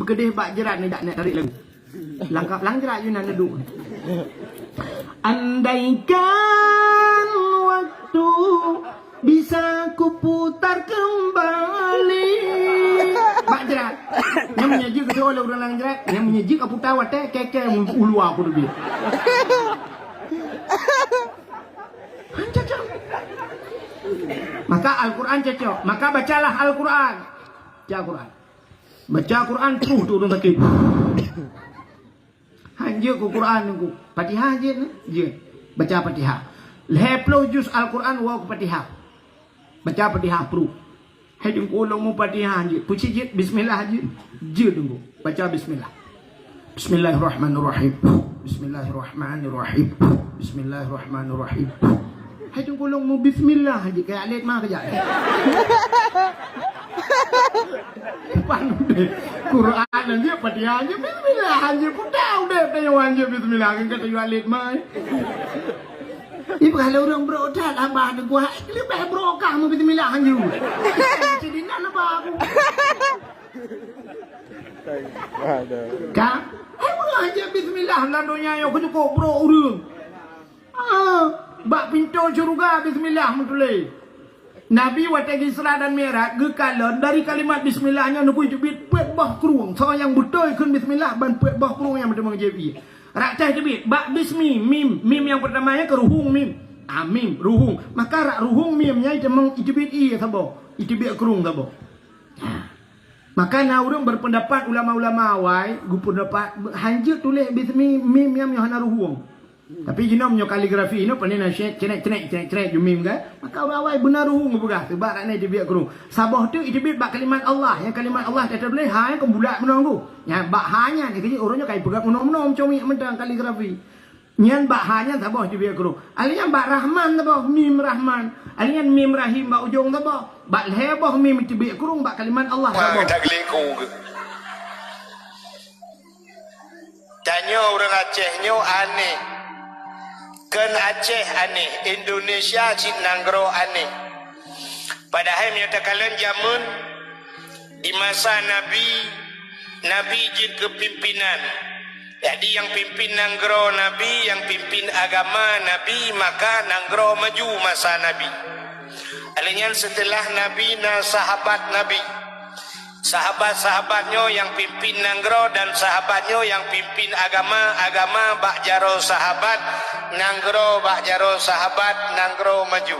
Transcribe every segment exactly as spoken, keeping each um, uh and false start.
Keudeh bak jrat ni dak nak tarik lagu. Langkah lang jrat je nak neuduk. Andaikan waktu bisa kuputar kembali. Bak jrat. Nyang meunyoe jeuet keu ureueng lang jrat, nyang meunyoe jeuet ka putar watèe kèe-kèe ulua aku teubiet. Cocok. Maka Al-Quran cocok. Maka bacalah Al-Quran. Baca Al-Quran. Baca Quran terus tu ureueng sakét. Han jeuet keu Quran nunggu. Fatihah jeuet ni? Jeuet. Baca Fatihah. Lhèe ploh juz Al-Quran woe keu Fatihah. Baca Fatihah pruet. Hai teungku lôn mu Fatihah jeuet. Peusi jeuet bismillah jeuet. Jeuet teungku. Baca bismillah. Bismillahirrahmanirrahim. Bismillahirrahmanirrahim. Bismillahirrahmanirrahim. Hai teungku lôn mu bismillah jeuet. Kayak alet ma kejap. Pan udeh. Quran aja, Fatihah aja, bismillah aja. Puta udeh tayuan aja bismillah. Kan kata yu alit mai. Ibu kalau orang brok dah abah ada gua, lebih brok kah mau bismillah aja. Jadi nak apa aku? Kah? Hai, bukan aja bismillah, dalam dunia yang aku cukup brok urang. Ah, bak pintoe syeuruga bismillah meutuléh. Nabi watèe geuisra dan Mi'raj geukalon dari kalimat bismillah nyan neukui teubiet peuet boh krueng. Soe nyang beutôi kheun bismillah ban peuet boh krueng nyang meuteumé jieb ié. Rot teuh teubiet bak bismi, mim, mim nyang peurtama nyan keu ruhueng mim. Ah, mim, ruhueng. Maka rot ruhueng mim nyan teumé iteubiet ié saboh, iteubiet krueng saboh. Maka na ureueng berpendapat, ulama-ulama awai geupeundapat han jeuet tuléh bismi mim nyang nyoe hana ruhueng. Tapi jinoe meunyoe kaligrafi inoe pandai na syet, cenek, cenek, cenek, cenek, jumim kan? Maka awai-awai beuna ruhueng geupeugah, seubab rak nyan iteubiet krueng. Saboh teuk iteubiet bak kalimat Allah. Nyang kalimat Allah teutuléh ha nyang keu bulat meunoe geuh. Nyan bak ha nyan, keuji ureueng nyoe kai peugah meunoe-meunoe meucomik mantong kaligrafi. Nyan bak ha nyan saboh iteubiet krueng. Alèh nyan bak Rahman saboh, mim Rahman. Alèh nyan mim Rahim bak ujong saboh. Bak lhèe boh mim iteubiet krueng bak kalimat Allah saboh. Tanyoe ureueng Aceh nyoe aneh. Kon Aceh aneh, Indonesia cit nanggroe aneh. Padahai meunyoe takalon jameun di masa Nabi, Nabi jeuet keu pimpinan. Jadi nyang pimpin nanggroe Nabi, nyang pimpin agama Nabi, maka nanggroe maju masa Nabi. Alèh nyan seuteulah Nabi na sahabat Nabi. Sahabat-sahabat nyoe nyang pimpin nanggroe dan sahabat nyoe nyang pimpin agama, agama bak jaroe sahabat, nanggroe bak jaroe sahabat, nanggroe maju.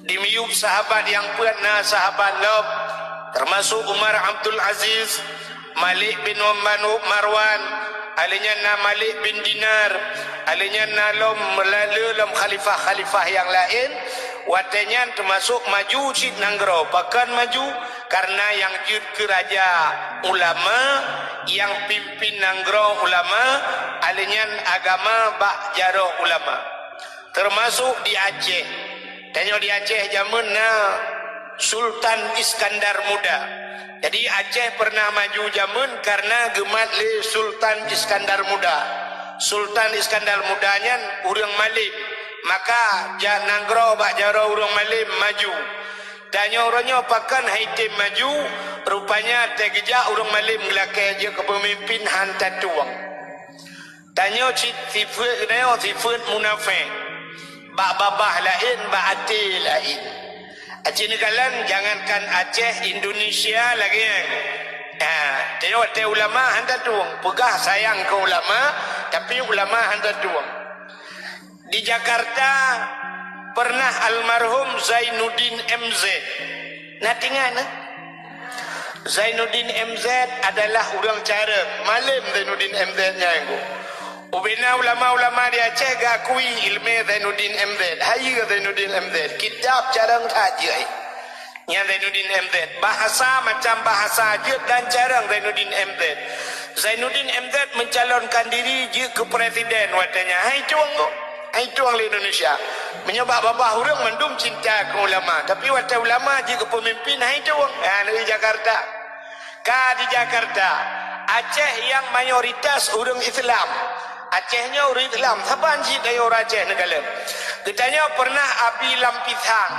Di miyueb sahabat nyang peuet na sahabat lom, teumasok Umar Abdul Aziz, Malik bin Marwan, alèh nyan na Malik bin Dinar, alèh nyan na lom meulalu lom khalifah-khalifah nyang laén, watèe nyan teumasok maju cit nanggroe. Pakon maju? Kareuna nyang jeuet keu raja ulama, nyang pimpin nanggroe ulama, alèh nyan agama bak jaroe ulama. Teumasok di Aceh. Tanyoe di Aceh jameun na Sultan Iskandar Muda. Jadi Aceh peureunah maju jameun kareuna geumat lé Sultan Iskandar Muda. Sultan Iskandar Muda nyan ureueng malém, maka ja-, nanggroe bak jaroe ureueng malém maju. Tanyoe uroe nyoe pakon han item maju, rupanya teugeujak ureueng malém geulakèe jeuet keu peumimpin han tatueng. Tanyoe cit sifeuet geutanyoe sifeuet munafék. Bak babah laén, bak até laén. Aci neukalon, jangankan Aceh, Indonesia lagèe nyan. Ha, tanyoe watèe ulama han tatueng, peugah sayang keu ulama, tapi ulama han tatueng. Di Jakarta pernah almarhum Zainuddin M Z. Na teuingat, eh? Zainuddin M Z adalah ureueng Carong. Malém Zainuddin M Z nyan, Teungku. Ubena ulama-ulama di Aceh geukui ileumèe Zainuddin M Z. Hayeue Zainuddin M Z. Kitab Carong that jeuet. Nyan Zainuddin M Z. Bahasa macam bahasa jeuet dan Carong Zainuddin M Z. Zainuddin M Z mencalonkan diri jeuet keu presiden watèe nyan. Hai tueng, Teungku. Hai tueng lé Indonesia. Meunyoe bak babah ureueng mandum cinta keu ulama, tapi watèe ulama jeuet keu peumimpin, hai tueng. Ha, di Jakarta. Ka di Jakarta, Aceh nyang mayoritas ureueng Islam. Aceh nyoe ureuëng Islam, saban cit tanyoe ureuëng Aceh neukalon. Geutanyoe pernah Abi Lam Pisang.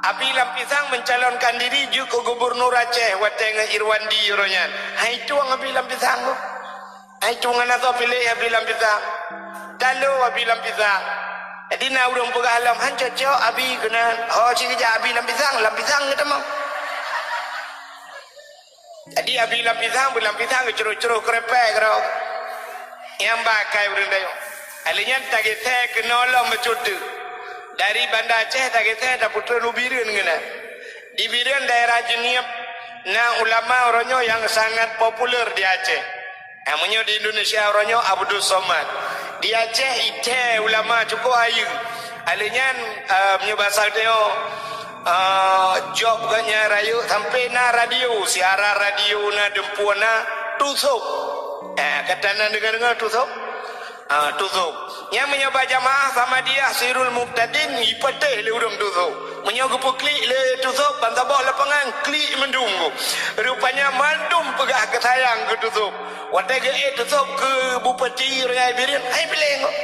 Abi Lam Pisang mencalonkan diri jeuet keu gubernur Aceh watée ngon Irwandi uroe nyan. Hai tueng Abi Lam Pisang tu. Hai tueng hana soe piléh Abi Lam Pisang. Talo Abi Lam Pisang. Jadi na ureuëng peugah lom, "Han cocok Abi keunan." Ho cit geujak Abi Lam Pisang, Lam Pisang geutamong. Jadi Abi Lam Pisang, Abi Lam Pisang geucroh-croh keureupe keudroe. Nyang ba akai ureuëng tanyoe. Lheueh nyan tageusé keunoe lom bacut teuk. Dari Banda Aceh tageusé tapeutrön u Bireuen keunan. Di Bireuen daerah Jeunieb na ulama uroe nyoe nyang sangat populer di Aceh. Ah, meunyoe di Indonesia uroe nyoe Abdul Somad. Di Aceh ithée ulama cukôp ayeue. Lheueh nyan, eh, meunyoe basa geutanyoe, eh, job geuhnyan rayeuk sampai na radio, siaran radio na, dumpeue na, Tusok. Eh, ka tadeungoe-deungoe Tusok? Ah, Tusok. Nyan meunyoe bak jamaah Samadiyah Sirul Mubtadin, jipatéh lé ureuëng Tusok. Meunyoe geupeuklik lé Tusok, ban saboh lapangan, klik mandum. Rupanya mandum peugah geusayang keu Tusok. Watée geuék Tusok keu bupati raya Bireuen, hai piléh ngon.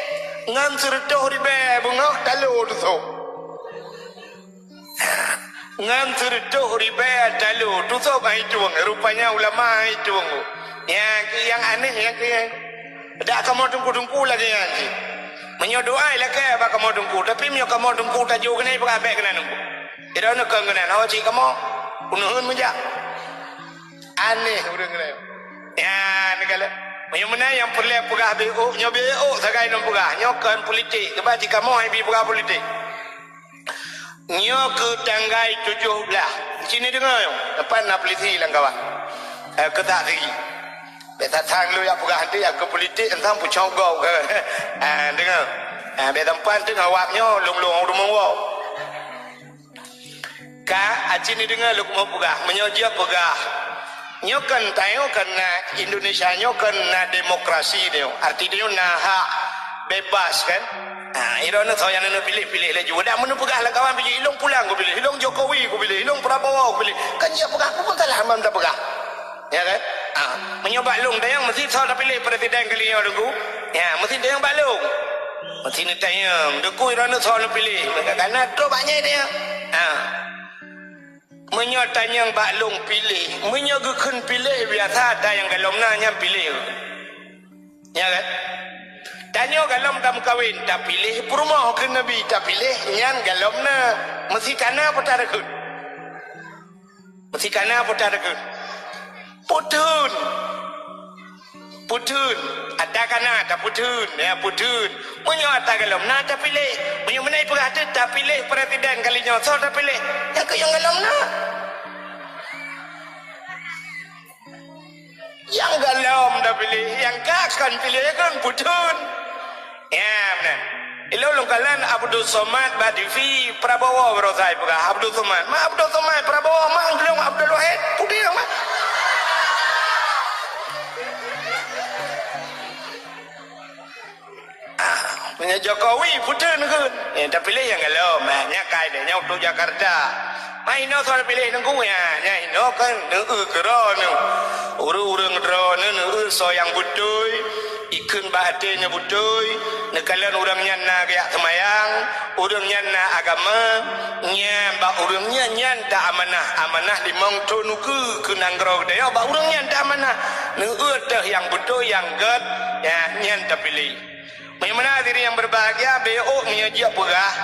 Ngon sireutôh ribée beungoh talo Tusok. Ngon sireutôh ribée talo Tusok hai tueng, rupanya ulama hai tueng. Nyang keuh nyang aneh nyang keuh. Dak kamoe teungku-teungku lagée nyan cit. Meunyoe doá ilakée bak kamoe teungku, tapi meunyoe kamoe teungku tajok keunan, peugah bék keunan teungku. Sidroe neukheun keunan, "Ho cit kamoe, keuneuk meujak." Aneh ureuëng nyan. Nyan neukalon. Meunyoe meunan nyang peureulée peugah B O, nyoe B O sagai lôn peugah. Nyoe kon politik. Cuba cit kamoe hai bi peugah politik. Nyoe keu tanggai tujoh blaih. Cit neudeungoe nyoe. Teumpat na polisi lam kawan. Eh, keu tak sigi. Bék that-that lôn jak peugah nanti, ya, keu politik, entang pucong gop ke. Ah, deungoe. Ah, bék teumpat teuk awak nyoe, lôn-lôn rumoh woe. Ka, aci neudeungoe lôn keumeung peugah. Meunyoe jeuet peugah, nyoe kan tanyoe kan na Indonesia nyoe kan na demokrasi nyoe. Arti nyoe na hak bebas kan? Ha, droeneuh soe nyang neupiléh, piléh laju. Dak meuneuh peugah lam kawan piléh, ilong pulang kupiléh, ilong Jokowi kupiléh, ilong Prabowo kupiléh. Kan jeuet peugah, peue pun salah mam tapeugah. Ya kan? Ha, meunyoe bak lôn tanyong meusti soe tapiléh presiden kali nyoe Teungku. Ya, meusti tanyong bak lôn. Meusti neutanyong, Teungku droeneuh soe neupiléh. Maka kana trok bak nyan tanyong. Ha. Meunyoe tanyong bak lôn piléh, meunyoe geukheun piléh biasa ata nyang galom na nyan piléh. Ya kan? Tanyoe galom tameukawen, tapiléh, peurumoh keu Nabi tapiléh, nyan galom na. Meusti kana peue tareukheun. Meusti kana peue tareukheun. Peutheun. Peutheun. Ata kana tapeutheun, ya peutheun. Meunyoe ata galom na tapiléh. Meunyoe meunan peugah teuk tapiléh presiden kali nyoe, soe tapiléh? Nyang keu nyang galom na. Nyang galom tapiléh, nyang ka kon piléh kon peutheun. Ya, meunan. Ilôn lôn kalon Abdul Somad bak T V Prabowo baroesa jipeugah Abdul Somad. Ma Abdul Somad Prabowo ma geulong Abdul Wahid. Putih ma. Ah, meunyoe Jokowi putih neukheun. Eh, tapiléh nyang galom, eh, nyan kai deh, nyan untuk Jakarta. Ma inoe soe piléh Teungku nyan, nyan inoe kan neueu keu droeneuh. Ureuëng-ureuëng droeneuh neueu soe nyang beutôi, ikheun bak até nyang beutôi, neukalon ureuëng nyan na geujak seumayang, ureuëng nyan na agama, nyan bak ureuëng nyan, nyan ta amanah, amanah limong thon ukeue keu nanggroe geutanyoe bak ureuëng nyan ta amanah. Neueu teuh nyang beutôi, nyang gét, nyan, nyan tapiléh. Meunyoe meunan hadirin yang berbahagia, bék meunyoe jeuet peugah.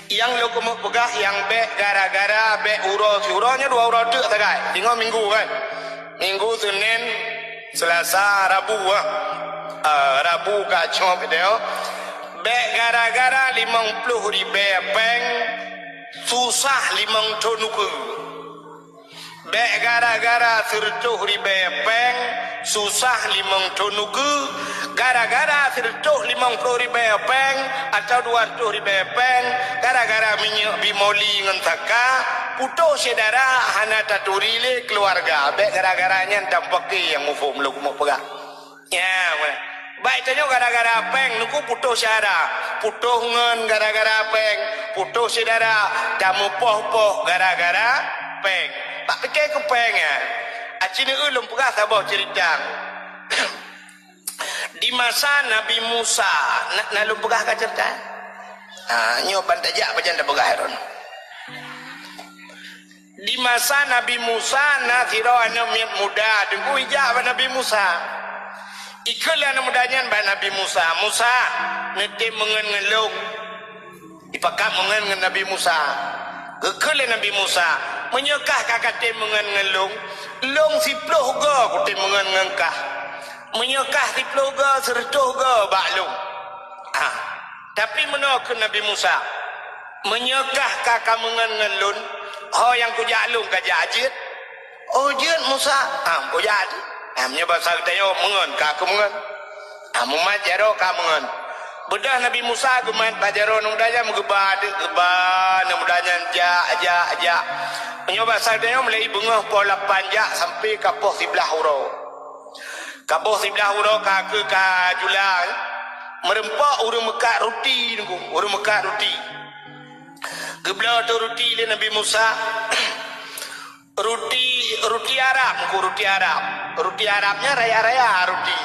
Nyang lôn keumeung peugah nyang bék gara-gara bék uroe siuroe nyoe dua uroe teuk sagai. Singoh minggu kan. Minggu, Senin, Selasa, Rabu ah. Ah, Rabu ka cok gitu. Bék gara-gara limong ploh ribée péng susah limong thon ukeue. Bék gara-gara sireutôh ribée péng susah limong thon ukeue, gara-gara sireutôh limong ploh ribée péng atawa dua reutôh ribée péng, gara-gara minyeuk bimoli ngon saka, putôh syedara hana taturi lé keuluwarga. Bék gara-gara nyan tampaki nyang muphom lôn keumeung peugah. Ya, meunan. Baik tanyoe gara-gara péng, Teungku putôh syedara. Putôh ngon gara-gara péng, putôh syedara, tameupoh-poh gara-gara péng. Bak pike keu péng, ya. Aci neueu lôn peugah saboh ceurita. Di masa Nabi Musa, na, na lôn peugah ka ceurita? Ha, nyoe ban tajak pajan tapeugah droeneuh. Di masa Nabi Musa na sidroe aneuk miet muda, teungku, ijak bak Nabi Musa. Ikheun lé aneuk muda nyan bak Nabi Musa, "Musa, neutem meungeut ngon lôn." Ipakat meungeut ngon Nabi Musa. Geukheun lé Nabi Musa, "Meunyoe kah ka katem meungeut ngon lôn, lôn siploh goe kutem meungeut ngon kah. Meunyoe kah siploh goe, sireutôh goe bak lôn." Ah, tapi meunoe kheun Nabi Musa, "Meunyoe kah ka kameungeut ngon lôn, ho nyang kujak lôn kajak jeuet?" "Oh, jeuet Musa." "Ah, kujak jeuet." Ah, meunyoe basa geutanyoe meungeut, ka keumeungeut. Ah, mumat jaroe ka meungeut. Beudôh Nabi Musa geumat bak jaroe aneuk muda nyan, meugeuba teuk, geuba aneuk muda nyan jak, jak, jak. Meunyoe basa geutanyoe mulai beungoh poh lapan jak sampai ka poh siblaih uroe. Ka poh siblaih uroe ka keu ka jula, eh. Meureumpok ureueng meukat ruti, teungku, ureueng meukat ruti. Geubloe teuk ruti lé Nabi Musa. Ruti, ruti Arab, teungku, ruti Arab. Ruti Arab nyan raya-raya ruti.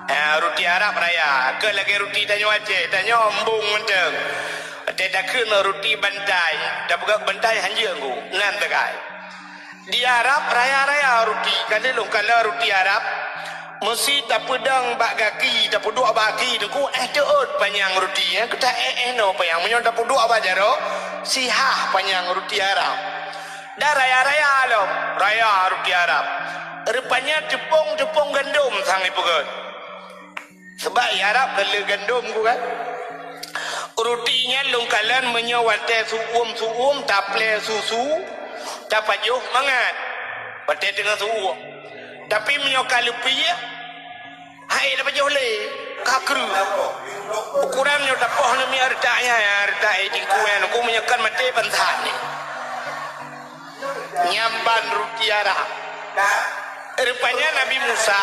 Eh, ruti Arab raya. Kon lagèe ruti tanyoe Aceh, tanyoe embong mantong. Watèe takheun ruti bantai, tapeugah bantai hanjeuet, teungku. Nan teukai. Di Arab raya-raya ruti, ka lheueh lôn kalon ruti Arab, meusi tapeudong bak gaki, tapeuduek bak gaki, teungku, eh, teuôt panyang ruti, eh, keuta eh, eh, noe panyang. Meunyoe tapeuduek bak jaroe, sihah panyang ruti Arab. Dan raya-raya lom, raya ruti Arab. Rupanya teupông-teupông gandom sang ipeugöt. Sabab i Arab ka le gandom ku kan. Ruti nyan lôn kalon meunyoe watèe su-uem-su-uem taplè susu, tapajoh mangat. Watèe teungoh su-uem. Tapi meunyoe ka leupie, hai tapajoh lé, ka kreueh. Ukuran nyoe tapoh namiet reutak nyan, reutak, eh, jingkueng, ku meunyoe kan maté ban that nyoe. Nyan ban ruti Arab. Rupanya Nabi Musa,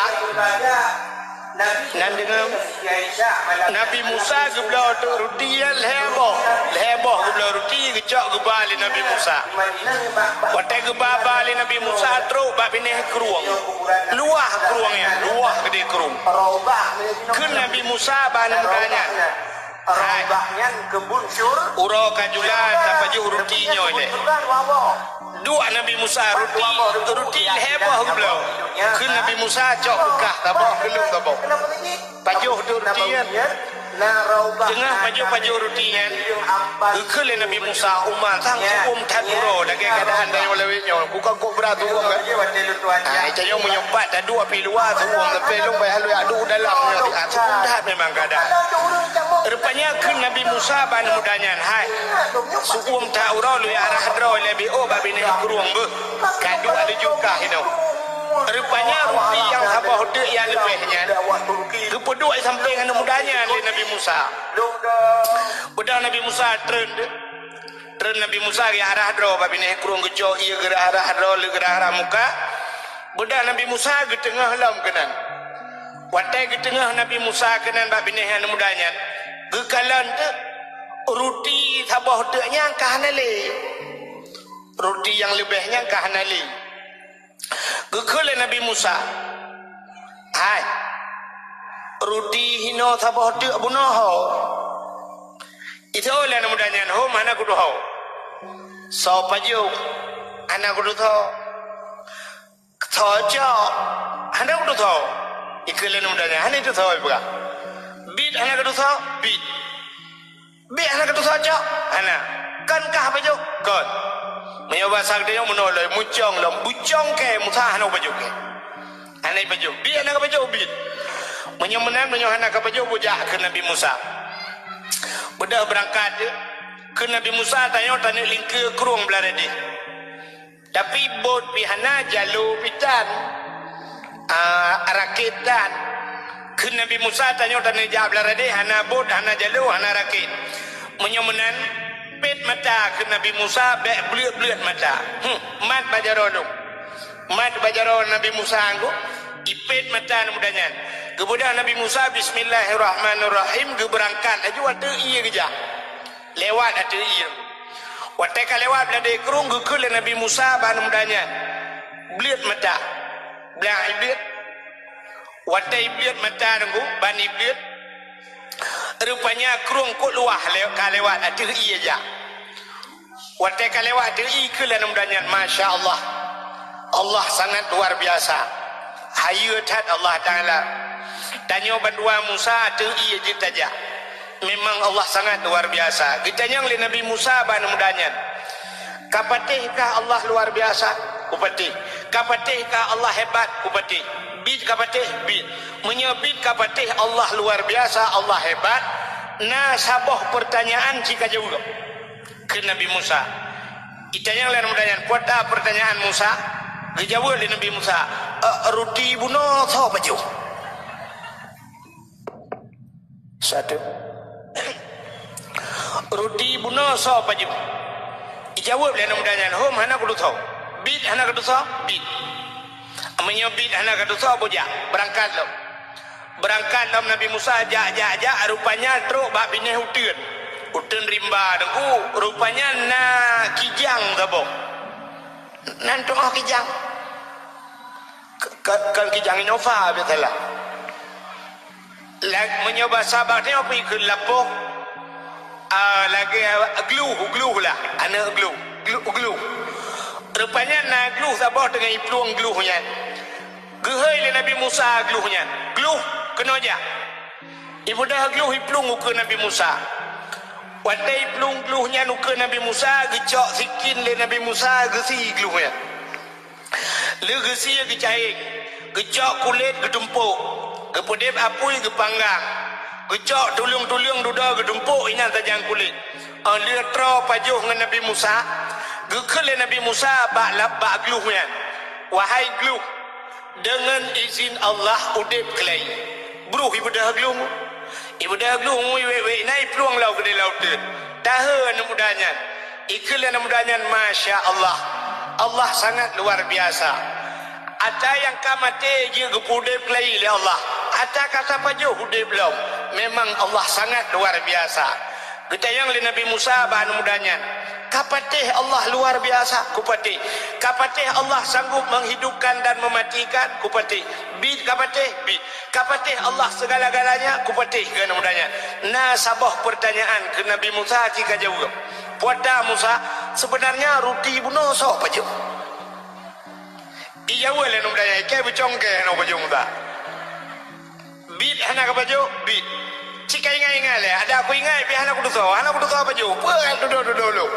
nan deungoe, Nabi Musa geubloe teuk ruti nyan lhèe boh. Lhèe boh geubloe ruti, geucok geuba lé Nabi Musa. Watèe geuba-ba lé Nabi Musa, trok bak binéh krueng. Luwah krueng nyan, luwah keudéh krueng. Kheun Nabi Musa bak aneuk muda nyan, "Hai, uroe ka jula tapajoh ruti nyoe lé." Duek Nabi Musa, ruti, ruti lhèe boh geubloe. Kheun Nabi Musa, "Cok keu kah saboh, keu lôn saboh." Pajoh teuk ruti nyan. Teungoh pajoh-pajoh ruti nyan, geukheun lé Nabi Musa, "Uma, sang su-uem that uroe lagèe keuadaan tanyoe lawét nyoe. Bukon kobra su-uem kan?" Hai, tanyoe meunyoe pat taduek pih luwa su-uem, tapi lôn payah lôn jak duek dalam nyoe, su-uem that memang keuadaan. Rupanya kheun Nabi Musa bak aneuk muda nyan, "Hai, su-uem that uroe lôn jak rhah droe lé B O bak binéh krueng beuh. Kaduek laju kah inoe." Rupanya ruti nyang saboh teuk nyang leubeh nyan geupeuduek sampéng aneuk muda nyan lé Nabi Musa. Beudôh Nabi Musa treun teuk. Treun Nabi Musa geurhah-rhah droe bak binéh krueng, geucok ié geurhah-rhah droe, lheueh geurhah-rhah muka. Beudôh Nabi Musa geuteungoh lom keunan. Watèe geuteungoh Nabi Musa keunan bak binéh aneuk muda nyan, geukalon teuk ruti saboh teuk nyan ka hana lé. Ruti nyang leubeh nyan ka hana lé. Geukheun lé Nabi Musa, "Hai, ruti hinoe saboh teuk bunoe ho?" Itô lé aneuk muda nyan, "Hom, hana kutuho." "Soe pajoh?" "Hana kutusoe." "Soe cok?" "Hana kutusoe." Ikheun lé aneuk muda nyan, "Hana tusoe," ipeugah. "Biet hana kutusoe?" "Biet." "Biet hana kutusoe cok?" "Hana." "Kon kah pajoh?" "Kon." Meunyoe basa geutanyoe meunoe lom, mucong lom, bucong kèe Musa hana pajoh kèe. Hana pajoh. "Biet hana kapajoh?" "Biet." "Meunyoe meunan, meunyoe hana kapajoh, bujak," kheun Nabi Musa. Beudôh beurangkat teuk, kheun Nabi Musa, "Tanyoe taneuk lingkeue krueng blah radeh." Tapi bot pih hana, jalô pih tan, ah, rakét tan. Kheun Nabi Musa, "Tanyoe taneuk jak blah radeh, hana bot, hana jalô, hana rakét. Meunyoe meunan, pét mata," kheun Nabi Musa, "bèk bleuet-bleuet mata." Hmm, mat bak jaroe lôn. Mat bak jaroe Nabi Musa nyan, ipét mata aneuk muda nyan. Geubeudôh Nabi Musa, "Bismillahirrahmanirrahim," geubeurangkat laju ateueh ié geujak. Lewat ateueh ié. Watèe ka lewat blah radeh krueng, geukheun lé Nabi Musa bak aneuk muda nyan, "Bleuet mata." Blah ibleuet. Watée iblih mata deungon ban iblih, rupanya krueng kok luwah le-, ka lewat ateueh ié jak. Watée ka lewat ateueh ié keu lé muda nyan, masya Allah. Allah sangat luar biasa. Hayeue that Allah Taala. Tanyoe bandua Musa ateueh ié jeuet tajak. Memang Allah sangat luar biasa. Geutanyong lé Nabi Musa bak muda nyan, "Ka patéh kah Allah luar biasa?" "Kupatéh." "Ka patéh kah Allah hebat?" "Kupatéh." "Bit ka patéh?" "Bit." "Meunyoe bit ka patéh Allah luar biasa, Allah hebat, na saboh peurtanyaan ci ka jaweueb keu Nabi Musa." Itanyong lé muda nyan, "Peue ta peurtanyaan Musa?" Geujaweueb lé Nabi Musa, "Eh, ruti bunoe soe pajoh?" Satu. "Ruti bunoe soe pajoh?" Ijaweueb lé aneuk muda nyan, "Hom, hana kutusoe." "Bit hana kutusoe?" "Bit." "Meunyoe bit hana kutusoe, bujak, beurangkat lom." Beurangkat lom Nabi Musa jak, jak, jak, rupanya trok bak binéh uteuen. Uteuen rimba teungku, rupanya na kijang saboh. Nan teungoh kijang. Ke-, ke-, kon kijang Innova biasalah. La-, meunyoe basa bak nyoe pih keu lapoh, ah, lagée gluh, gluh lah, aneuk gluh, gluh, gluh. Rupanya na gluh saboh teungoh iplueng gluh nyan. Geuhôi lé Nabi Musa gluh nyan, "Gluh, keunoe jak." Ibeudôh gluh iplueng ukeue Nabi Musa. Watée iplueng gluh nyan ukeue Nabi Musa, geucok sikin lé Nabi Musa, geusie gluh nyan. Lheueh geusie geucahé, geucok kulét geutumpôk, geupeudeb apui geupanggang, geucok tuleueng-tuleueng dudoe geutumpôk inan sajan kulét. Óh lheueh troe pajoh ngon Nabi Musa, geukheun lé Nabi Musa bak lab-, bak gluh nyan, "Wahai gluh, deungon izin Allah udeb keulayi." Broh ibeudôh gluh. Ibeudôh gluh, iwék-wék, na iplueng lom keudéh lam uteuen. Tahô aneuk muda nyan. Ikheun lé aneuk muda nyan, "Masya Allah, Allah sangat luar biasa. Ata nyang ka maté jeuet geupeuudeb keulayi lé Allah. Ata ka sapajoh udeb lom. Memang Allah sangat luar biasa." Geutanyong lé Nabi Musa bak aneuk muda nyan, "Ka patéh Allah luar biasa?" "Kupatéh." "Ka patéh Allah sanggup menghidupkan dan mematikan?" "Kupatéh." "Bit ka patéh?" "Bit." "Ka patéh Allah segala-galanya?" "Kupatéh," kheun aneuk muda nyan. Na saboh peurtanyaan keu Nabi Musa ci ka jaweueb. "Peue ta Musa, seubeunarnya ruti bunoe soe pajoh?" Ijaweueb lé aneuk muda nyan, ikei beucongkée nyoe pajoh Musa. "Bit hana kapajoh?" "Bit." "Ci ka ingat-ingat lé, adak kuingat pih hana kutusoe, hana kutusoe pajoh. Peue ka tudoe-tudoe lôn?"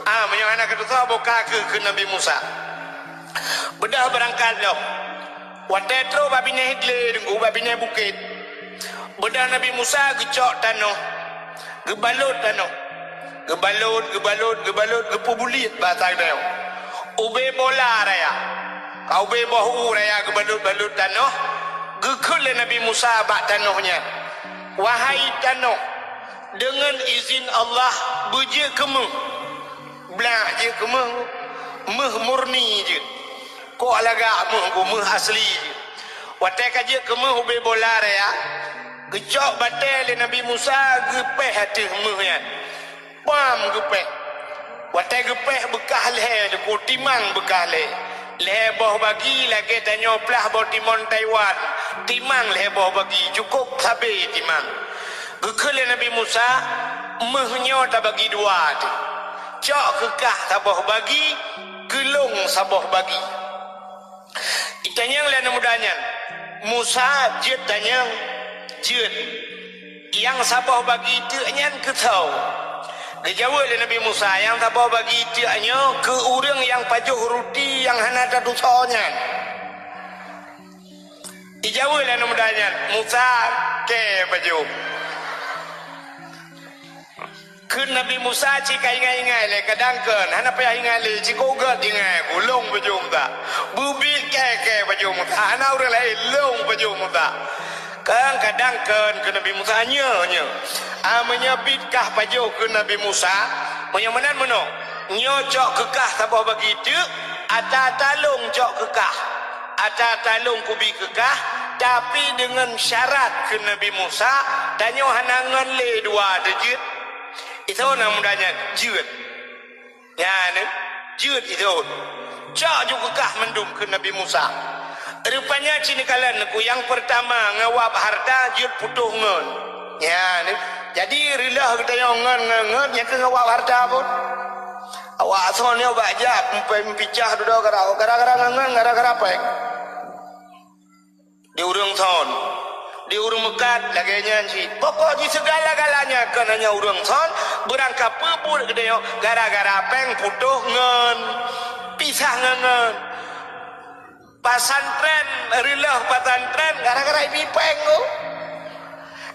"Ah, meunyoe hana katusoe, boh ka keu, keu Nabi Musa." Beudôh beurangkat lom. Watée trok bak binéh glé teungku, bak binéh bukét, beudôh Nabi Musa geucok tanoh, geubalot tanoh. Geubalot, geubalot, geubalot, geupeubuliet bak tanoh. Ubé bola raya. Ka ubé boh u raya geubalot-balot tanoh, geukheun lé Nabi Musa bak tanoh nyan, "Wahai tanoh, deungon izin Allah beujeuet keu méuh." Blah jeuet keu méuh, méuh murni jeuet. Kok lagak méuh, méuh asli jeuet. Watée ka jeuet keu méuh ubé bola raya, geucok batée lé Nabi Musa geupéh ateueh méuh nyan. Pam geupéh. Watée geupéh beukah lhée teungku, timang beukah lhée. Lhée boh bagi lagée tanyoe plah boh timon Taiwan. Timang lhée boh bagi, cukôp sabé timang. Geukheun lé Nabi Musa, "Méuh nyoe tabagi dua teuh. Cok keu kah saboh bagi, keu lôn saboh bagi." Itanyong lé aneuk muda nyan, "Musa, jeuet tanyong?" "Jeuet." "Nyang saboh bagi teuk nyan keu soe?" Geujaweueb lé Nabi Musa, "Nyang saboh bagi teuk nyoe keu ureuëng nyang pajoh ruti nyang hana tatusoe nyan." Ijaweueb lé aneuk muda nyan, "Musa, kée pajoh." Kheun Nabi Musa ci ka ingat-ingat lé, kadang kheun, "Hana payah ingat lé, ci kogét ingat ku, lôn pajoh Musa." Beubiet kée-kée pajoh Musa, hana ureuëng laén, lôn pajoh Musa. Kan kadang kheun keu Nabi Musa, "Nyoe, nyoe. Ah, meunyoe bit kah pajoh keu Nabi Musa, meunyoe meunan meunoe, nyoe cok keu kah saboh bagi teuk, ata-ata lôn cok keu kah. Ata-ata lôn kubi keu kah, tapi deungon syarat," kheun Nabi Musa, "tanyoe hana ngon lé dua teuh jeuet." Isoe aneuk muda nyan, "Jeuet." Nyan, jeuet isoe. "Cok ju keu kah mandum," kheun Nabi Musa. Rupanya cit neukalon ku nyang peurtama ngawab harta jeuet putôh ngon. Nyan, jadi reuloh geutanyoe ngon, ngon, ngon, nyang keu ngawab harta pun. Awak son nyoe bak jak meupe-, meupicah dudoe gara-, gara-gara ngon, ngon, gara-gara péng. Di ureuëng son, di ureuëng meukat lagée nyan cit. Pokok jih segala-galanya kon hanya ureuëng son, beurangkapeue buet geutanyoe gara-gara péng putôh ngon, pisah ngon, ngon. Pasantren, reuloh pasantren gara-gara ibi péng tu.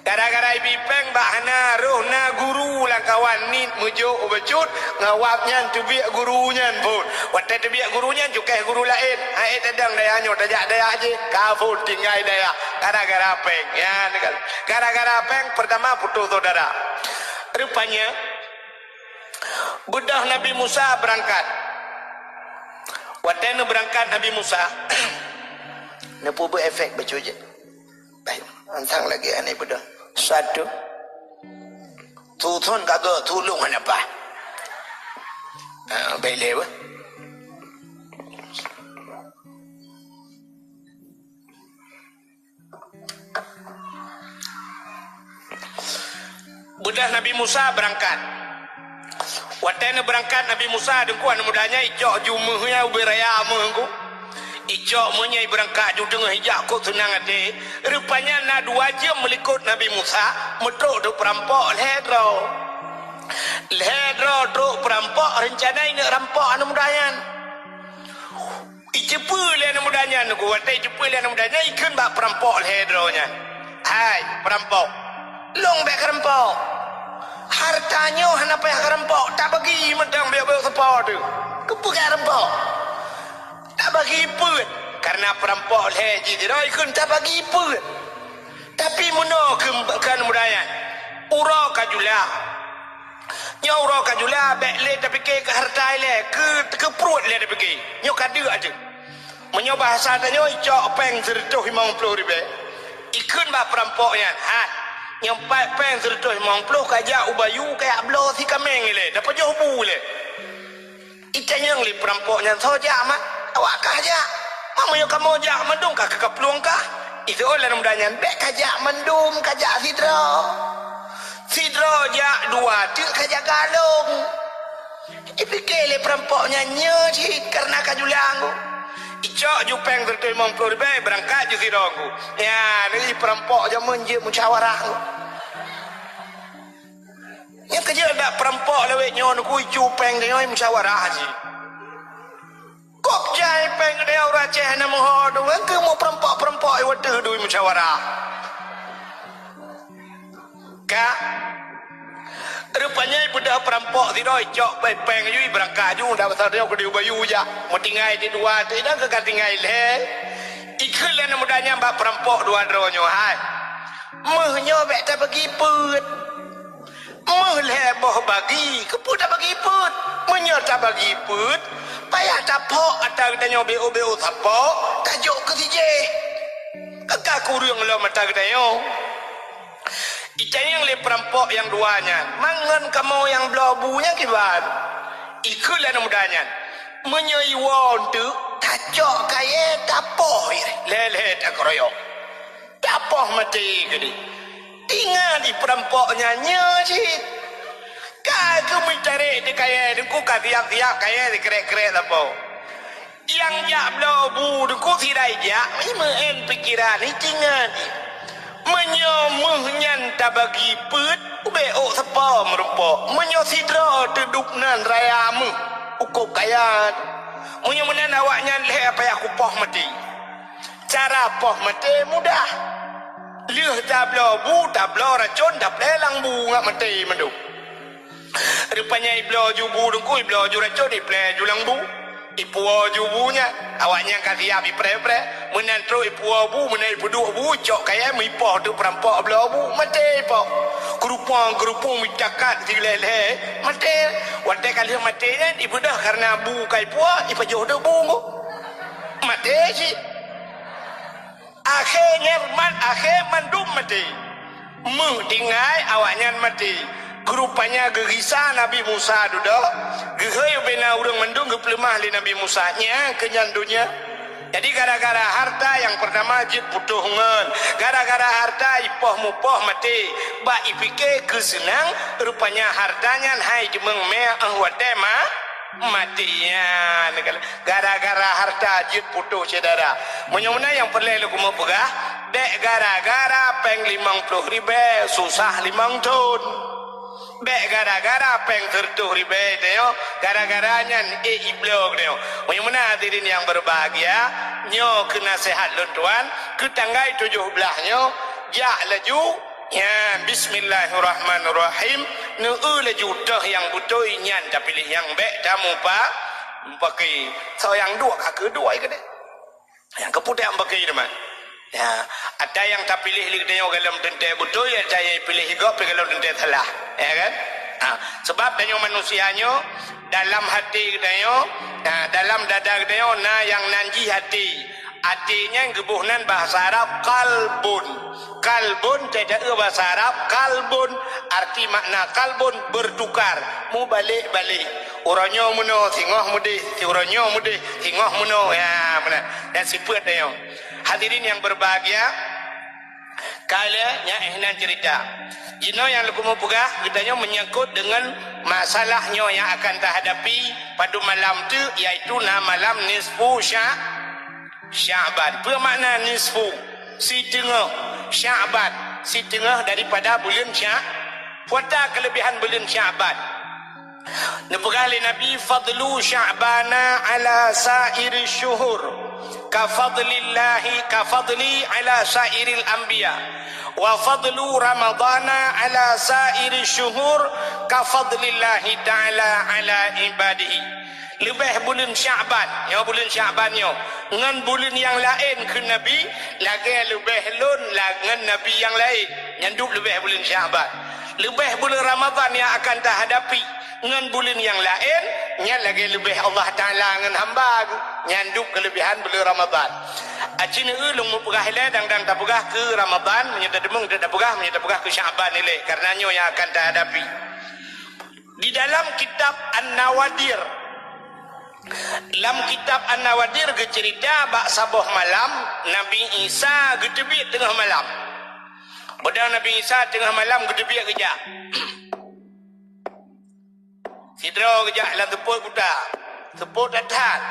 Gara-gara ibi péng bak hana roh na guru lam kawan nit meujok u bacut, ngawab nyan teubiet guru nyan phon. Watée teubiet guru nyan cukéh guru laén, hai tadong dayah nyoe tajak dayah jih, ka phon tinggai dayah gara-gara péng. Nyan kan. Gara-gara péng pertama putus saudara. Rupanya Beudôh Nabi Musa beurangkat. Watée neubeurangkat Nabi Musa, neupeubuet efek bacut jih. Baik, antang lagée aneuk beudôh. Satu. Tuson ka geu tulông hana paih. Ah, baik lé bah. Beudôh Nabi Musa beurangkat. Watée neubeurangkat Nabi Musa, deungku aneuk muda nyan icok ju méuh nyan ubé raya méuh deungku. Icok méuh nyan ibeurangkat ju teungoh ijak kok seunang até. Rupanya na dua jeuem meulikot Nabi Musa, meutrok teuk peurampok lhée droe. Lhée droe trok peurampok, reuncana ineuk rampok aneuk muda nyan. Iceupeu lé aneuk muda nyan, watée iceupeu lé aneuk muda nyan, ikheun bak peurampok lhée droe nyan, "Hai peurampok, lôn bék keurampok. Harta nyoe hana payah keurampok, tabagi mantong bék-bék sapo teuh. Keupeue karampok? Tabagi peuet." Kareuna peurampok lhée jih sidroe ikheun tabagi peuet. Tapi meunoe keu, keu aneuk muda nyan, uroe ka jula. Nyoe uroe ka jula, bék lé tapike keu hareuta ilée, keu, keu pruet lé tapike. Nyoe ka deuk ateueh. Meunyoe bahasa tanyoe icok péng sireutôh limong ploh ribée, ikheun bak peurampok nyan, "Hai, nyoe pat péng sireutôh limong ploh kajak u bayu kajak bloe si kaméng ilée, dapajoh bu ilée." Itanyong lé peurampok nyan, "Soe jak, mak?" "Awak kah jak." "Mak, meunyoe kamoe jak mandum, ka keu kaplueng kah?" Iseuôt lé aneuk muda nyan, "Bék kajak mandum, kajak sidroe. Sidroe jak, dua teuk kajaga lôn." Ipike lé peurampok nyan nyoe cit kareuna ka jula deungku. Icok ju péng sireutôh limong ploh ribée, beurangkat ju sidroe deungku. Nyan, peurampok jameun jeuet musyawarah deungku. Nyang keujeuet bak peurampok lawét nyoe deungku, icu péng tanyoe musyawarah jih. Kok jai péng tanyoe ureuëng Aceh hana meuho deungku, keumu peurampok-peurampok iwateuh dui musyawarah. Ka. Rupanya ibeudôh peurampok sidroe icok péng, péng ju ibeurangkat ju, dak pasal tanyoe keudeh u bayu jak. Meutinggai di dua teuk, idang keu ka tinggai lhée. Ikheun lé aneuk muda nyan bak peurampok dua droe nyoe, "Hai, méuh nyoe bék tabagi peuet." Méuh lhée boh bagi, keupeue tabagi peuet? Meunyoe tabagi peuet, payah tapok ata geutanyoe bék-bék sapo, tajok keu si jéh. Ka ka kureueng lom ata geutanyoe. Itanyong lé peurampok nyang dua nyan, "Mangat kamoe nyang bloe bu nyan kiban?" Ikheun lé aneuk muda nyan, "Meunyoe iwoe teuk, tacok kayée tapoh lhée-lhée takeurayok." Tapoh maté keudeh. Ingat di peurampok nyan nyoe cit. Ka keumeutarék di kayée deungku ka siap-siap kayée sikrek-krek sapo. Nyang jak bloe bu deungku sidai jak, imeu'en pikeran, itingat. Meunyoe méuh nyan tabagi peuet, ubé ôk sapo meurumpok. Meunyoe sidroe teudub nan raya méuh, ukôb kaya. Meunyoe meunan awaknyan lhée payah kupoh maté. Cara poh maté mudah. Lheueh tabloe bu, tabloe racon, taplée lam bu ngat maté mandum. Rupanya ibloe ju bu deungku, ibloe ju racon, iplée ju lam bu. Ipuwoe ju bu nyan, awaknyan ka siap ipreh-preh. Meunan trok ipuwoe bu, meunan ipeuduek bu, icok kayée meuipoh teuk peurampok bloe bu, maté ipoh. Keurupang-keurupung meucakat silhée-lhée, maté. Watée ka lheueh maté nyan, ibeudôh kareuna bu ka ipuwoe, ipajoh teuk bu. Maté cit. Akhé nyan man, akhé mandum maté. Méuh tinggai, awaknyan maté. Keurupanya geugisa Nabi Musa dudoe, geuhôi ubé na ureuëng mandum geupeuleumah lé Nabi Musa. Nyan keuh nyan donya. Jadi gara-gara harta nyang pertama jeuet putôh ngon, gara-gara harta ipoh mupoh maté, bak ipike keu seunang, rupanya harta nyan hai jeumeung mé 'oh watée ma-, maté nyan. Gara-gara harta jeuet putôh syedara. Meunyoe meunan nyang peureulée lôn keumeung peugah, bék gara-gara péng limong ploh ribée susah limong thon. Bék gara-gara péng sireutôh ribée tanyoe, gara-gara nyan ék ibloe tanyoe. Meunyoe meunan hadirin nyang beubahgia, nyoe keuh naseuhat lôn tuan, keu tanggai tujoh blaih nyoe, jak laju, nyan, bismillahirrahmanirrahim, neueu laju teuh nyang beutôi nyan tapiléh, nyang bék tamupa-, mupake. Soe nyang duek ka keuduek keudeh. Nyang keuputéh bagi teuma. Ya, ata nyang tapiléh lé geutanyoe golom teuntée beutôi, ata nyang piléh gob pih golom teuntée salah. Ya kan? Ha, sebab tanyoe manusia nyoe, dalam hati geutanyoe, ha, dalam dada geutanyoe na nyang nan jih até. Até nyan geuboh nan bahasa Arab qalbun. Qalbun, teudeue bahasa Arab, qalbun, arti makna qalbun bertukar, mubalek-balek. Uroe nyoe meunoe, singoh meudeh, si uroe nyoe meudeh, singoh meunoe. Ya, meunan. Dan sifeuet tanyoe. Hadirin yang berbahagia, kala nyan éh nan cerita. Jinoe nyang leukumu peugah, geutanyoe menyangkut dengan masalah nyoe yang akan tahadapi pada malam tu, yaitu na malam nisfu Sya-, Sya'ban. Peue makna nisfu? Siteungoh. Sya'ban, siteungoh daripada buleuen Sya-, puasa kelebihan buleuen Sya'ban. Neupeugah lé Nabi, "Fadlu Sya'bana ala sa'iri syuhur, ka fadlillahi, ka fadli ala sa'iril anbiya, wa fadlu Ramadana ala sa'iri syuhur, ka fadlillahi ta'ala ala ibadihi." Leubeh buleuen Sya'ban, nyoe buleuen Sya'ban nyoe, ngon buleuen nyang laén kheun Nabi, lagée leubeh lôn la-, ngon nabi nyang laén, nyan dub leubeh buleuen Sya'ban. Leubeh buleuen Ramadhan nyang akan tahadapi ngon buleuen nyang laén, nyan lagée leubeh Allah Taala ngon hamba geuh, nyan dub keuleubehan buleuen Ramadhan. Aci neueu lôn mupeugah ilée dang-dang tapeugah keu Ramadhan, meunyoe tadeungoe tapeugah, meunyoe tapeugah keu Sya'ban ilée, karena nyoe nyang akan tahadapi. Di dalam kitab An-Nawadir, lam kitab An-Nawadir geuceurita bak saboh malam Nabi Isa geuteubiet teungoh malam. Beudang Nabi Isa teungoh malam geuteubiet geujak. Sidroe geujak lam seupôt buta, seupôt that-that.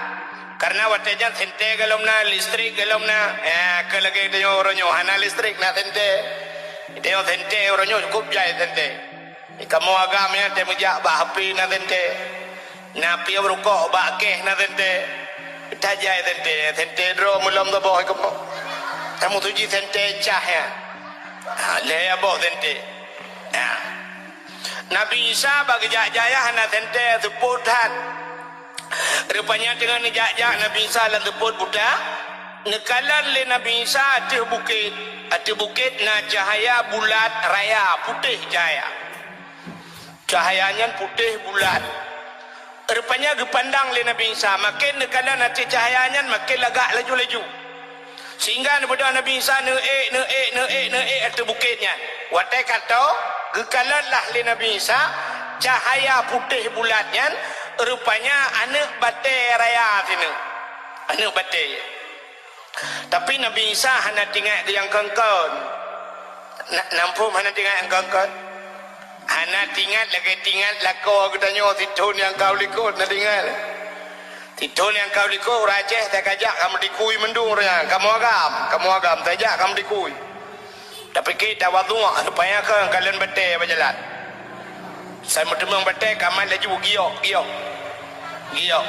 Karena watée nyan sentée golom na, listrik golom na. Ya, keu lagée tanyoe uroe nyoe hana listrik, na sentée. Tanyoe sentée uroe nyoe cukup jai sentée. Kamoe agam nyan teumeujak bak api na sentée. Na piep rukok bak keh na sentée. Tajai sentée, sentée droe meulom saboh kamoe. Kamoe tuji sentée cah nyan. Ha, lhée boh sentée. Ha. Nabi Isa bak geujak-jak nyan hana sentée seupôt that. Rupanya teungoh neujak-jak Nabi Isa lam seupôt buta, neukalon lé Nabi Isa ateueh bukét. Ateueh bukét na cahya bulat raya, putéh cahya. Cahya nyan putéh bulat. Rupanya geupandang lé Nabi Isa, maken neukalon ateueh cahya nyan, maken lagak laju-laju. Sehingga neubeudôh Nabi Isa neuék, neuék, neuék, neuék ateueh bukét nyan. Watée ka toe, geukalon lah lé Nabi Isa cahya putéh bulat nyan, rupanya aneuëk batée raya sineuk. Aneuëk batée. Tapi Nabi Isa hana teuingat keu nyang kon-kon. Na, na muphom hana teuingat nyang kon-kon? Hana teuingat lagée teuingat lakoe geutanyoe sithon nyang ka u likot, na teuingat? Sithon nyang ka u likot, ureuëng Aceh tajak ka meutikui mandum ureuëng nyan. Kamoe agam, kamoe agam, tajak ka meutikui. Tapike tawadhu, rupanya ka kalon batée bak jalan. Sai meuteumeung batée, ka mat laju giok, giok. Giok.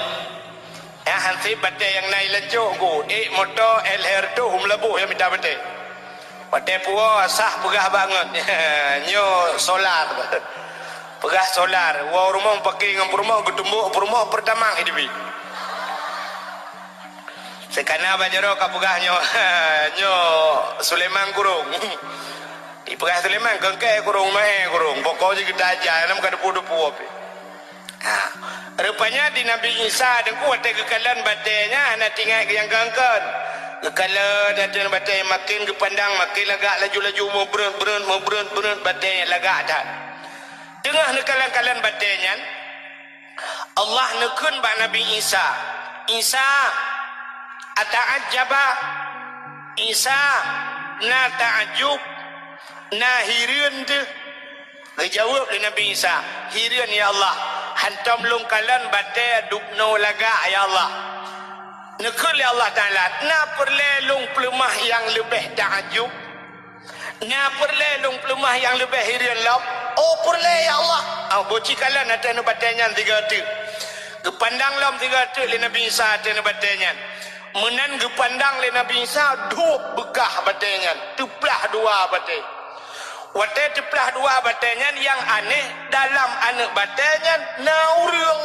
Nyan han sép batée nyang na i lancok ku, ék moto L H R tu hom laboh nyang mita batée. Watée puwoe sah peugah bangon. Nyoe solar. Peugah solar. Woe rumoh pake ngon peurumoh, geutumbok peurumoh, Pertamax hidupi. Seukana bak jaroe ka peugah nyoe, nyoe Sulaiman Kurong. Ipeugah Sulaiman, keungkée kurong, maé kurong. Pokok jih geutajak, nam ka depu-depu api. Ha. Rupanya di Nabi Isa teungku watée geukalon batée nyan hana teuingat nyang kon-kon. Geukalon ateueh batée, maken geupandang, maken lagak laju-laju, meubreuet-breuet, meubreuet-breuet, batée nyan lagak that. Teungoh neukalon-kalon batée nyan, Allah neukheun bak Nabi Isa, "Isa, Ata'ajjaba Isa, na ta'ajub, na hireuen teuh? Geujaweueb lé Nabi Isa, "Hireuen, ya Allah, hantom lôn kalon batée dubnoe lagak, ya Allah." Neukheun lé Allah Taala, "Na peureulée lôn peuleumah nyang leubeh ta'ajub? Na peureulée lôn peuleumah nyang leubeh hireuen lom?" "Oh, peureulée, ya Allah." "Oh, boh ci kalon ateueh aneuëk batée nyan sigoe teuk." Geupandang lom sigoe teuk lé Nabi Isa ateueh aneuëk batée nyan. Meunan geupandang lé Nabi Isa, dub beukah batée nyan, teuplah dua batée. Watée teuplah dua batée nyan, nyang aneh, dalam aneuëk batée nyan na ureuëng.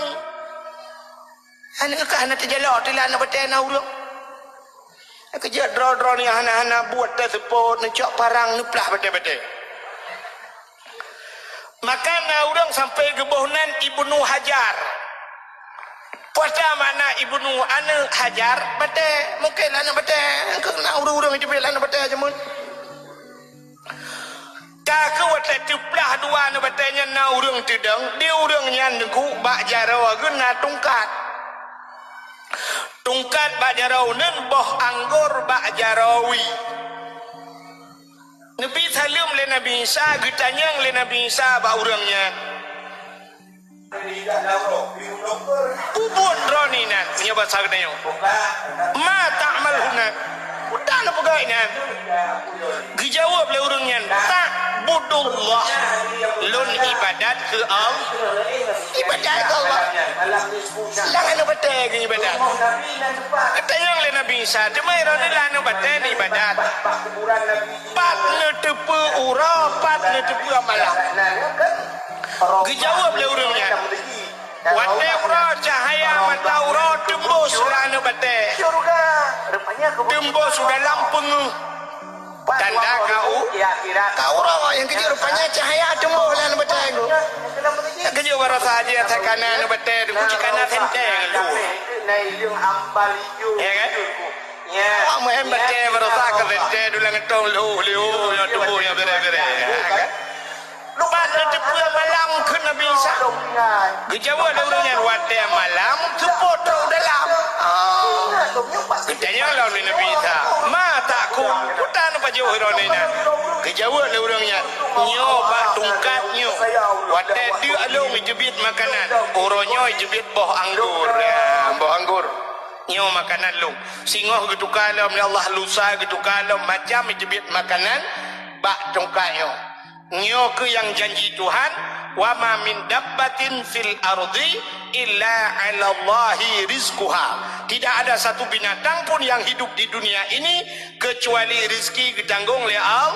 Aneuëk kah na teujalok teuh lam aneuëk batée na ureuëng. Keujeuet droe-droe nyang hana-hana buet teuseupôt, neucok parang, neuplah batée-batée. Maka na ureuëng sampoe geuboh nan Ibnu Hajar. Peue makna Ibnu, aneuëk Hajar? Batée. Mungken aneuëk batée, keu na ureuëng-ureuëng jeuet lam aneuëk batée jameun. Ka keuh watée teuplah dua aneuëk batée nyan na ureuëng teudong, di ureuëng nyan teungku bak jaroe geuh na tungkat. Tungkat bak jaroe uneuen, boh anggor bak jaroe wie. Neubi saleuem lé Nabi Isa, geutanyong lé Nabi Isa bak ureuëng nyan, "Peue buet droeneueh nyan?" Meunyoe basa geutanyoe, "Ma ta'mal huna?" Peue nyang neupeugah nyan? Geujaweueb lé ureuëng nyan, "Ta'budullah." Lôn iébadat keu Allah. Iébadat keu Allah. Lam aneuëk batée geuiébadat. Geutanyong lé Nabi Isa, "Teuma droeneueh lam aneuëk batée neuiébadat, pat neuteupeue uroe, pat neuteupeue malam?" Geujaweueb lé ureuëng nyan, "Watée uroe cahya mata uroe teumbôh lam aneuëk batée, teumbôh dalam peungeuh, tanda ka u-, ka uroe." Nyang keujeuet rupanya cahya teumbôh lam aneuëk batée. Nyang keujeuet baroesa jih asai kana aneuëk batée, teungku, cit kana sentée ngon lhôh. Ya kan? Awak meuhem batée baroesa ka sentée, dulang geutong lhôh, lhôh, nyang teumbôh nyang birée-birée. Ya kan? Pat neuteupeue malam, kheun Nabi Isa. Geujaweueb lé ureuëng nyan, "Watée malam seupôt trok dalam." Ah. Geutanyong lom lé Nabi Isa, "Ma ta'kul?" Peue nyang neupajoh droeneueh nyan? Geujaweueb lé ureuëng nyan, "Nyoe bak tungkat nyoe, watée deuk lôn jiteubiet makanan, uroe nyoe jiteubiet boh anggor." Ya, boh anggor. "Nyoe makanan lôn." Singoh geutuka lom lé Allah, lusa geutuka lom, macam jiteubiet makanan bak tungkat nyoe. Nyoe keuh nyang janji Tuhan, "Wa ma min dabbatin fil ardi illa 'alallahi rizquha." Tidak ada satu binatang pun yang hidup di dunia ini kecuali rezeki geutanggong lé Allah,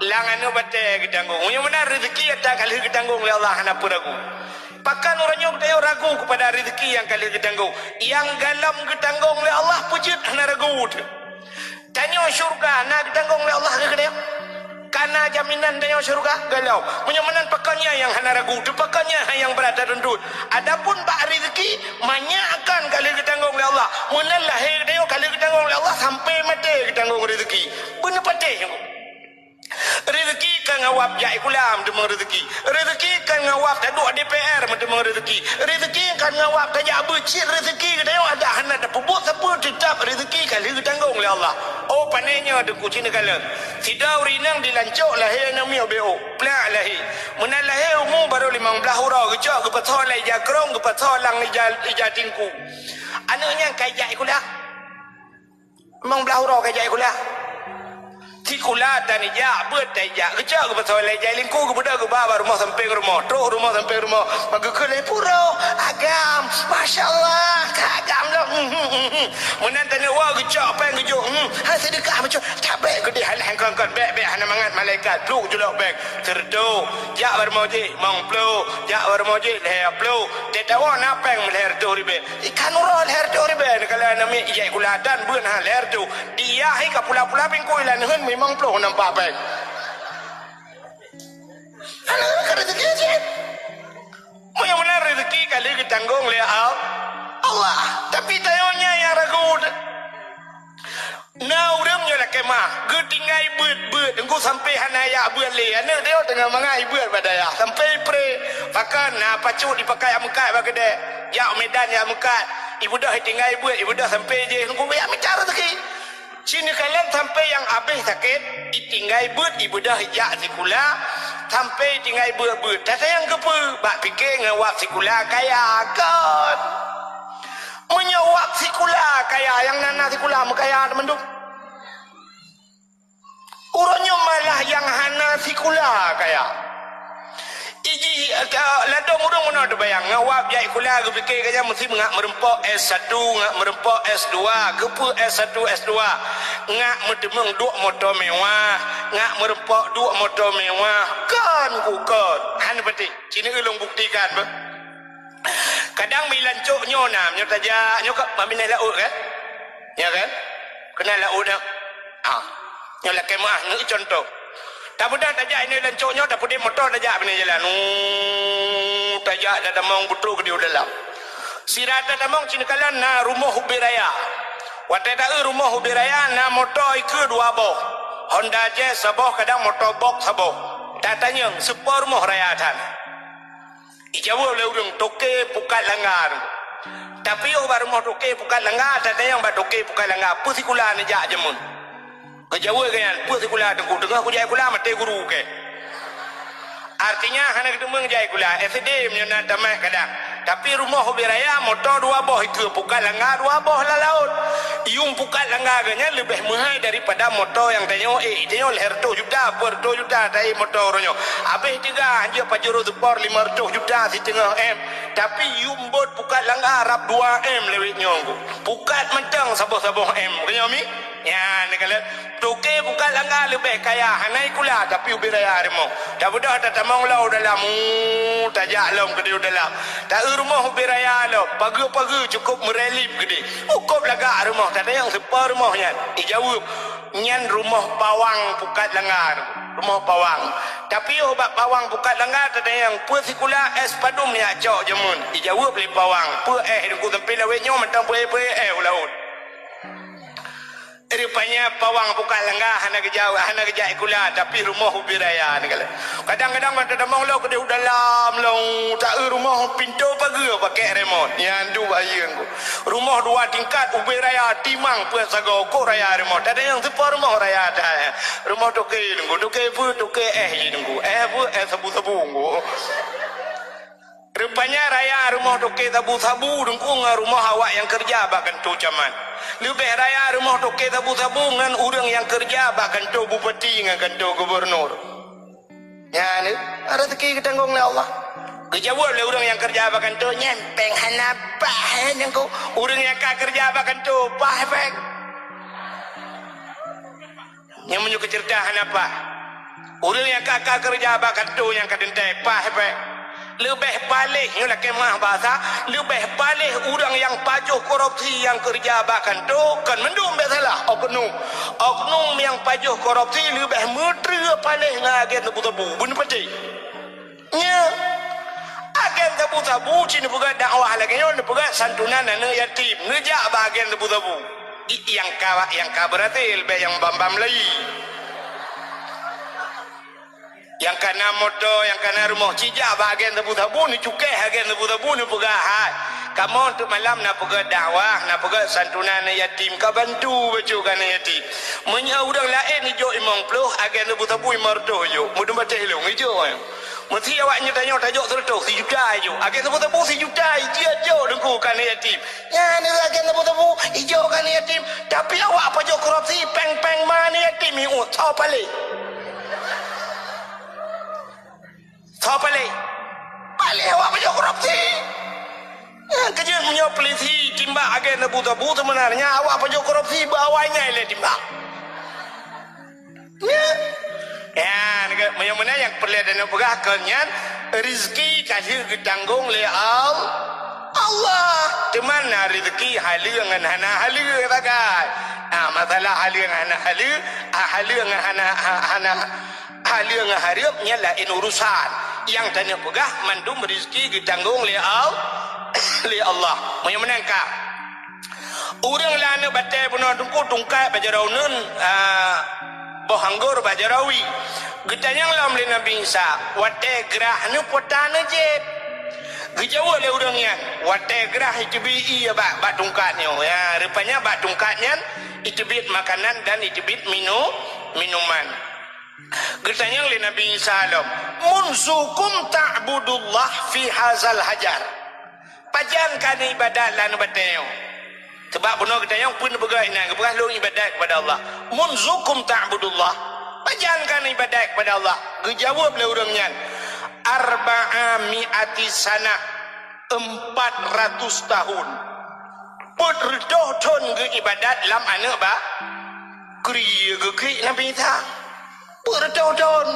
lam aneuëk batée geutanggong. Meunyoe meunan rezeki ata ka lheueh geutanggong lé Allah, hana peue ragu. Pakon uroe nyoe geutanyoe ragu keupada rezeki nyang ka lheueh geutanggong? Nyang galom geutanggong lé Allah peue jeuet hana ragu teuh. Tanyoe syeuruga na geutanggong lé Allah keu geutanyoe? Ka na jaminan tanyoe syeuruga? Galom. Meunyoe meunan, pakon nyan nyang hana ragu teuh, pakon nyan hai nyang brat tatuntut? Adapun bak rezeki, manyak kan ka lheueh geutanggong lé Allah. Meunan lahé geutanyoe ka lheueh geutanggong lé Allah, sampoe maté geutanggong rezeki. Beuneupatéh nyoe. Rezeki kan ngawab jak sikula meuteumeung rezeki. Rezeki kan ngawab taduek D P R meuteumeung rezeki. Rezeki kan ngawab tajak beuet cit rezeki geutanyoe, adak hana tapeubuet sapeue, teutap rezeki ka lheueh geutanggong lé Allah. Oh, pane nyoe teungku, ci neukalon. Sidroe ureuëng inong dilancok lahé aneuëk miet B O. Plak lahé. Meunan lahé umu barô limong blaih uroe, geucok geupasoe lam ija krong, geupasoe lam ija, ija tingku. Aneuëk nyan ka ijak sikula. Limong blaih uroe ka ijak sikula. Sikula tan ijak, beuet tan ijak. Geucok geupasoe lam ija lingku, geubeudôh geuba bak rumoh sampéng rumoh. Trok rumoh sampéng rumoh. Bak geukheun lé pura. Agam. Masya Allah. Ka agam lom. Meunan tanyoe woe geucok péng geujok. Hmm. Hai seudeukah bacut. Tabek geudeh hana kon-kon. Bék, bék, hana mangat malaikat. Pluk julok péng. Seureutôh. Jak bak rumoh jih. Limong ploh. Jak bak rumoh jih. Lhèe ploh. Teuh tawoe na péng lhèe reutôh ribèe. Ikan uroe lhèe reutôh ribèe, neukalon aneuëk miet ijak sikula tan beuet ha lhèe reutôh. Di yah hi ka pula-pula bingkôi lam neuheun limong ploh nampak péng. Aneuëk ka rezeki cit. Meunyoe meunan rezeki ka lheueh geutanggong lé Al-, Allah. Tapi tanyoe nyan nyang ragu. Na ureuëng nyoe lakée mah, geutinggai beuet-beuet, teungku sampoe hana jak beuet lé. Aneuëk tanyoe teungoh mangat ibeuet bak dayah, sampoe ipré. Pakon na pacut ipakai jak meukat bak keudè. Jak Medan jak meukat. Ibeudôh itinggai beuet, ibeudôh sampoe jih, nunggu jak mita raseuki. Ci neukalon sampoe nyang abéh sakét, itinggai beuet, ibeudôh ijak sikula, sampoe itinggai beuet-beuet. Tatanyong keupeue? Bak pike ngon wab sikula kaya kon. Meunyoe wab sikula kaya, nyang na-na sikula meukaya teumandum. Uroe nyoe malah nyang hana sikula kaya. Iji, eh, ladôm ureuëng meunoe teubayang, ngon wab jak sikula geupike gobnyan meusti ngak meureumpok S satu, ngak meureumpok S dua, keupeue S satu, S dua? Ngak meuteumeung duek moto mewah, ngak meureumpok duek moto mewah. Kon, kon. Hana pati. Ci neueu lôn buktikan beuh. Kadang meuilan cok nyoe na, nyoe tajak, nyoe ka maminéh laôt kan? Ya kan? Keunan laôt dah. Ha. Nyoe lakée meuah, nyoe contoh. Tapeugah tajak inoe lam cok nyoe, tapeudeh moto tajak binéh jalan. Uh, tajak tatamong beutôi keudeh u dalam. Sira tatamong ci neukalon na rumoh ubé raya. Watée taeu rumoh ubé raya na moto ikeue dua boh. Honda Jazz saboh, kadang moto box saboh. Tatanyong, soe po rumoh raya that? Ijaweueb lé ureuëng, toke Pukat Langga. Tapi yoh bak rumoh toke Pukat Langga, tatanyong bak toke Pukat Langga, peue sikula neujak jameun? Geujaweueb gobnyan, peue sikula teungku, teungoh kujak sikula maté guru kèe. Artinya hana geuteumeung jak sikula, S D meunyoe na tamat kadang. Tapi rumoh ubé raya, moto dua boh ikeue Pukat Langga, dua boh lam laôt. Yum Pukat Langga gobnyan leubeh meuhai daripada moto nyang tanyoe, eh, tanyoe lhèe reutôh juta, peuet reutôh juta taék moto uroe nyoe. Abéh teuga hanjeuet Pajero Sport lima reutôh juta siteungoh M. Tapi yum bot Pukat Langga rab dua M lewat nyoe. Pukat mantong saboh-saboh M. Keunyoe mi? Nyan, neukalon toke Pukat Langga leubeh kaya, hana sikula, tapi ubé raya rumoh. Tabeudôh tatamong lom u dalam, uh, tajak lom keudeh u dalam. Taeu rumoh ubé raya lom, pageue-pageue cukôp meurelip keudeh. Cukôp lagak rumoh, tatanyong soe po rumoh nyan. Ijaweueb, nyan rumoh pawang Pukat Langga, rumoh pawang. Tapi yoh bak pawang Pukat Langga, tatanyong peue sikula, S padum neujak cok jameun. Ijaweueb lé pawang, peue S teungku, sampoe lawét nyoe mantong peue-peue S u laôt. Rupanya pawang Pukat Langga hana geujaweueb, hana geujak sikula, tapi rumoh ubé raya neukalon. Kadang-kadang ban tatamong lom keudeh u dalam lom, taeu rumoh pintoe pageue pakèk remote. Nyan duek bayeue teungku. Rumoh dua tingkat, ubé raya, timang peuet sagoe, kok raya rumoh. Tatanyong soe po rumoh raya that. Rumoh toke teungku, toke peue, toke S ji teungku. S peue, S sabu-sabu teungku. Rupanya raya rumoh toke sabu-sabu teungku ngon rumoh awak nyang keureuja bak kantô camat. Leubeh raya rumoh toke sabu-sabu ngon ureuëng nyang keureuja bak kantô bupati ngon kantô gubunur. Nyan, raseuki geutanggong lé Allah. Geujaweueb lé ureuëng nyang keureuja bak kantô, "Nyan péng hana bah, eh, teungku." Ureuëng nyang ka keureuja bak kantô, bah péng. Nyang meunyoe keuceureuta hana paih. Ureuëng nyang ka, ka keureuja bak kantô nyang ka teuntée, paih péng. Leubeh paléh, nyoe lakée meuah bahasa, leubeh paléh ureuëng nyang pajoh korupsi nyang keureuja bak kantô, kon mandum bék salah, oknum. Oknum nyang pajoh korupsi leubeh meutreue paléh ngon agen sabu-sabu. Beuneupatéh. Nyo, agen sabu-sabu ci neupeugah dakwah lagée nyoe, neupeugah santunan aneuëk yatim, neujak bak agen sabu-sabu. I-, nyang ka, nyang ka beurhasil, bék nyang bam-bam lai. Nyang ka na moto, nyang ka na rumoh, ci jak bak agen sabu-sabu, neucukéh agen sabu-sabu, neupeugah, "Hai, kamoe teuk malam na peugah dakwah, na peugah santunan aneuëk yatim, ka bantu bacut keu aneuëk yatim. Meunyoe ureuëng laén ijok limong ploh, agen sabu-sabu limong reutôh ijok." Meudeuh bateh lôn, ijok. Meusé awak nyoe tanyoe tajok seureutôh, sijuta ijok. Agen sabu-sabu sijuta, ijok jok teungku keu aneuëk yatim. Nyan agen sabu-sabu, ijok keu aneuëk yatim. Tapi awak pajoh korupsi, péng-péng ma aneuëk yatim iut, soe paléh? Soe paléh? Paléh awak pajoh korupsi. Nyan keujeuet meunyoe polisi timbak agen sabu-sabu, seubeunarnya awak pajoh korupsi beu awai nyan ilée timbak. Nyan. Nyan, ke, meunyoe meunan nyang peureulée droeneuh peugah kon nyan, rezeki ka lheueh geutanggong lé Al-, Allah. Teuma na rezeki haleue ngon hana haleue sagai. Ah, masalah haleue ngon hana haleue, ah, haleue ngon hana, ha-, hana, haleue ngon hareuem nyan laén urusan. Nyang tanyoe peugah mandum rezeki geutanggong lé Al-, lé Allah. Meunyoe meunan ka. Ureuëng lam aneuëk batée bunoe teungku tungkai bak jaroe uneuen, a, boh anggor bak jaroe wie. Geutanyong lom lé Nabi Isa, watée grah nyoe po ta neujieb? Geujaweueb lé ureuëng nyan, watée grah jiteubiet ié bak, bak tungkat nyoe. Ya, rupanya bak tungkat nyan jiteubiet makanan dan jiteubiet minu-, minuman. Geutanyong lé Nabi Isa lom, "Munzukum ta'budullah fi hazal hajar?" Pajan ka neuibadat lam batée nyoe? Sabab bunoe geutanyong peue neupeugah inan, geupeugah lôn ibadat kepada Allah. "Munzukum ta'budullah?" Pajan ka neuibadat kepada Allah? Geujaweueb lé ureuëng nyan, "Arba'a mi'ati sanah," empat ratus tahun. Peuet reutôh thon geuibadat lam aneuëk ba-, kri geuklik Nabi Isa. Peuet reutôh thon.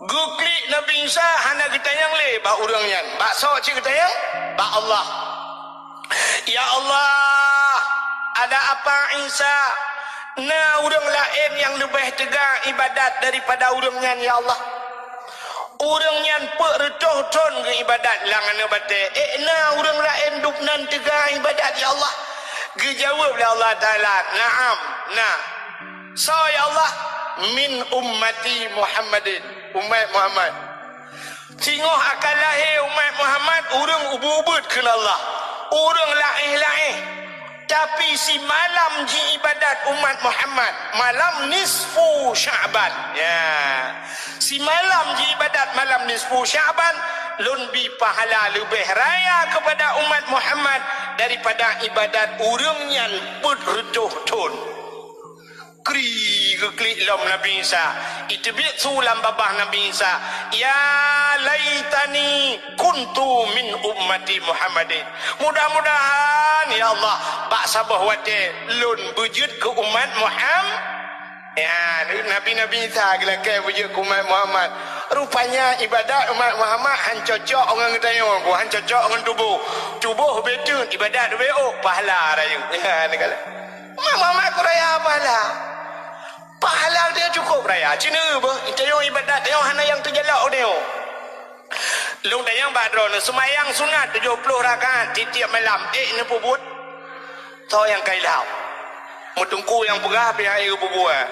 Geuklik Nabi Isa hana geutanyong lé bak ureuëng nyan. Bak soe cit geutanyong? Bak Allah. "Ya Allah, ada apa Isa? Na ureuëng laén nyang leubeh teuga ibadat daripada ureuëng nyan, ya Allah. Ureuëng nyan peuet reutôh thon geuibadat lam aneuëk batée. Ék na ureuëng laén dubnan teuga ibadat, ya Allah?" Geujaweueb lé Allah Taala, "Na'am, na." "Soe, ya Allah?" "Min ummati Muhammadin," umat Muhammad. Singoh akan lahé umat Muhammad, ureuëng ubeuet-ubeuet kheun Allah, ureuëng laéh-laéh. Tapi simalam jiibadat umat Muhammad, malam nisfu Sya'ban. Ya. Simalam jiibadat malam nisfu Sya'ban, lôn bi pahala leubeh raya kepada umat Muhammad daripada ibadat ureuëng nyan peuet reutôh thon. Kri geuklik lom Nabi Isa. Iteubiet su lam babah Nabi Isa, "Ya laitani kuntu min ummati Muhammadin." Mudah-mudahan, ya Allah, bak saboh watée lôn beujeuet keu umat Muham-, ya, nabi-nabi Isa geulakée beujeuet keu umat Muhammad. Rupanya ibadat umat Muhammad han cocok ngon geutanyoe, han cocok ngon tuboh. Tuboh beuteuet, ibadat beuteuet, pahala rayeuk. Ya, neukalon. Umat Muhammad keu raya pahala. Pahala dia cukup raya. Cina beuh, tanyoe ibadat, tanyoe hana nyang teujalok tanyoe. Lôn tanyong bak droeneuh, seumayang sunat tujoh ploh rakaat tiep-tiep malam, ék neupeubuet? Soe nyang ka ilham? Meuteungku nyang peugah pih hana geupeubuet.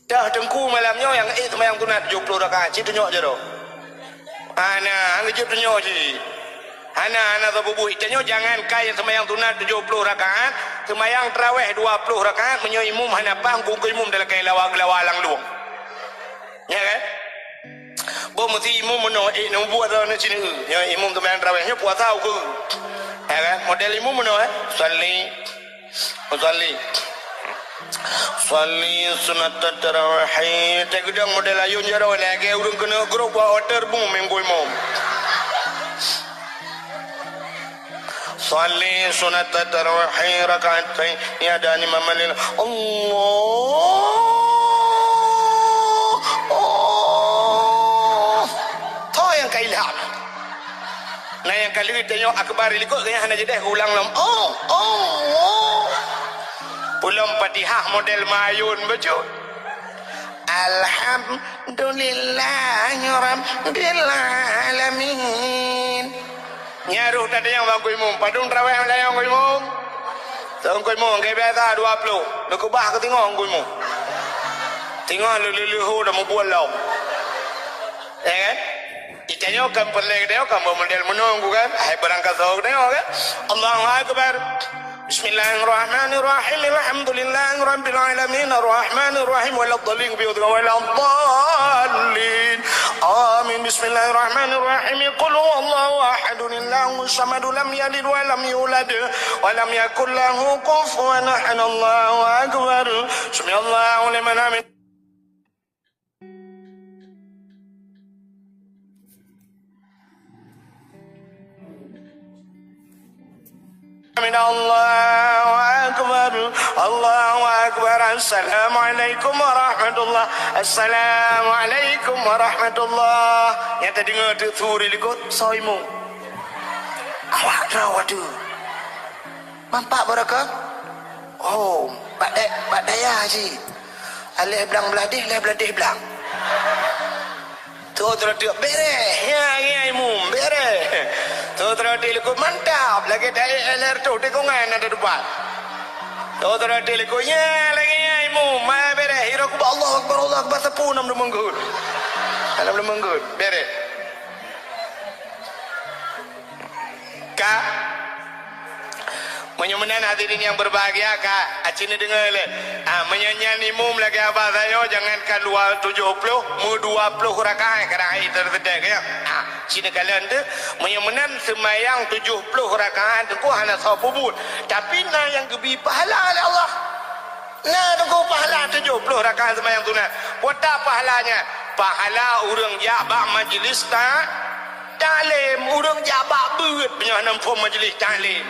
Dah teungku malam nyoe nyang ék seumayang sunat tujoh ploh rakaat, ci tunyok jaroe. Hana, hana geujeuet tunyok cit. Hana, hana saboh buet. Tanyoe jangan kai seumayang sunat tujoh ploh rakaat, seumayang tarawih dua ploh rakaat, meunyoe imum hana paih, keu imum talakée lawa-lawa lam luwang. Ya kan? Boh meusi imum meunoe, ék neubuet droeneuh sineuk. Nyoe imum seumayang tarawih, nyoe puasa ukeue. Ya kan? Model imum meunoe, eh. Salli. Usalli. Usalli sunnatat tarawih. Teugeudong model ayun jaroe lagée ureuëng keuneuk grob bak otor bu minggu imum. Usalli sunnatat tarawih rakaatain ya dani mamalil. Allah. Oh. Tho nyang ka ilham. Na nyang ka lheueh tanyoe akbar likot geuh nyan hana jadeh ulang lom. Oh, oh, oh. Pulom Fatihah model mayun bacut. Alhamdulillahirabbil alamin. Nyan roh tatanyong bak Teungku Imum, padum tarawih lam layong Teungku Imum. Teungku Imum, gaya biasa dua ploh. Leukeubah keu teungoh Teungku Imum. Teungoh leuleuleuho dan mubuet lom. Ya kan? Itanyoe kan peureulée geutanyoe kan model meunoe kan? Hai barangkasoe geutanyoe kan? Allahu Akbar. Bismillahirrahmanirrahim. Alhamdulillahirabbil alamin. Arrahmanirrahim. Waladdallin. Waladdallin. Amin. Bismillahirrahmanirrahim. Qul huwallahu ahad. Allahus samad. Lam yalid wa lam yulad. Wa lam yakul lahu kufuwan ahad. Allahu Akbar. Sami'allahu liman hamid. Amin. Allahu Akbar. Allahu Akbar. Assalamualaikum warahmatullah. Assalamualaikum warahmatullah. Nyang tadeungoe teuk su di likot, soe imum? Awak droe watée. Mampak barokah? Oh, bak da-, bak dayah cit. Aléh blang blah deh, lhée blah deh blang. Tho troh teuk bereh, ya, ya, imum, bereh. Tho troh teuk likot mantap, lagée taék aléh reutôh tikongan na teupat. Tho troh teuk likot, ya, lagée ya, imum, ma bereh, hiroe kubah, Allahu Akbar, Allahu Akbar, sapeue nam leumeung geuhot. Nam leumeung geuhot, bereh. Ka? Meunyoe meunan hadirin nyang berbahagia, ka, aci neudeungoe lé. Ah, meunyoe nyan imum lagée haba tanyoe, jangankan dua tujoh ploh, meu dua ploh rakaat kadang hai teudeudek, ya. Ah, ci neukalon teuh, meunyoe meunan seumayang tujoh ploh rakaat teungku hana soe peubuet. Tapi na nyang geubri pahala lé Allah. Na teungku pahala tujoh ploh rakaat seumayang sunat. Peue ta pahalanya? Pahala ureuëng jak bak majlis ta-, taklim, ureuëng jak bak beuet, meunyoe hana muphom majlis taklim.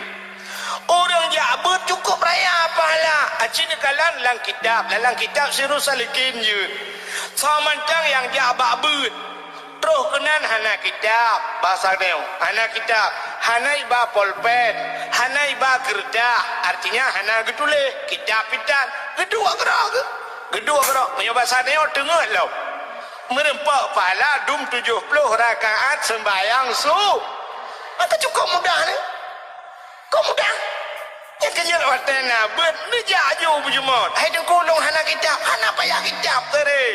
Ureuëng jak beuet cukup raya pahala. Aci neukalon lam kitab, lam kitab Sirus Salikin jeuet. Soe mantong nyang jak bak beuet, troh keunan hana kitab, basa tanyoe, hana kitab, hana iba polpen, hana iba keureutah, artinya hana geutuléh, kitab pitan, geuduek keudroe geuh. Geuduek keudroe, meunyoe basa tanyoe teungoh lom. Meureumpok pahala dum tujoh ploh rakaat seumbahyang su-, maka cukup mudah ni. Kok mudah? Nyang keujeuet watée na beuet neujak aju beujeuet. Hai teungku, lôn hana kitab, hana payah kitab teuh.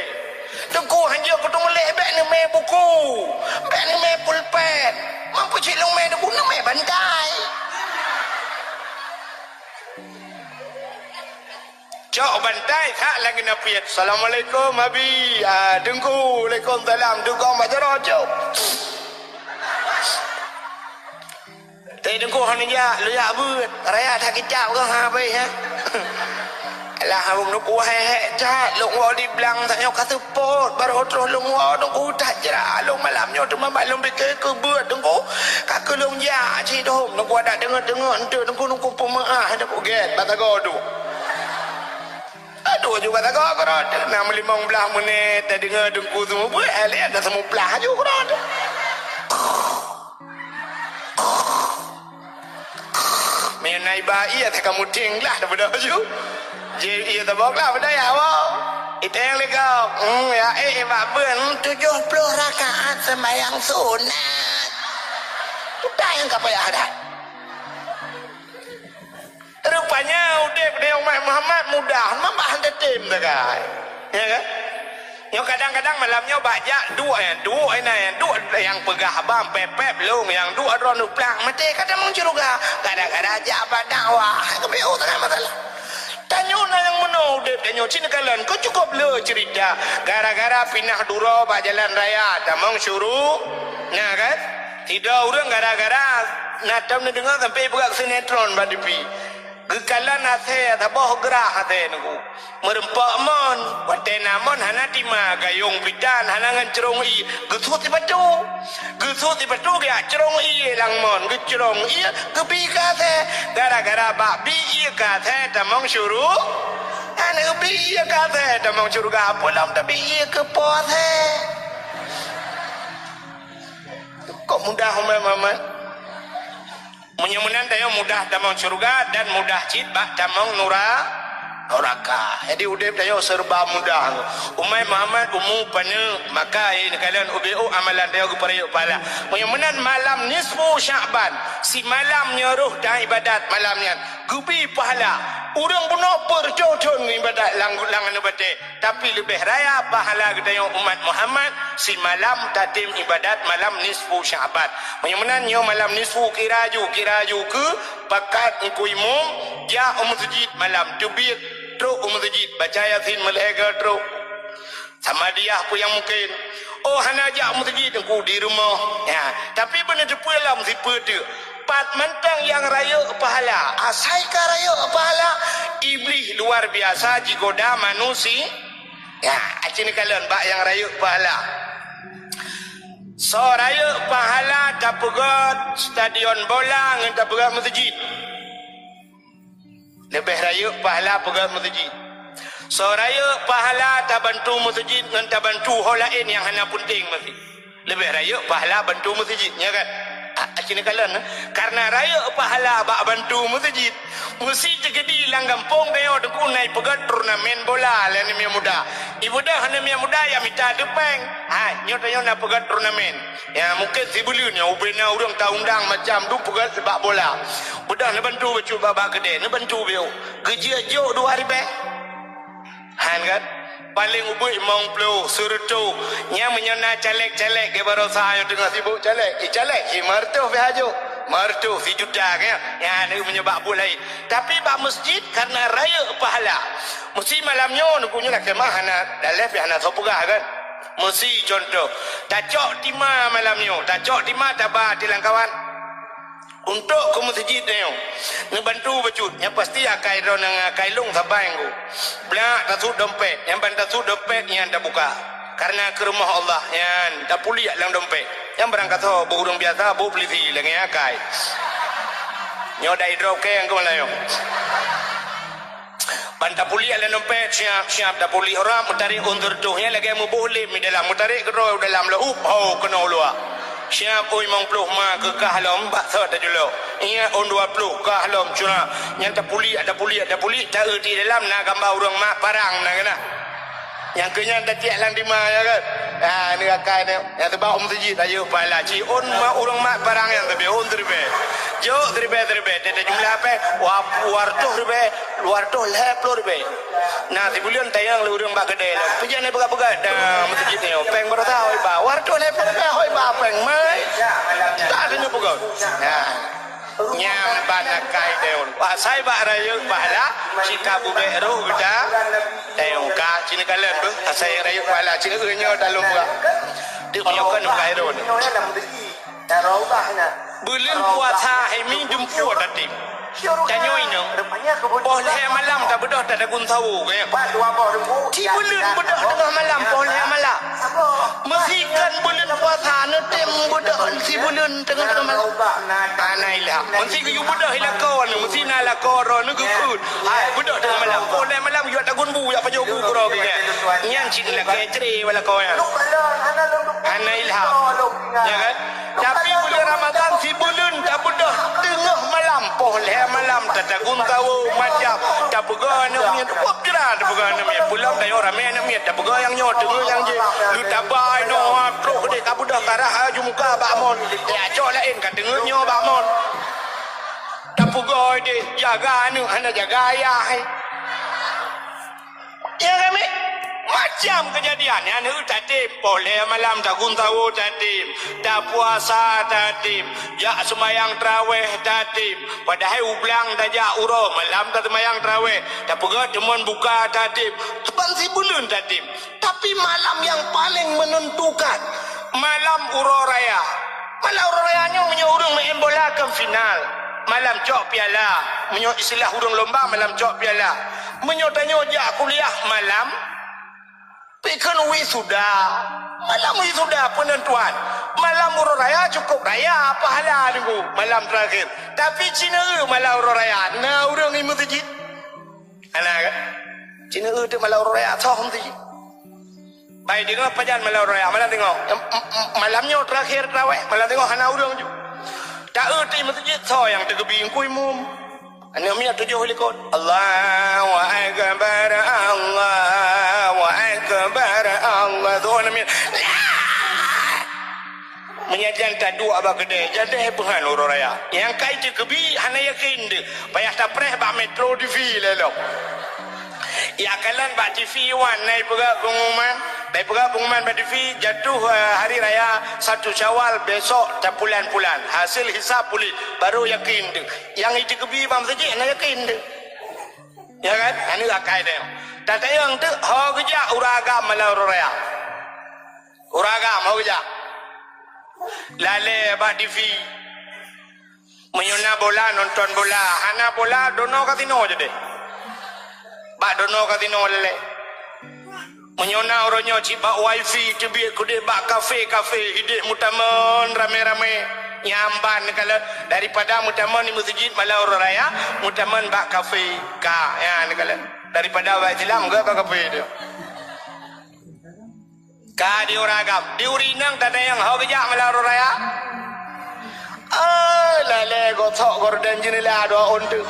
Teungku, hanjeuet kuteumeuleh bék neumé buku, bék neumé pulpet. Mampu cit lôn mé teungku neumé bantai. Cok bantai that lagée na piet. Assalamualaikum Abi. Ah, teungku, waalaikumsalam. Teungku, mak jaroe cok. Tapi teungku hana jak, lôn jak beuet. Raya that kitab kah ha bai ha. Alah, abang teungku hai hek that, lôn woe di blang tanyoe ka seupôt, baru troh lôn woe teungku that jra, lôn malam nyoe teuma ban lôn pike keu beuet teungku. Ka keu lôn jak cit dum, teungku adak deungoe-deungoe enteuk teungku, teungku peumeu'ah teungku gét batago tu. Aduh, juga batago keurot. Na meulimong blaih menit tadeungoe teungku seumeubeuet, eh, lé ada seumublaih aju keurot. Meunyoe na iba ié teuka muting lah daripada aju. Ji ié tabok lah pada ya awak. Iteng lego. Hmm, ya eh, eh, bak beun, hmm, tujoh ploh rakaat sembahyang sunat. Utai nyang ka payah dah. Rupanya udeb di umat Muhammad mudah, mambah tetem sagai. Ya kan? Nyoe kadang-kadang malam nyoe bak jak duek nyan, duek inan nyan, duek nyang peugah abang pép-pép lôn, nyang duek droeneuh plak maté ka tamong syeuruga. Gara-gara jak bak dakwah, keubiet sangat masalah. Tanyoe na nyang meunoe udeb tanyoe cit neukalon, keu cukup le ceurita. Gara-gara pinah duroe bak jalan raya tamong syuru-, na kan? Sidroe ureuëng gara-gara na tom neudeungoe sampai peugah sinetron bak T V. Geukalon asèe saboh grah asèe nunggu. Meureumpok mon, watèe na mon hana tima, gayông pitan hana ngon crông ié, geusut sipatu. Geusut sipatu geujak crông ié lam mon, geucrông ié, geubi keu asèe. Gara-gara bak bi ié keu asèe tamong syuru-, hana geubi ié keu asèe tamong syeuruga, peue lom tabi ié keu po asèe. Kok mudah umat Muhammad? Meunyoe meunan tanyoe mudah tamong syeuruga dan mudah cit bak tamong nura-, nuraka. Jadi udeb tanyoe serba mudah. Umat Muhammad umu paneuk, maka, eh, neukalon ubé-u amalan tanyoe geupeurayeuk pahala. Meunyoe meunan malam nisfu Sya'ban, simalam nyoe rôh taibadat malam nyan, geubi pahala. Ureuëng bunoe peureutôh thôn ibadat lam, lam aneuk batèe. Tapi leubeh raya pahala geutanyoe umat Muhammad simalam tatem ibadat malam nisfu Sya'ban. Meunyoe meunan nyoe malam nisfu kira ju, kira ju keu pakat Teungku Imum jak u meuseujid malam, teubiet trok u meuseujid, baca Yasin meulhèe goe trok. Samadiyah peue nyang mungken. Oh, hana jak u meuseujid Teungku, di rumoh. Ya, tapi beuneuteupeu lom sipeue teuk. Pat mantong nyang rayeuk pahala, asai ka rayeuk pahala, Iblih luar biasa jigoda manusi-, ya, aci neukalon bak nyang rayeuk pahala. Soe rayeuk pahala tapeugöt stadion bola ngon tapeugöt meuseujid. Leubeh rayeuk pahala peugöt meuseujid. Soe rayeuk pahala tabantu meuseujid ngon tabantu ho laén nyang hana peunteng meuseujid. Leubeh rayeuk pahala bantu meuseujid, nya kan? Ah, aci neukalon, eh? Karena rayeuk pahala bak bantu meuseujid, meuseujid teukeudi lam gampông tanyoe Teungku na ipeugöt turnamen bola lé aneuk miet muda. Ibeudôh aneuk miet muda nyang mita teupeng. Hai, nyoe tanyoe na peugöt turnamen. Ya, mungken sibuleuen nyoe ubé na ureuëng taundang macam tu peugöt sepak bola. Beudôh neubantu bacut bak-bak keudè, neubantu ubé-u. Geujeuet jok dua ribèe. Han kan? Paleng ubeuet limong ploh, seureutôh. Nyan meunyoe na caleg-caleg di baroesa nyang teungoh sibuk caleg. Eh, caleg, lima ratus pih ajo. Meureutoh sijuta kan? Nyan meunyoe bak buet laén. Tapi bak meuseujid karena rayeuk pahala. Meusi malam nyoe neugui nyoe lakée mah hana daleh pih hana soe peugah kan? Meusi contoh, tacok tima malam nyoe, tacok tima taba tilang kawan. Untuk keu meuseujid nyoe, neubantu bacut, nyang pasti akai droeneuh ngon akai lôn sabai ngon. Blak tasut dompet, nyang ban tasut dompet nyan tabuka. Karena keu rumoh Allah nyan tapuliek lam dompet. Nyang barangkasoe beu ureuëng biasa beu peulisi lagée akai. Nyoe dai droe keng keu malam nyoe. Ban tapuliek lam dompet siab-siab tapuliek uroe meutarek ôn sireutôh nyan lagée meuboh lem di dalam meutarek keudroe u dalam lom up ho keunoe u luwa. Siab ôn limong ploh ma keu kah lom bak soe tajulok. Ingat ôn dua ploh kah lom curak. Nyan tapuliek, tapuliek, tapuliek taeu di dalam na gamba ureuëng mat parang na keunan. Nyang keu nyan tatiek lam tima, ya kan? Ha, ni akai ni. Nyang teuba u meuseujid, ayo pahala. Ci ôn ma ureuëng mat parang nyang teubiet, ôn siribée. Jok siribée-siribée, teuta jumlah peh, wa-, dua reutôh ribée, dua reutôh lhée ploh ribée. Na sibuleuen tayang lé ureuëng bak keudée lom. Peujeuet na peugah-peugah, dah meuseujid nyoe. Péng baroesa hôi ba. Dua reutôh lhée ploh ribée hôi ba péng. Mai. Tak ada nyoe peugah. Ya. Nyang ban akai deun. Wah, sai bak rayeuk pahala, cika bubek roh geuda. Tayong ka, cina kalon beuh, asai rayeuk pahala, cina eu nyoe dalom beuh. Deuk nyoe kan bukai roh ni. Buleuen puasa hai mi jumpu tatim. Tanyoe inong, poh lhée malam tabeudôh tadagun sawo, gaya. Sibuleuen beudôh teungoh malam, poh lhée malam. Meusikan buleuen puasa, neutem beudôh sibuleuen teungoh-teungoh malam. Hana ilham. Meusi geuyue beudôh i lakoe nyoe, meusi na lakoe droeneuh geukheun. Hai, beudôh teungoh malam. Poh lhée malam, yue tagun bu, yue pajoh bu keudroe geuh nyan. Nyan cit lakée cre bak lakoe nyan. Hana ilham. Ya kan? Tapi buleuen Ramadhan sibuleuen tabeudôh teungoh malam, poh lhée malam tatagun sawo macam tapeugah aneuk miet, wah pira tapeugah aneuk miet, pulang tanyoe ramé aneuk miet tapeugah nyang nyoe teungoh nyang jih, lu tabai noe trok deh tabeudôh tarah aju muka bak mon, ya cok laén ka teungoh nyoe bak mon. Tapeugah deh jaga aneuk hana jaga ayah. Ya kami macam kejadian nyan, heu, tatem, poh lhée malam tagun sawo tatem, tapuasa tatem, jak seumayang traweh tatem, padahai u blang tajak uroe malam taseumayang traweh, tapeugah teumon buka tatem, ban sibuleuen tatem. Tapi malam yang paling menentukan, malam uroe raya. Malam uroe raya nyoe meunyoe ureuëng main bola kan final, malam cok piala. Meunyoe istilah ureuëng lomba, malam cok piala. Meunyoe tanyoe jak kuliah malam, pi kheun wisuda. Malam wisuda peunentuan. Malam uroe raya cukup raya pahala nunggu malam terakhir. Tapi cina eu malam uroe raya, na ureuëng i meuseujid? Hana kan? Cina eu teuk malam uroe raya, soh meuseujid? Bai deungoe pajan malam uroe raya, malam deungoe. Em, em, em, malam nyoe terakhir traweh, malam deungoe hana ureuëng ju. Ta eu teuk meuseujid, soe nyang teugeubi, engku imum. Aneuk miet tujoh likot. Allahu Akbar, Allahu Akbar, Allah. Tuhan aneuk miet. Meunyoe jan taduek bak keudée, jan deh peuhan uroe raya. Nyang kai teukeubi hana yakin deuh. Payah tapreh bak Metro T V lé lom. Ya kalon bak T V wan, na ipeugah pengumuman, na ipeugah pengumuman bak T V, jatuh, eh, hari raya satu Syawal besok tapulan-pulan. Hasil hisab pulit, baru yakin deuh. Nyang iteukeubi bak meuseujid hana yakin deuh. Ya kan? Aneuk akai deh. Tatayong teuk ho geujak ureuëng agam malam uroe raya. Ureuëng agam ho geujak. Lalée bak T V. Meunyoe na bola, nonton bola. Hana bola, dono kasino jadeh. Bak dono kasino lalée. Meunyoe na uroe nyoe cit bak wifi teubiet keudeh bak kafe-kafe, ideh meutamon ramé-ramé. Nyan ban neukalon daripada meutamon di meuseujid malam uroe raya, meutamon bak kafe ka. Nyan neukalon daripada bak Islam ke bak kafe tu. Ka di ureuëng agam, di ureuëng inong tatanyong ho geujak malam uroe raya? Oh, lalée gosok gorden jeunela dua ôn teuk.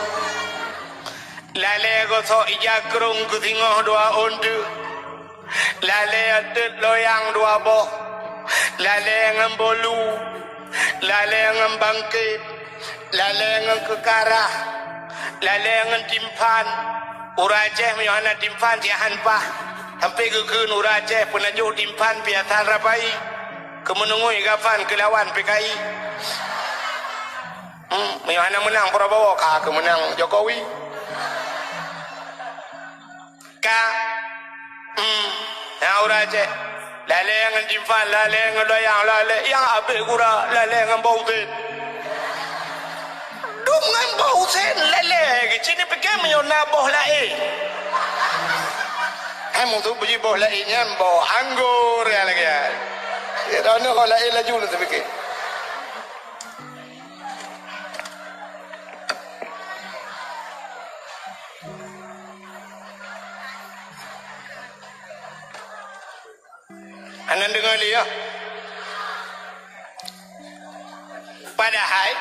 Lalée gosok ija krong keu singoh dua ôn teuk. Lalée ateuet loyang dua boh. Lalée ngon bolu. Lalée ngon bangkét. Lalée ngon keukarah, lalée ngon timphan. Ureuëng Aceh meunyoe hana timphan, siahan pah. Sampai geukheun ureuëng Aceh peunajoh timphan piasan rapai. Keumeunungui gafan keulawan P K I. Hmm, meunyoe hana meunang Prabowo, ka keuh meunang Jokowi. Ka. Hmm. Nah, ureueng Aceh. Lalé ngon timphan, lalé ngon loyang, lalé nyang abéh gura, lalé ngon boh usen. Dum ngon boh usen lalé, cit neupike meunyoe na boh laén. Hai musuh puji boh laén nyan boh anggur ya lagèe. Ya, dah na boh laén laju neupike. Hana deungoe lé, ya. Padahai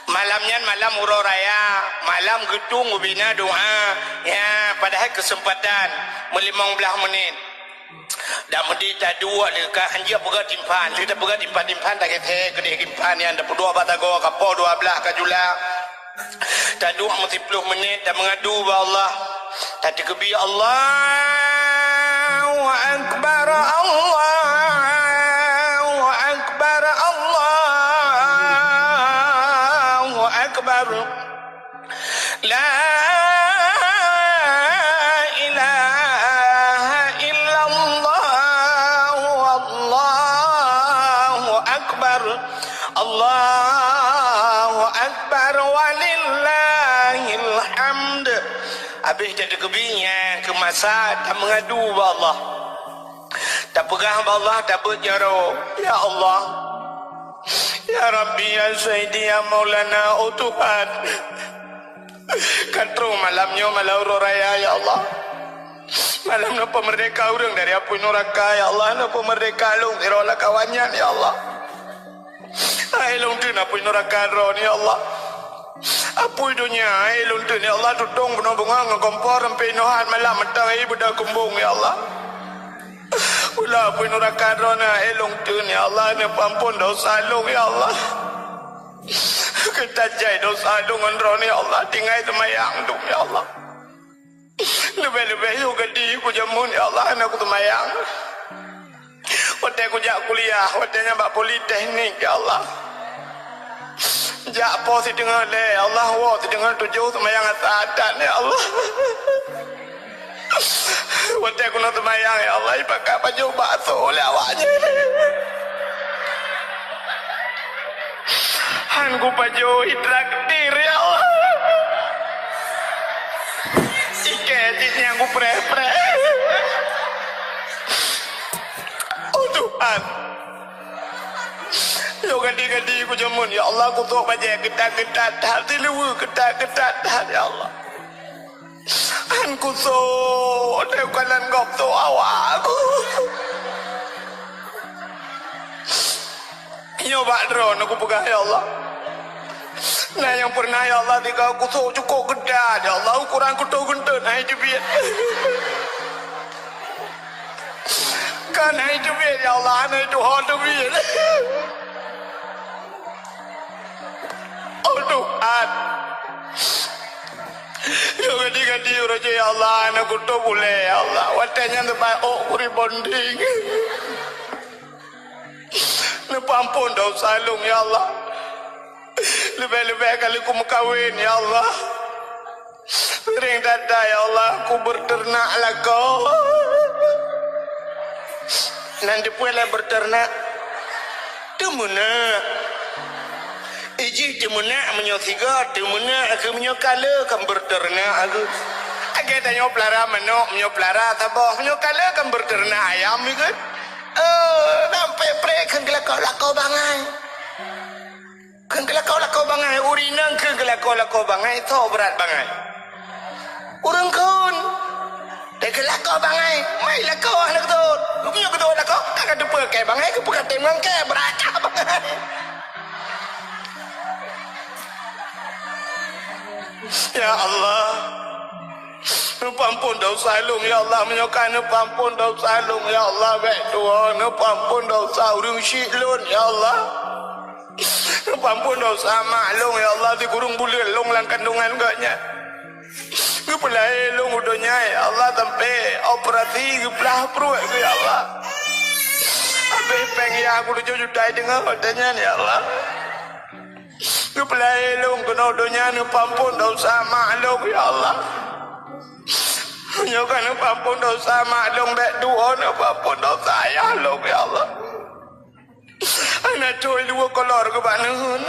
malam nyan malam uroe raya, malam geutung ubena doa. Ya, padahai keuseumpatan meulimong blaih menit. Dan meudeh taduek lé ka hanjeuet peugah timphan, lé tapeugah timphan-timphan tageutée keudeh timphan nyan tapeuduek bak sagoe ka poh dua blaih ka jula. Taduek meusiploh menit tameungadu bak Allah. Tateukebie, "Allahu Akbar, Allahu Akbar, Allahu Akbar." La ilaha illallah, wallahu akbar, Allahu akbar, walillahil hamd. Habéh tateukebie nyan keu masa tameungadu bak Allah. Tapeugah bak Allah, tabeuet jaroe, "Ya Allah, ya Rabbi, ya Sayyidi, ya Maulana, oh Tuhan." Ka troh malam nyoe malam uroe raya, ya Allah. Malam neupeumeurdeka ureueng dari apui nuraka, ya Allah, neupeumeurdeka lôn sidroe lam kawan nyan, ya Allah. Hai lôn teun apui nuraka droeneuh, ya Allah. Apui donya, hai lôn teun, ya Allah, tutong bunoe beungoh ngon kompor sampoe inoe that malam mantong hai beudôh keumbong, ya Allah. Ulah apui nuraka droeneuh, hai lôn teun, ya Allah, neupeuampon desya lôn, ya Allah. Keutajai desya lôn ngon droeneuh, ya Allah, tinggai seumayang lôn, ya Allah. Leubeh-leubeh yoh gadi kujameun, ya Allah, hana kuseumayang. Watée kujak kuliah, watée nyan bak politeknik, ya Allah. Jak poh siteungoh lhée, ya Allah, woe siteungoh tujoh seumayang asar that, ya Allah. Watée keunoe seumayang, ya Allah, ipakat pajoh bakso lé awak nyan. Han kupajoh itraktir, ya Allah. Ikée cit nyang kupreh-preh. Oh Tuhan. Yoh gadi-gadi kujameun, ya Allah, kusok bajée keutat-keutat that, siluweue keutat-keutat that, ya Allah. Han kusok, deuh kalan gob sok awak ku. Nyoe bak droeneuh kupeugah, ya Allah. Na nyang peureunah, ya Allah, tinggai kusok cukôp geuda, ya Allah, ukoran kutoh geunteut hai teubiet. Kan hai teubiet, ya Allah, hana tuho teubiet. Oh Tuhan. Yoh gadi-gadi uroe jih, ya Allah, hana kutoh bulée, ya Allah. Watée nyan teubaih ôk kuribonding. Neupeuampon desya lôn, ya Allah. Leubeh-leubeh kali kumeukawen, ya Allah. Piréng that-that, ya Allah, kubeuteurenak lakoe. Nan dipeue lé beuteurenak? Teumeunak. Ijih teumeunak meunyoe sigoe, teumeunak keuh meunyoe ka le kan beuteurenak keuh. Lagée tanyoe peulara manok, meunyoe peulara saboh, meunyoe ka le kan beuteurenak ayam keuh. Eh, sampoe preh kheun geulakoe-lakoe bangai. Kheun geulakoe-lakoe bangai, ureueng inong kheun geulakoe-lakoe bangai, soe brat bangai? Ureueng kheun. Teugeulakoe bangai, mai lakoe hana geudot. Meunyoe geudot lakoe, ka ka teupeue kée bangai, keupeue ka tem ngon kée, brat bangai. Ya Allah. Neupeuampon desya lôn, ya Allah. Meunyoe ka neupeuampon desya lôn, ya Allah, bék tuwoe neupeuampon desya ureueng syik lôn, ya Allah. Neupeuampon desya mak lôn, ya Allah, di gureueng buleuen lôn lam kandungan geuh nyan. Geupeulahé lôn u donya, ya Allah, sampoe operasi geuplah pruet, ya Allah. Habéh péng ya ku tujoh juta teungoh watée nyan, ya Allah. Geupeulahé lôn keunoe donya neupeuamphon desya mak lôn, ya Allah. Nyoe ka neupeuamphon desya mak lôn, bèk tuwoe neupeuamphon desya ayah lôn, ya Allah. Hana thôn luweue kolor geuh bak neuheun.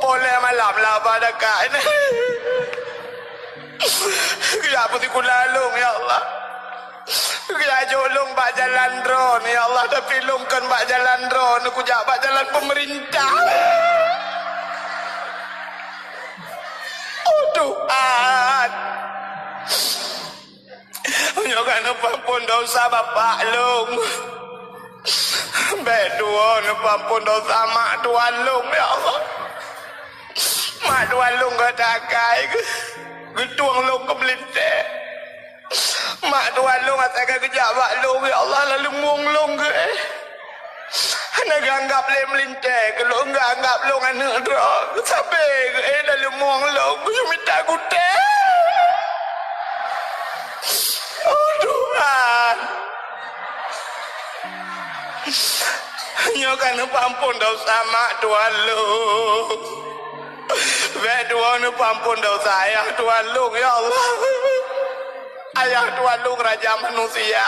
Peue lé malam laba dakak nyan. Geujak peusikula lôn, ya Allah. Geujak jok lôn bak jalan droeneuh, ya Allah, tapi lôn kon bak jalan droeneuh, kujak bak jalan peumeurintah. Oh, Tuhan. Nyoe ka neupeuamphon desya bapak lôn. Bèk tuwoe neupeuamphon desya mak tuan lôn, ya Allah. Mak tuan lôn geutak akai geuh, geutueng lôn keu meulintèe. Mak tuan lôn asai ka geujak bak lôn, ya Allah, lalu mueng lôn geuh, eh. Hana geuanggab lé meulintèe, keu lôn geuanggab lôn aneuk droe. Sabé geuh, eh, lalu mueng lôn, geuyue mita gutèe. Oh, Tuhan. Nyoe ka neupeuamphon desya mak tuan lôn. Bèk tuwoe neupeuamphon desya ayah tuan lôn, ya Allah. Ayah tuan lôn raja manusia.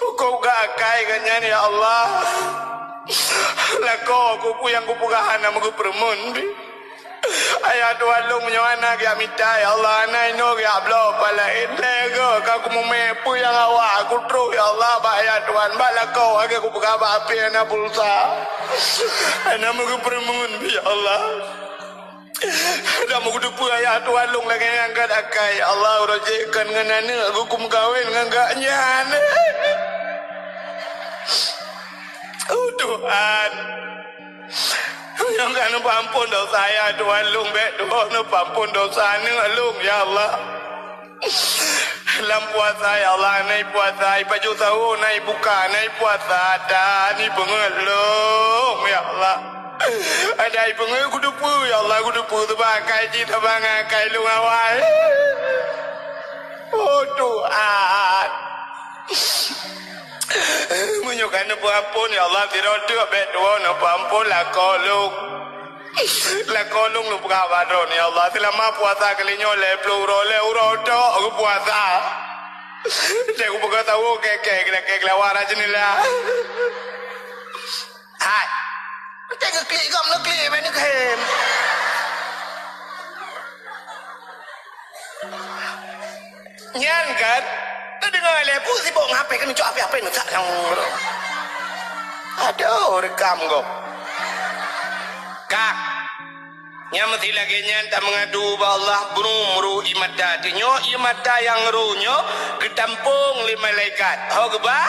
Hukôm geuh akai geuh nyan, ya Allah. Lakoe ku peue nyang kupeugah hana meugeupeureumeun pih. Ayah tuan lôn, meunyoe hana geujak mita, ya Allah, hana inoe geujak bloe pat laén. Lé geuh ka kumumé peue nyang awak kutroh, ya Allah, bak ayah tuan, bak lakoe lagèe kupeugah bak apui hana pulsa. Hana meugeupeureumeun pih, ya Allah. Hana meugeuteupeu ayah tuan lôn lagèe nyan geuh akai, ya Allah, uroe jih kon ngon aneuk geuh kumeukawen ngon geuh nyan. Oh, Tuhan. Nyang ka neupeuamphon desya ayah tuan lôn, bèk tuwoe neupeuamphon desya aneuk lôn, ya Allah. Lam puasa, ya Allah, na puasa, ipajoh sahô, na buka, na puasa, dan ipeungeut lôn, ya Allah. Ada ipeungeut kuteupeu, ya Allah, kuteupeu, teubang akai jih, teubang akai lôn awai. Oh, Tuhan. Meunyoe ka neupeuamphon, ya Allah, sidroe teuk bèk tuwoe neupeuamphon lakoe lôn. Lakoe lôn lôn peugah bak droeneuh, ya Allah, seulama puasa kali nyoe lhèe plôh uroe, lhèe uroe tok geupuasa. Lhèe geupeugah tawoe kèe-kèe, geulakèe geulawa rot jeuneulah. Hai. Teuka geuklik gom, neuklik bèk neukhem. Nyan kan, teudeungoe lé peue sibok ngon H P, keuneuk cok H P, H P neusak nyang. Aduh, rekam gob. Kak, nyang meusti lagèe nyan tameungadu bak Allah, brum ru ié mata. Teunyoe ié mata nyang ru nyoe geutampông lé malaikat. Ho geuba?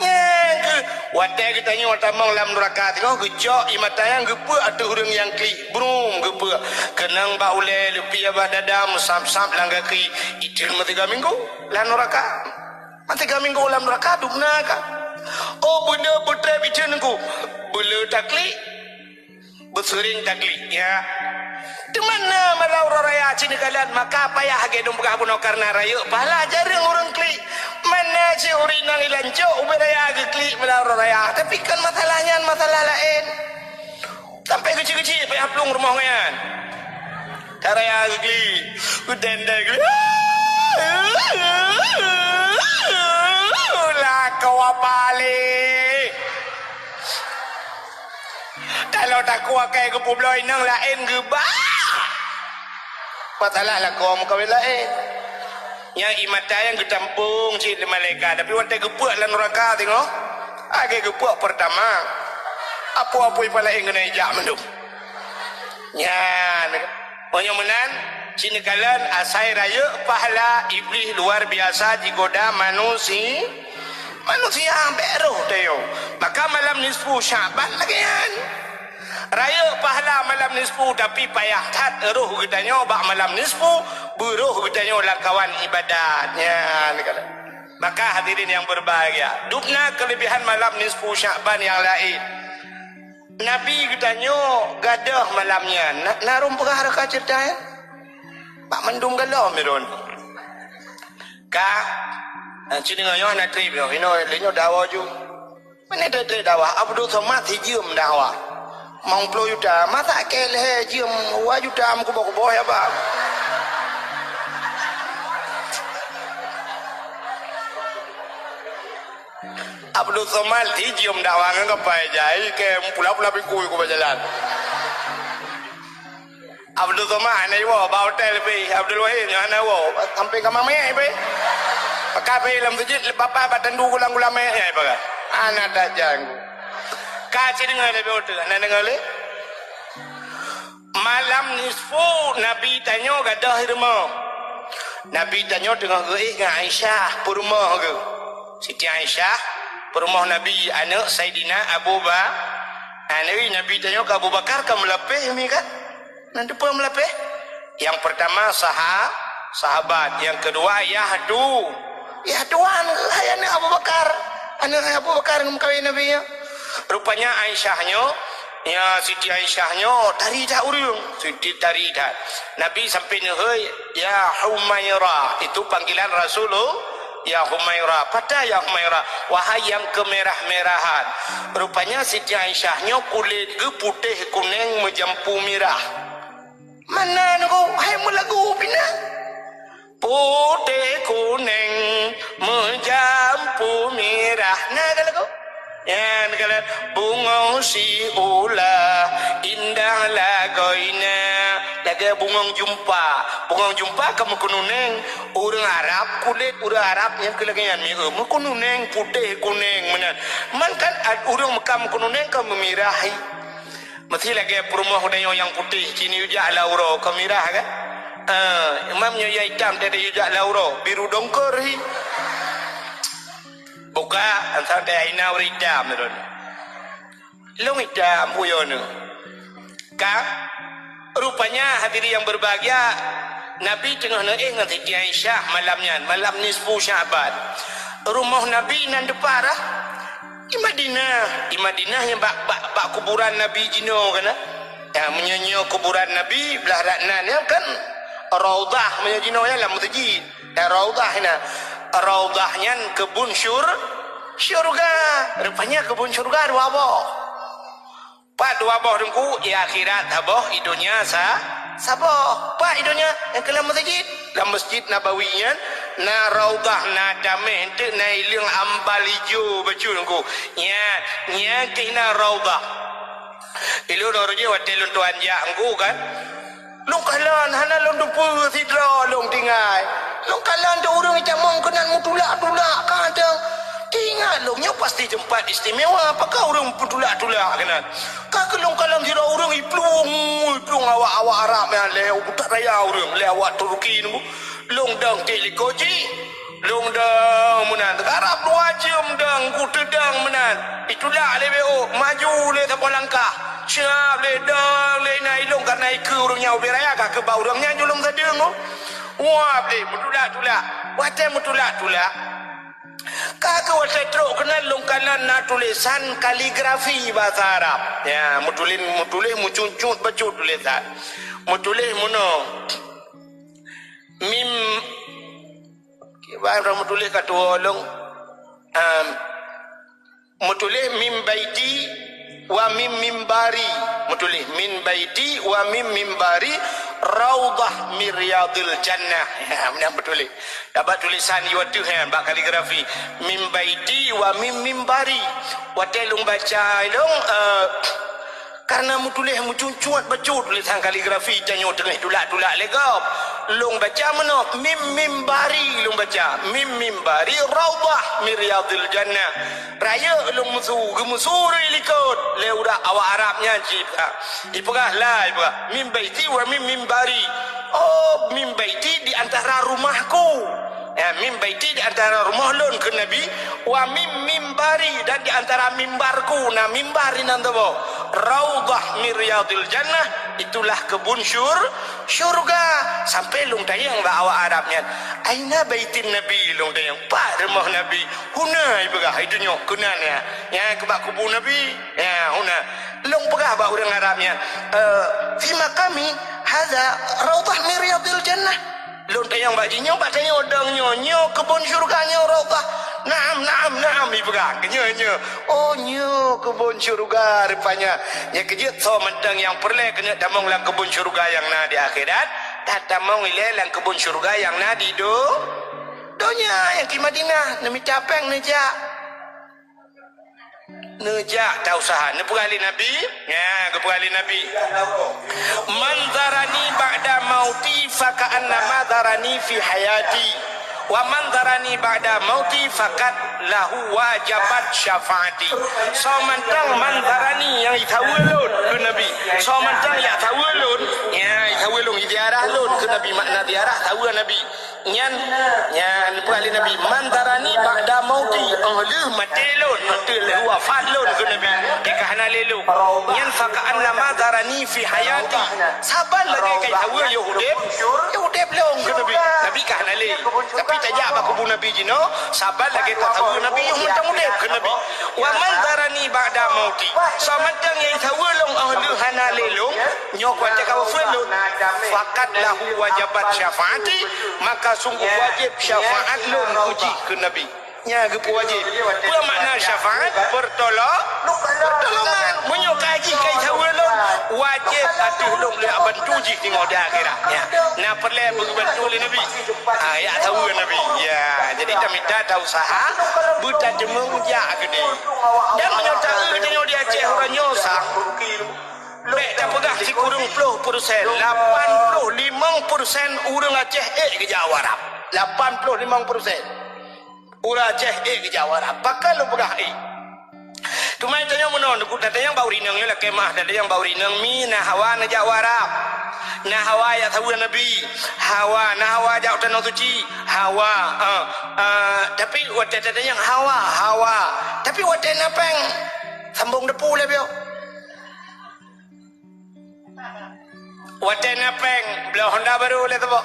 Nyang keuh, watèe geutanyoe tamong lam nuraka singoh, geucok ié mata nyan geupeuek ateueh ureueng nyang klik, brum geupeuek. Keunong bak ulèe, leupie bak dada, meusab-sab lam gaki, itheun meusiga minggu lam nuraka. Meusiga minggu lam nuraka, dubna ka. Oh, beuna beutrép itheun ku, beuleu taklik. Beuseuring taklik, ya. Teuma na malam uroe raya cit neukalon, maka payah lagèe dong peugah bunoe kareuna rayeuk pahala jareueng ureueng klik. Mana cit ureueng inong ilan cok ubé raya geuklik malam uroe raya. Tapi kan masalah nyan masalah laén. Sampai keuchik-keuchik payah plueng rumoh nyan. Ka raya geuklik, geudendeng klik. Lakoe balik. Kalau takue akai geupeubloe inong laén geuba. Masalah lakoe meukawen laén. Nyang ié mata nyang geutampông cit lé malaikat, tapi watèe geupeuek lam nuraka singoh, lagèe geupeuek peurtama. Apui-apui pih laén keuneuk ijak mandum. Nyan. Meunyoe meunan, cit neukalon asai rayeuk pahala Iblih luar biasa jigoda manusi-, manusia bèk roh teuh. Maka malam nisfu Sya'ban lagèe nyan. Rayeuk pahala malam nisfu, tapi payah that roh geutanyoe bak malam nisfu, beuroh geutanyoe lam kawan ibadat. Nyan neukalon. Maka hadirin yang berbahagia, dubna keulebihan malam nisfu Sya'ban nyang laén. Nabi geutanyoe gadôh malam nyan. Na, na rhom peugah raka ceurita nyan? Bak mandum galom droeneuh. Ka, eh, cit deungoe nyoe hana trép nyoe. Inoe lé nyoe dawa ju. Meunan trép-trép dawa, Abdul Somad sijeuem dawa. Limong ploh juta, masa keu lhèe jeuem dua juta meukuboh-kuboh ya, Bang? Abdul Somad si jeuem dakwah ngon kapai jai keu pula-pula bingkui ku bak jalan. Abdul Somad hana iwoe bak hotel pih, Abdul Wahid nyoe hana iwoe, sampai ka mamèe pih. Pakai pih lam masjid, bapak bak tandu gulam-gulam mèe nyan pakai. Hana tajanggu. Ka ci deungoe lé bak hotel, hana deungoe lé. Malam nisfu Nabi tanyoe gadôh i rumoh. Nabi tanyoe teungoh geuéh ngon Aisyah, peurumoh geuh. Siti Aisyah, peurumoh Nabi, aneuk Saidina Abu Ba-, aneuk Nabi tanyoe keu Abu Bakar ka meulapéh mi ka? Nan teupeue meulapéh? Nyang peurtama saha-, sahabat, nyang keudua yah tu. Yah tuan, hai aneuk Abu Bakar. Aneuk Abu Bakar ngon meukawen Nabi nyoe. Rupanya Aisyah nyoe, ya, Siti Aisyah nyoe tari that ureueng. Siti tari that. Nabi sampai neuhôi, "Ya Humaira." Itu panggilan Rasulullah, "Ya Humaira." Patai ya Humaira? Wahai nyang keumirah-mirahan. Rupanya Siti Aisyah nyoe kulét geuh putéh kunéng meujampu mirah. Mana nyoe hai meulagu pih na? Putéh kunéng meujampu mirah. Na ka lagu? Nyan ka lagu, "Bungong siulah indah lagoina." Lagèe bungong jumpa. Bungong jumpa ka meukununéng. Ureueng Arab, kulét ureueng Arab nyang keu lagèe nyan mi, eh, meukununéng, putéh, kunéng meunan. Man kan ad-, ureueng Mekah meukununéng ka meumirah. Meusti lagèe peurumoh tanyoe nyang putéh, ci neuyue jak lam uroe, ka mirah kan? Eh, imam nyoe nyang itam teuh neuyue jak lam uroe, biru dongkor hi. Buka, asai teuh hina ureueng itam tu. Lôn itam puyoe nyoe. Ka? Rupanya hadirin yang berbahagia, Nabi teungoh neuéh ngon Siti Aisyah malam nyan, malam nisfu Sya'ban. Rumoh Nabi nan dipat? Di Madinah, di Madinah nyang bak, bak, bak kuburan Nabi jinoe kan, eh? Ya, meunyoe nyoe kuburan Nabi, blah rot nan nyan kan Raudhah, meunyoe jinoe nyan lam meuseujid. Ya, Raudhah nyan. Raudhah nyan keubun syur-, syurga. Rupanya keubun syurga dua boh. Pat dua boh teungku, di akhirat saboh, di donya sa-, saboh. Pat di donya, nyang keu lam meuseujid. Lam Masjid Nabawi nyan, na Raudhah, na dameh, eunteuk na ileueng ambal ijo bacut teungku. Nyan, nyan keuh na Raudhah. Ilôn uroe jih watèe lôn tuan jak teungku kan. Lôn kalon, hana lôn teupeue sidroe lôn tinggai. Lôn kalon di ureueng itamong keunan meutulak-tulak ka dong. Teuingat lôn, nyoe pasti teumpat istimewa, pakon ureueng peutulak-tulak keunan. Ka keuh lôn kalon sidroe ureueng iplueng, iplueng awak-awak Arab nyan lé utak raya ureueng, lé awak Turki nyoe. Lôn dong tiek likot jih. Lôn dong meunan, karab dua jeuem dong, ku teudong meunan. Itulak lé W O, maju lé saboh langkah. Siap lé dong, lé na ilôn, karena ikeue ureueng nyan ubé raya, ka keuba ureueng nyan ju lôn sadeueng. Wah, lé meutulak-tulak. Watèe meutulak-tulak, ka keuh watèe trok keunan lôn kalon na tulésan kaligrafi bahasa Arab. Ya, meutuléh, meutuléh meucut-cut bacut tulésan. Meutuléh meunoe. Mim Kiban droe meutuléh ka tuwoe lôn, em, meutuléh min baiti wa min mimbari. Meutuléh min baiti wa min mimbari raudhah min riyadil jannah. Ha, meunan meutuléh. Tabak tulésan di watèe nyan bak kaligrafi. Min baiti wa min mimbari. Watèe lôn baca lôn, eh, Karena meutuléh meucut-cut bacut tulésan kaligrafi tanyoe teungoh tulak-tulak lé gob. Lôn baca meunoe, mim mimbari lôn baca. Mim mimbari raudhah min riyadil jannah. Rayeuk lôn meusu, geumeusu di likot lé urak awak Arab nyan cit. Ipeugah la, ipeugah, "Min baiti wa mim mimbari." Oh, min baiti di antara rumahku. Ya, min baiti di antara rumoh lôn keu Nabi, wa min mimbari dan di antara mimbarku, na mimbar inan saboh. Raudhah min riyadil jannah, itulah kebun syur-, syurga. Sampai lôn tanyong bak awak Arab nyan, "Aina baitin Nabi?" Lôn tanyong, "Pat rumoh Nabi?" "Huna," ipeugah, "itu nyoe, keunan ya. Ya, keu bak kubu Nabi." Ya, huna. Lôn peugah bak ureueng Arab nyan, "Eh, fi maqami hadza raudhah min riyadil jannah." Lôn tanyong bak jih nyoe, bak tanyoe dong nyoe, nyoe keubon syeuruga, nyoe raudhah. Naam, naam, naam, ipeugah. Nyoe, nyoe. Oh, nyoe keubon syeuruga rupanya. Nyang keujeuet soe mantong nyang peureulée keuneuk tamong lam keubon syeuruga nyang na di akhirat, tatamong ilée lam keubon syeuruga nyang na di do-, donya nyang di Madinah, neumita péng neujak. Neujak ta useuha, neupeugah lé Nabi, nya, geupeugah lé Nabi, "Man zarani ba'da mauti faka'annama zarani fi hayati, wa man zarani ba'da mauti faqad lahu wajabat syafaati." Soe mantong man zarani nyang jisaweue lôn, kheun Nabi. Soe mantong jak saweue lôn, nya, jisaweue lôn, jiziarah lôn, kheun Nabi, makna ziarah saweue Nabi. Nyan, nyan peugah lé Nabi, "Man zarani ba'da mauti," óh lheueh maté lôn, óh lheueh wafat lôn, kheun Nabi. Teuka hana lé lôn. Nyan, "Faka'annama zarani fi hayati." Saban lagée ka jisaweue yoh udeb, yoh udeb lôn, kheun Nabi. Nabi ka hana lé. Tapi tajak bak kubu Nabi jinoe, saban lagée tasaweue Nabi yoh mantong udeb, kheun Nabi. "Wa man zarani ba'da mauti." Soe mantong nyang jisaweue lôn óh lheueh hana lé lôn, nyoe watée ka wafeuet lôn, "Faqad lahu wajabat syafaati," maka sungguh wajéb syafaat lôn keu jih, kheun Nabi. Nya geupeu wajéb. Peue makna syafaat? Peurtolo-, peurtolongan. Meunyoe ka jih ka jisaweue lôn, wajéb ateueh lôn lé bantu jih teungoh di akhirat. Nya, na peureulée beubantu lé Nabi. Ah, jak saweue Nabi. Ya, jadi tamita ta useuha, beutateumeung jak keudeh. Dan meunyoe taeu tanyoe di Aceh uroe nyoe sang, bék tapeugah sikureueng ploh persen, lapan ploh limong persen ureuëng Aceh ék geujak u Arab. Lapan ploh limong persen ureuëng Aceh ék geujak u Arab. Pakon lôn peugah ék? Teuma tanyoe meunoe, neukuk tatanyong bak ureuëng inong nyoe lakée meuah, tatanyong bak ureuëng inong, mi na hawa neujak u Arab. Na hawa jak saweue Nabi. Hawa, na hawa jak u Tanoh Suci. Hawa, ah, ah, tapi watée tatanyong hawa, hawa. Tapi watée na péng, sambong depu lé biôh. Watée na péng, bloe honda barô lé saboh.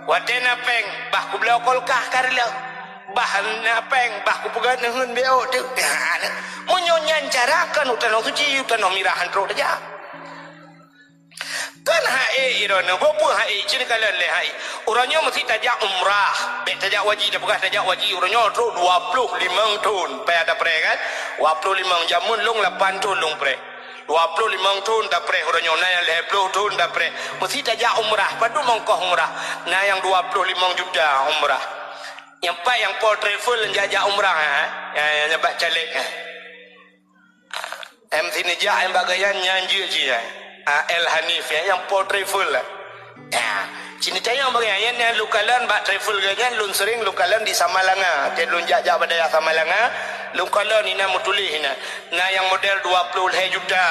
Watée na péng, bah kubloe kulkas ka reuloh. Bah na péng, bah kupeugét neuheun bék ôk teuk. Meunyoe nyan cara, kon u Tanoh Suci, u Tanoh Mirah han trok tajak. Kon han ék droeneuh, peue han ék, ci neukalon lé han ék. Uroe nyoe meusti tajak umrah, bék tajak waji, tapeugah tajak waji, uroe nyoe trok dua ploh limong thon, payah tapreh kan? Dua ploh limong, jameun lôn lapan thon lôn preh. Dua ploh limong thon tapreh uroe nyoe, na nyang lhée ploh thon tapreh. Meusti tajak umrah, padub ongkoh umrah? Na nyang dua ploh limong juta umrah. Nyang pat nyang po travel jak-jak umrah, eh? Nyang, nyang bak caleg, eh? Em sini jak, em bak gaya nyan jeuet jih, eh? Ah, El Hanif, eh? Nyang po travel, eh? Ya, sini tayang bagai nyan, nyan lôn kalon bak travel geuh nyan, lôn sering lôn kalon di Samalanga. Watée lôn jak-jak bak dayah Samalanga, lôn kalon inan meutuléh inan. Na nyang model dua ploh lhée juta,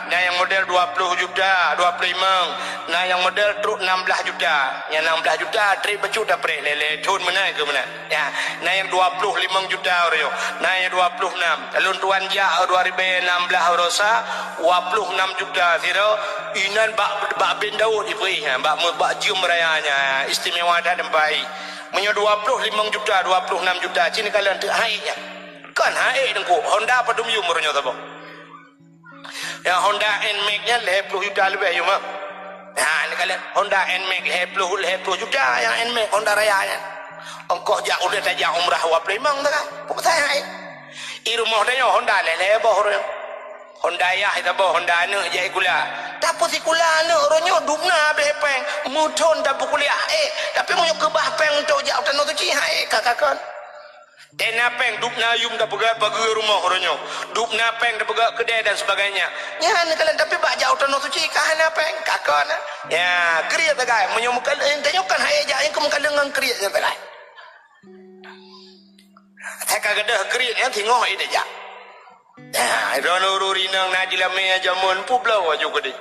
na nyang model dua ploh juta, dua ploh limong, na nyang model trok nam blaih juta. Nyang nam blaih juta treb bacut tapreh lé-lé thon meunan keu meunan. Ya, na nyang dua ploh limong juta uroe nyoe, na nyang dua ploh nam. Lôn tuan jak dua ribée nam blaih uroe sa, dua ploh nam juta sidroe, inan bak, bak Bin Daud ipeugah, bak, bak jeuem raya nyan, istimewa that teumpat. Meunyoe dua ploh limong juta, dua ploh nam juta, ci neukalon teuk han ék nyan. Kon han ék teungku, Honda padum yum uroe nyoe saboh. Ya, Honda Nmax nyan lhée ploh juta leubeh yum, ha. Ha, neukalon Honda Nmax lhée ploh, lhée ploh juta nyang Nmax Honda raya nyan. Ongkoh jak udeb tajak umrah dua ploh limong teuka. Peue pasai han ék? I rumoh tanyoe Honda lhée-lhée boh uroe nyoe. Honda yah saboh, Honda aneuëk jak sikula. Tapeusikula aneuëk uroe nyoe dubna habéh péng, meuthon tapeukuliah, eh, tapi meunyoe keubah péng untuk jak u Tanoh Suci, han ék ka, ka kon. Tena péng dubna yum tapeugét pageue rumoh uroe nyoe, dubna péng tapeugét keudée dan sebagainya. Nyan kalian tapi bak jak u Tanoh Suci ka hana péng, ka kon. Ya, kriet sagai. Meunyoe meukalon, eh, tanyoe kan han ék jak, nyang keu meukalon ngon kriet nyan sagai. Asai ka gadôh kriet nyan singoh ék tajak. Ya, droeneuh ureuëng inong na jeulamé jameun publoe aju keudeh.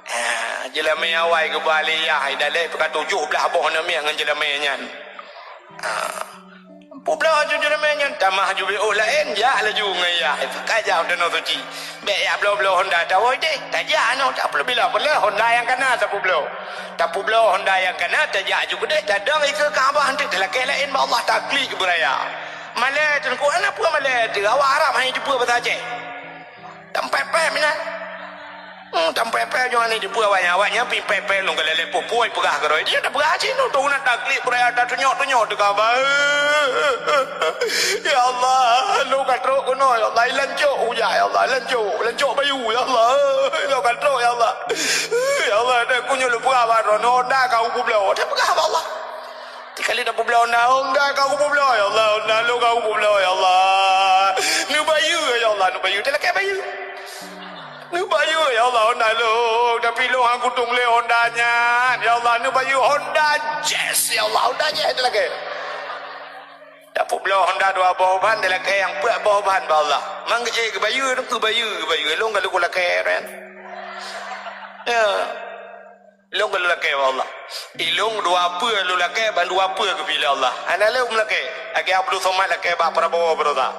Ya, jeulamé awai geuba lé yah, idalek peuka tujoh blaih boh aneuk miet ngon jeulamé nyan. Ah. Publoe aju jeulamé nyan, tamah aju bék laén, jak laju ngon yah, pakai jak u Tanoh Suci. Bék jak bloe-bloe Honda tawoe deh, tajak nyoe, tak peuleueh bila peuleueh Honda nyang kana tapubloe. Tapubloe Honda nyang kana, tajak aju keudeh, tadong ikeue Ka'bah, eunteuk talakée laén bak Allah, taklik beuraya. Malée teungku, hana peue malée teuh, awak Arab hana jiteupeue basa Aceh. Tampéh-péh meunan. Hmm, tampé-pé nyoe ni dipeue awaknyan, awaknyan pih pé-pé lôn galak lé peue-peue peugah keudroe. Dia dah peugah cit, tu na taklik beuraya tatunyok-tunyok teuka ba. Ya Allah, lôn ka trok keunoe, ya Allah, lancok ujak, ya Allah, lancok, lancok bayu, ya Allah. Lôn ka trok, ya Allah. Ya Allah, dah kunyueng lôn peugah bak droeneuh, Honda ka kupubloe. Dah peugah bak Allah. Tikali dah publoe Honda, Honda ka kupubloe, ya Allah, Honda lôn ka kupubloe, ya Allah. Neubayeue, ya Allah, neubayeue. Talakée bayeue. Neubayeue, ya Allah, Honda lôn. Tapi lôn han kutueng lé Honda nyan. Ya Allah, neubayeue Honda Jazz, ya Allah, Honda Jazz talakée. Tapubloe Honda dua boh ban, talakée nyang peuet boh ban bak Allah. Mang geucék geubayeue, geubayeue, geubayeue. Lôn ka lôn lakée, kan? Ya. Lôn ka lôn lakée bak Allah. Ilôn dua peue lôn lakée, ban dua peue geupilée Allah. Hana lé meulakée. Lagée Abdul Somad lakée bak Prabowo baroesa.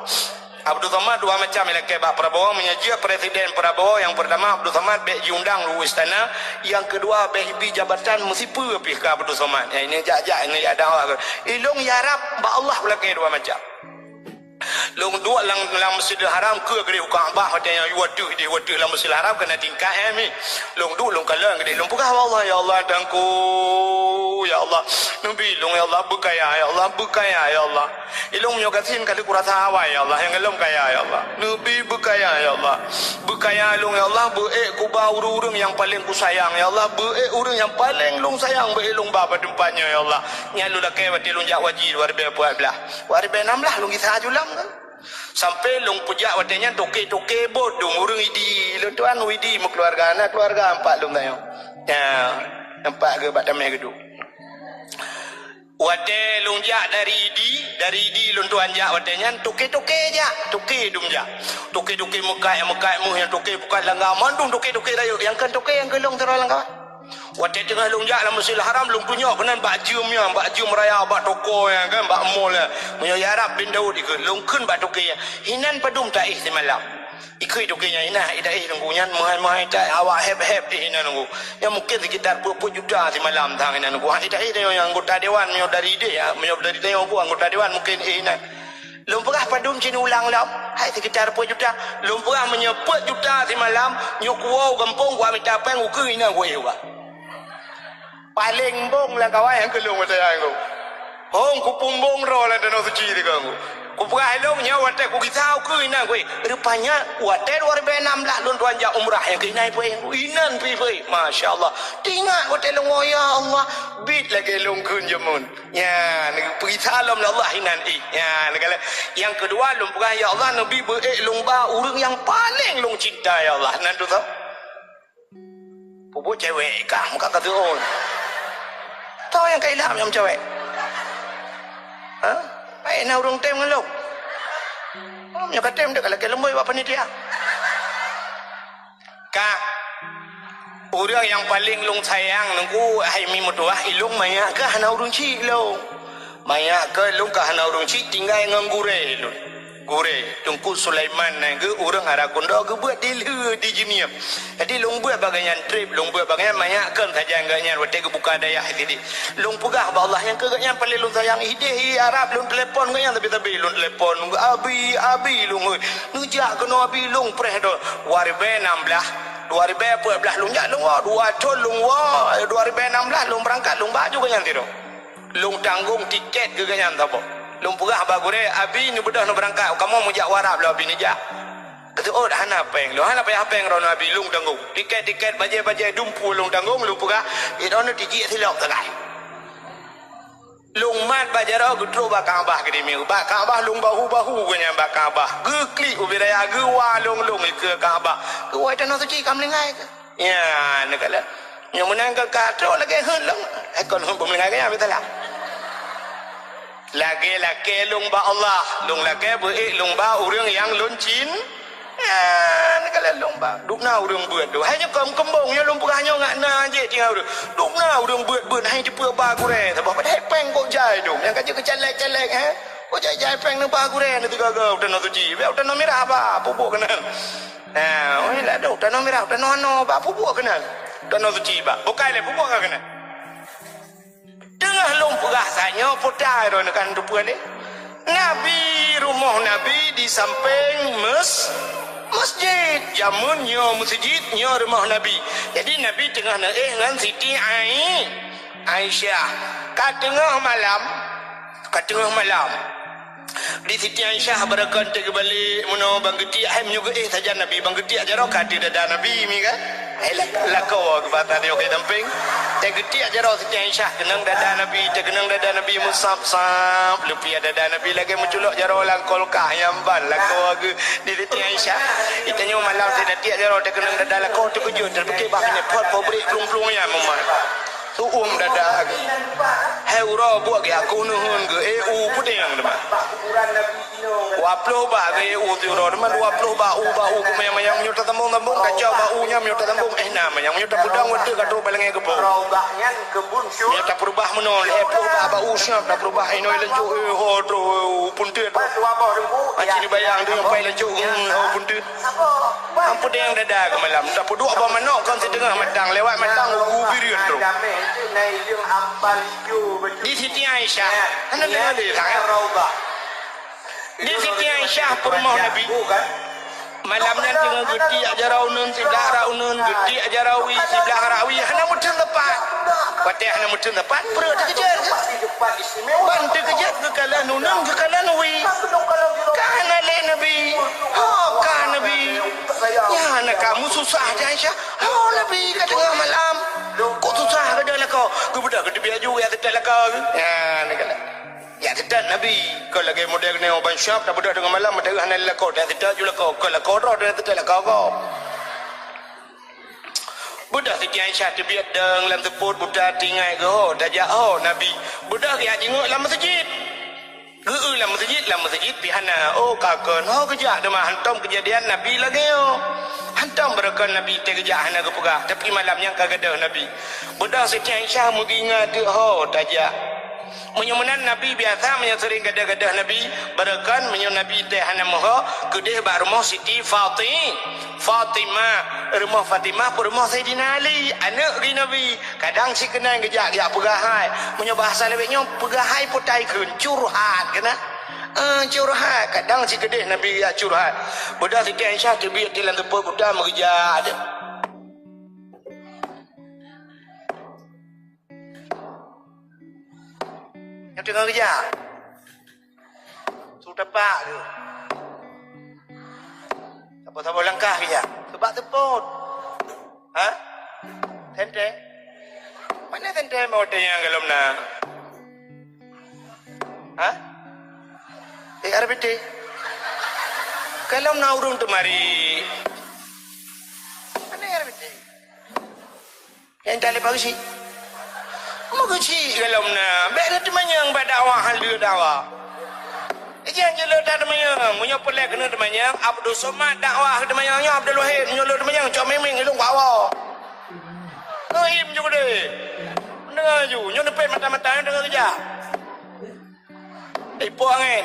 Abdul Somad dua macam ilakée bak Prabowo, meunyoe jeuet presiden Prabowo, nyang peurtama Abdul Somad bék jiundang u istana, nyang keudua bék ibi jabatan meusipeue pih keu Abdul Somad. Eh, ini jak-jak, ini jak dakwah. Ilôn yarab bak Allah lakée dua macam. Lôn duek lam, lam Masjidil Haram, keu geudeh u Ka'bah, watée nyan wateuh deh, wateuh lam Masjidil Haram keunan tingkat, eh, mi. Lôn duek, lôn kalon geudeh, lôn peugah bak Allah, "Ya Allah, Tuhanku, ya Allah, neubi lôn, ya Allah, beukaya, ya Allah, beukaya, ya Allah." Ilôn meunyoe gasien ka lheueh kurasa awai, ya Allah, nyang lom kaya, ya Allah. Neubi beukaya, ya Allah. Beukaya lôn, ya Allah, beuék kuba ureuëng-ureuëng nyang paleng kusayang, ya Allah, beuék ureuëng nyang paleng lôn sayang, beuék lôn ba bak teumpat nyoe, ya Allah. Nyan lôn lakée watée lôn jak haji dua ribée peuet blah. Dua ribée nam blah lôn gisa ju lom kan. Sampoe lôn peujak watée nyan toke-toke bot dum ureuëng Idi. Lôn tuan Idi meukeuluwarga, na keuluwarga empat lôn tanyoe. Ya, empat geuh bak tameh geuduek. Watée lôn jak dari Idi, dari Idi lôn tuan jak watée nyan, toke-toke jak, toke dum jak. Toke-toke meukat, meukat meuh nyang toke bukan langga, mandum toke-toke rayeuk. Nyang kon toke nyang keulong teuroe langga. Watée teungoh lôn jak lam Masjidil Haram, lôn tunyok keunan bak jeuem nyan, bak jeuem raya, bak toko nyan kan, bak mall nyan. Meunyoe ya Rab bin Daud ikheun, lôn kheun bak toke nyan, "Hinan padum taéh simalam?" Ikheun toke nyan, "Hinan hana taéh Teungku, nyan meuhai-meuhai that, awak héb-héb éh hinan Teungku. Nyan mungken sekitar peuet puluh juta simalam that hinan Teungku. Hana taéh tanyoe anggota dewan, meunyoe dari idéh, meunyoe dari tanyoe Teungku, anggota dewan mungken éh hinan." Lôn peugah padum cit ulang lom, hai sekitar peuet juta. Lôn peugah meunyoe peuet juta simalam, nyoe kuwoe u gampông, kuamita péng, kukheun inan kuéh uga. Paleng bong lam kawan nyang keu lôn watée nyan. Hong kupumbong droe lam Tanoh Suci teuka. Kupeugah ilôn nyoe watée kugisa keu inan kuéh. Rupanya watée dua ribée nam blah lôn tuan jak umrah nyang keu inan peuéh. Inan pih peuéh. Masya Allah. Teuingat watée lôn woe, ya Allah. Bit lagée lôn kheun jameun. Nyan, peugisa lom lé Allah inan ih. Nyan, kalau nyang keudua lôn peugah, "Ya Allah, neubi beuék lôn ba ureuëng nyang paleng lôn cinta, ya Allah." Nan tu tau. Peubuet cewek kah muka ka teuôn. Tau nyang ka ilak nyang cewek. Ha? Baik na ureuëng tem ngon lôn. Nyang ka tem dek lagée leumboi bak panitia. Ka, ureuëng nyang paleng lôn sayang Teungku, hai mi meutuah, ilôn manyak keu hana ureuëng chik lôn. Manyak keu lôn ka hana ureuëng chik, tinggai ngon gurée lôn. Gurée, Teungku Sulaiman nan geuh ureuëng Harakundo geubeuet di lheueh di Jeunieb. Jadi lôn beuet bak gobnyan treb, lôn beuet bak gobnyan manyak keu sajan gobnyan watée geubuka dayah sideh. Lôn peugah bak Allah nyang keu gobnyan paleng lôn sayang, idéh i Arab lôn telepon gobnyan sabe-sabe lôn telepon, "Abi, abi," lôn, "oi, neujak keunoe abi," lôn preh droe. Dua ribée nam blah, dua ribée peuet blah lôn jak lôn woe, dua thon lôn woe, dua ribée nam blah lôn beurangkat lôn ba ju gobnyan sidroe. Lôn tanggong tiket keu gobnyan saboh. Lôn peugah bak gurée, "Abi, neubeudôh neubeurangkat, kamoe meujak u Arab lôn abi neujak." Geuteuôt hana péng lôn, hana payah péng droeneuh abi, lôn tanggong. Tiket-tiket, bajée-bajée dum peue lôn tanggong, lôn peugah, "Droeneuh tijik silop sagai." Lôn mat bak jaroe geutrok bak Ka'bah keudeh mié. Bak Ka'bah lôn bahu-bahu gobnyan bak Ka'bah. Geuklik ubé raya geuwa lôn-lôn ikeue Ka'bah. Geuwoe Tanoh Suci ka meuninggai keu. Ya, neukalon. Nyoe meunan ka, ka trok lagée heuet lôn. Eh, kon heuet beumeuninggai keu nyan, beutôi lah. Lagée lakée lôn bak Allah, lôn lakée beuék lôn ba ureuëng nyang lôn cin-, ya, neukalon lôn ba. Dubna ureuëng beuet tu. Hai nyoe kon keumbong, nyoe lôn peugah nyoe ngat na jih tinggai ureuëng. Dubna ureuëng beuet-beuet, hai jipeuba gurée. Saboh padahai péng kok jai tu. Nyang ka jeuet keu caleg-caleg, eh. Kok jai-jai péng neuba gurée, neuteugaga u Tanoh Suci. Biar u Tanoh Mirah ba, peubuet keunan. Nah, oi, ladôm Tanoh Mirah, Tanoh Anoe, bak peubuet keunan. Tanoh Suci bak. Bukai lé peubuet keunan. Teungoh lôn peugah tanyoe, putai droeneuh kan teupeue lé. Nabi, rumoh Nabi di sampéng mes-, Masjid. Jameun nyoe meuseujid, nyoe rumoh Nabi. Jadi Nabi teungoh neuéh ngon Siti Ai-, Aisyah. Ka teungoh malam, ka teungoh malam. Di Siti Aisyah barokon teugeubalik meunoe bang geutiek, hai meunyoe geuéh sajan Nabi bang geutiek jaroe ka ateueh dada Nabi mi kan. Hai la-, lakoe geubasan nyoe keu sampéng. Teugeutiek jaroe Siti Aisyah keunong dada Nabi, teukeunong dada Nabi meusab-sab. Leupie dada Nabi lagée meuculok jaroe lam kulkas nyang ban lakoe geu di Siti Aisyah. Itanyoe malam teugeutiek jaroe teukeunong dada lakoe teukeujot teupike bah keuneuk phot pabrik plueng-plueng nyang mumat. Tu'uem dada geuh. Hai uroe buet geuh aku neuheun geuh, eh, u peudeng teuma. Dua ploh bak geuh, eh, u siuroe teuma, dua ploh bak u, bak u geuh manyang-manyang, meunyoe tasambong-sambong, kacau bak u nyan, meunyoe tasambong, eh, na manyang, meunyoe tapeudong, watée ka trok bak lagée geupeu. Meunyoe tapeurubah meunoe, lhée ploh bak, bak u siap tapeurubah, eh, inoe lancok, eh, ho, troh, eh, u punteut. Aci neubayang tu nyang pai lancok, hmm, ho, punteut. Ampun nyang dada keu malam. Tapeuduek boh manok kon siteungoh matang, lewat matang u biriet tu. Di Siti Aisyah. Hana deungoe lé sangat. Di Siti Aisyah peurumoh Nabi. Malam nyan teungoh geutiek jaroe uneun, siblah rak uneun, geutiek jaroe wie, siblah rak wie. Hana meutheun teumpat. Watée hana meutheun teumpat, peureuet teukeujot. Ban teukeujot geukalon uneun, geukalon wie. Ka hana lé Nabi. Ho, ka Nabi. Nyan na kamoe susah di Aisyah. Ho, Nabi ka teungoh malam. Kok susah geuda lakoe? Geubeudôh geuteubiet aju jak seutôt lakoe. Nyan na kalon. Jak seutôt Nabi. Kon lagée model nyoe ban syab tabeudôh teungoh malam, meuteugah hana lé lakoe, jak seutôt aju lakoe. Kon lakoe droe, jak seutôt lakoe gob. Beudôh Siti Aisyah teubiet dong lam seupôt buta teuingat geuh ho, tajak ho Nabi. Beudôh geujak jingok lam meuseujid. Geu-eu lam meuseujid, lam meuseujid pih hana. Oh, ka kon ho geujak teuma hantom keujadian Nabi lagée nyoe. Hantom barokon Nabi teuh geujak hana geupeugah, tapi malam nyan ka gadôh Nabi. Beudôh Siti Aisyah meugeuingat teuk ho tajak. Meunyoe meunan Nabi biasa, meunyoe seuring gadôh-gadôh Nabi, barokon meunyoe Nabi teuh hana meuho, keudeh bak rumoh Siti Fati-, Fatimah. Rumoh Fatimah peurumoh Saidina Ali, aneuëk geuh Nabi. Kadang sikeunan geujak, geujak peugah hai. Meunyoe bahasa lawét nyoe, peugah hai putai kheun, curhat keunan. Eh, curhat. Kadang sikeudeh Nabi geujak curhat. Beudôh Siti Aisyah teubiet di lam seupôt buta meugeujak. Nyang teungoh geujak. Su tepak tu. Saboh-saboh langkah geujak. Seubab seupôt. Ha? Sentée? Pane sentée meuteunyan golom na? Ha? Eh, R B T. Golom na ureuëng teumari. Pane R B T? Nyang taleb bak geuchik. Meugeujak golom na, bék neuteumanyong bak dakwah, hal deuh dakwah. Ijih jeuet lôn that teumanyong, meunyoe peureulée keuneuk teumanyong, Abdul Somad dakwah teumanyong nyoe Abdul Wahid, meunyoe lôn teumanyong cok mimeng ilong bak awak. Neuim ju keudeh. Deungoe ju, nyoe neupet mata-mata nyoe deungoe keujak. Ipok angén.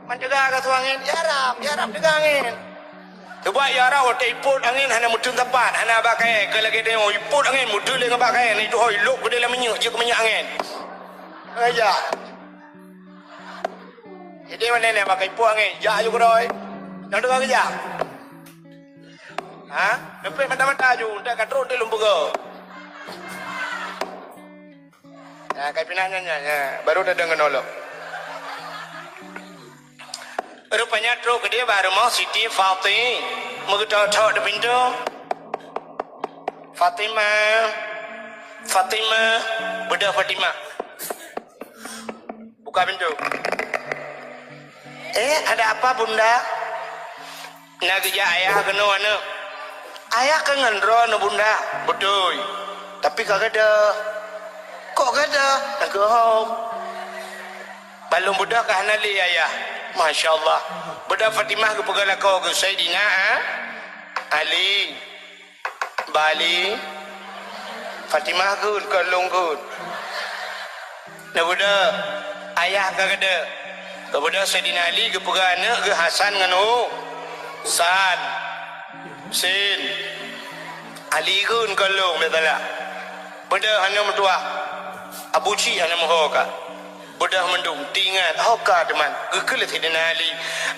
Man teuga ka su angén, ya Rab, ya Rab teuga angén. Sebab ya Rab watée ipot angén hana meuteun sapat, hana bak kayée, keu lagée tanyoe ipot angén meuteun lé ngon bak kayée, na itu hôi lok keudeh lam minyeuk, jeuet keu minyeuk angén. Raja. Jadi mana ni bak ipot angén, jak aju keudroe. Nyang teuga keujak. Ha? Neupet mata-mata aju, enteuk ka trok teuk lôn peugah. Nah, kai pinah nyan, nyan, nyan. Baru tadong keunoe lom. Rupanya trok keudeh bak rumoh Siti Fati. Meugeutôk-tôk di pintoe. Fatimah. Fatimah. Beudôh Fatimah. Buka pintoe. Eh, ada apa, Bunda? Na geujak ayah keunoe aneuëk. Ayah ka ngon droeneuh, Bunda. Beutôi. Tapi ka gadôh. Kok gadôh? Na geuhom. Balom beudôh ka hana lé ayah. Masya Allah. Beudôh Fatimah geupeugah lakoe keu Saidina Ali. Bali, Fatimah kheun, kon lôn kheun. Neubeudôh, ayah ka gadôh. Geubeudôh Saidina Ali geupeugah aneuëk geuh Hasan ngon Hu-, san, Husin. Ali kheun kon lôn, biasalah. Beudôh aneuëk meutuah. Abu Cik aneuëk meuho ka. Beudôh mandum, teuingat, ho ka teuma, geukheun lé Saidina Ali,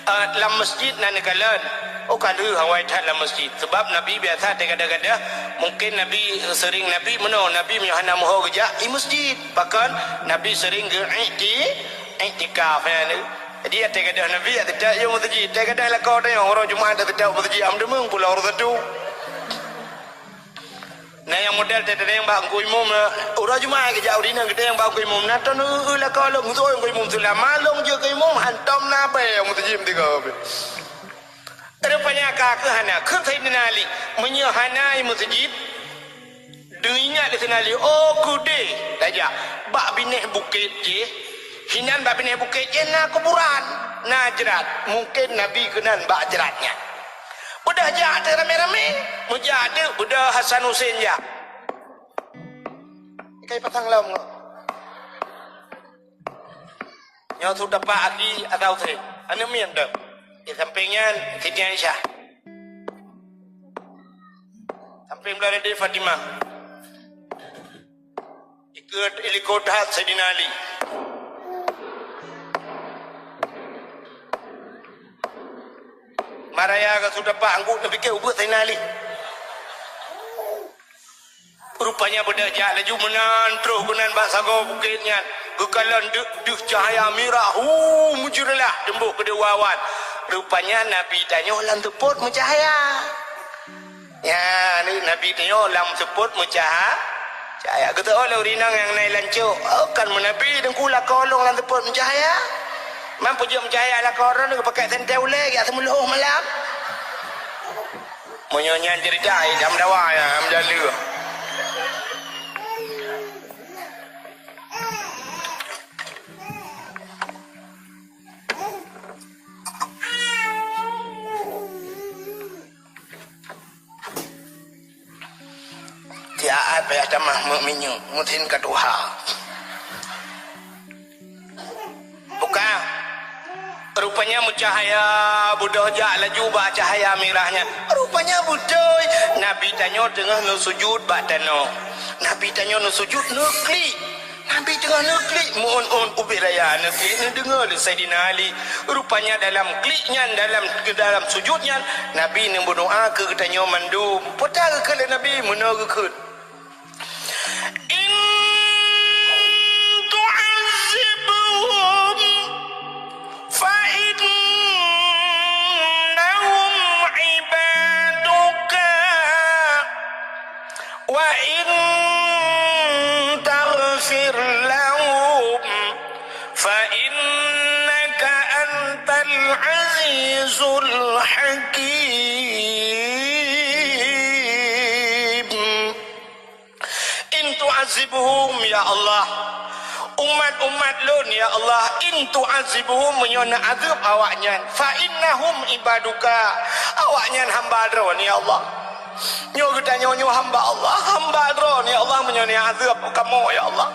"Ah, lam masjid na neukalon." Oh, ka lheueh awai that lam masjid. Sabab Nabi biasa teugadah-gadah, mungkin Nabi sering, Nabi meunoe, Nabi meunyoe hana meuho geujak i masjid. Pakon? Nabi sering geu-ikti-, iktikaf, ya, ni. Jadi, teugadah Nabi, ya, teutap i masjid. Teugadah lakoe tanyoe, uroe Jumat teutap masjid, am deungon pulo uroe satu. Na nyang model teuntèe bak Teungku Imum, eh, uroe Jumat geujak ureueng inong geuteuntèe bak Teungku Imum. Na ton eu-eu lakoe lôn, geutôi Teungku Imum seulama lôn jeuet keu imum, hantom na bèe meuseujid tiga bèe. Rupanya ka keuh hana, kheun Saidina Ali, meunyoe hana i meuseujid, teuingat lé Saidina Ali, oh keudéh tajak bak binéh bukét jih, hinan bak binéh bukét jih na kuburan, na jrat. Mungkin Nabi keunan bak jrat nyan. Beudôh jak teuk ramé-ramé, meujak teuk beudôh Hasan Husein jak. Kai pasang lom ngon. Nyoe su tapak aki Hasan Husein. Aneuk miet deuh. Di sampéng nyan Siti Aisyah. Sampéng blah dada Fatimah. Dikeue ilikot that Saidina Ali. Maraya ka su tapak angguk neupike ubeut Saidina Ali. Rupanya beudôh jak laju meunan troh keunan bak sagoe bukét nyan. Geukalon deuh, deuh cahya mirah, hu, meujeureulah teumbôh keudéh u awan. Rupanya Nabi tanyoe lam seupôt meucahya. Ya, ni Nabi tanyoe lam seupôt meucahya. Cahya. Geuteu'oh lé ureueng inong nyang na i lancok, "Oh, kan meunabi Teungku lakoe lôn lam seupôt meucahya? Man peujeuet meucahya lakoe droeneuh geupakai sentée ulée jak seumeuleuhoh malam?" Meunyoe nyan ceurita, ai, dam dawa, ya, dam jaleu. Siat payah tamah meuminyéuk, meusin ka tuha. Buka. Rupanya meucahya beudôh jak laju bak cahya mirah nyan. Rupanya beutôi, Nabi tanyoe teungoh neusujut bak tanoh. Nabi tanyoe neusujut neuklik. Nabi teungoh neuklik meu-ôn-ôn ubit raya, neuklik neudeungoe lé Saidina Ali. Rupanya dalam klik nyan, dalam, dalam sujut nyan, Nabi neumeudoa keu geutanyoe mandum. Peue ta geukheun lé Nabi meunoe geukheun, "In tu'azzibhum fa innahum ibaduka." Wa in taghfir lahum fa innaka antal azizul hakim. In tu'azzibhum, ya Allah, umat-umat lôn, ya Allah, in tu'azzibhum, meunyoe neuazeueb awaknyan, fa innahum ibaduka, awaknyan hamba Droe, ya Allah. Nyoe geutanyoe nyoe hamba Allah, hamba Droe, ya Allah, meunyoe neuazeueb kamoe, ya Allah.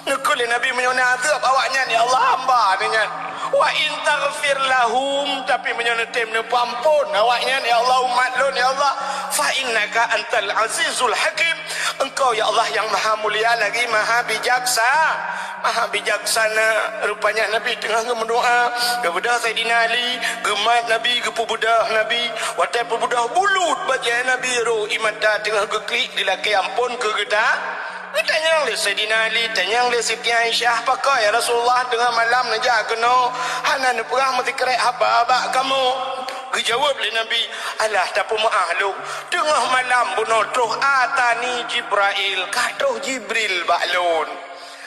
Neukheun lé Nabi meunyoe neuazeueb awaknyan, ya Allah, hamba nyan. Wa in taghfir lahum, tapi meunyoe neutem neupeuamphon awaknyan, ya Allah, umat lôn, ya Allah, fa innaka antal azizul hakim. Engkau, ya Allah, nyang maha mulia lagi maha bijaksa-, maha bijaksana. Rupanya Nabi teungoh geumeudoa, geubeudôh Saidina Ali, geumat Nabi, geupeubeudôh Nabi. Watée peubeudôh bulut bajée Nabi, roh ie mata teungoh geuklik dilakée amphon keu geuta. Geutanyong lé Saidina Ali, tanyong lé Siti Aisyah, "Pakon ya Rasulullah teungoh malam neujak keunoe, hana neupeugah meusikrek haba bak kamoe?" Geujaweueb lé Nabi, "Alah, tapeumeu'ah lôn. Teungoh malam bunoe troh atani Jibrail, ka troh Jibril bak lôn."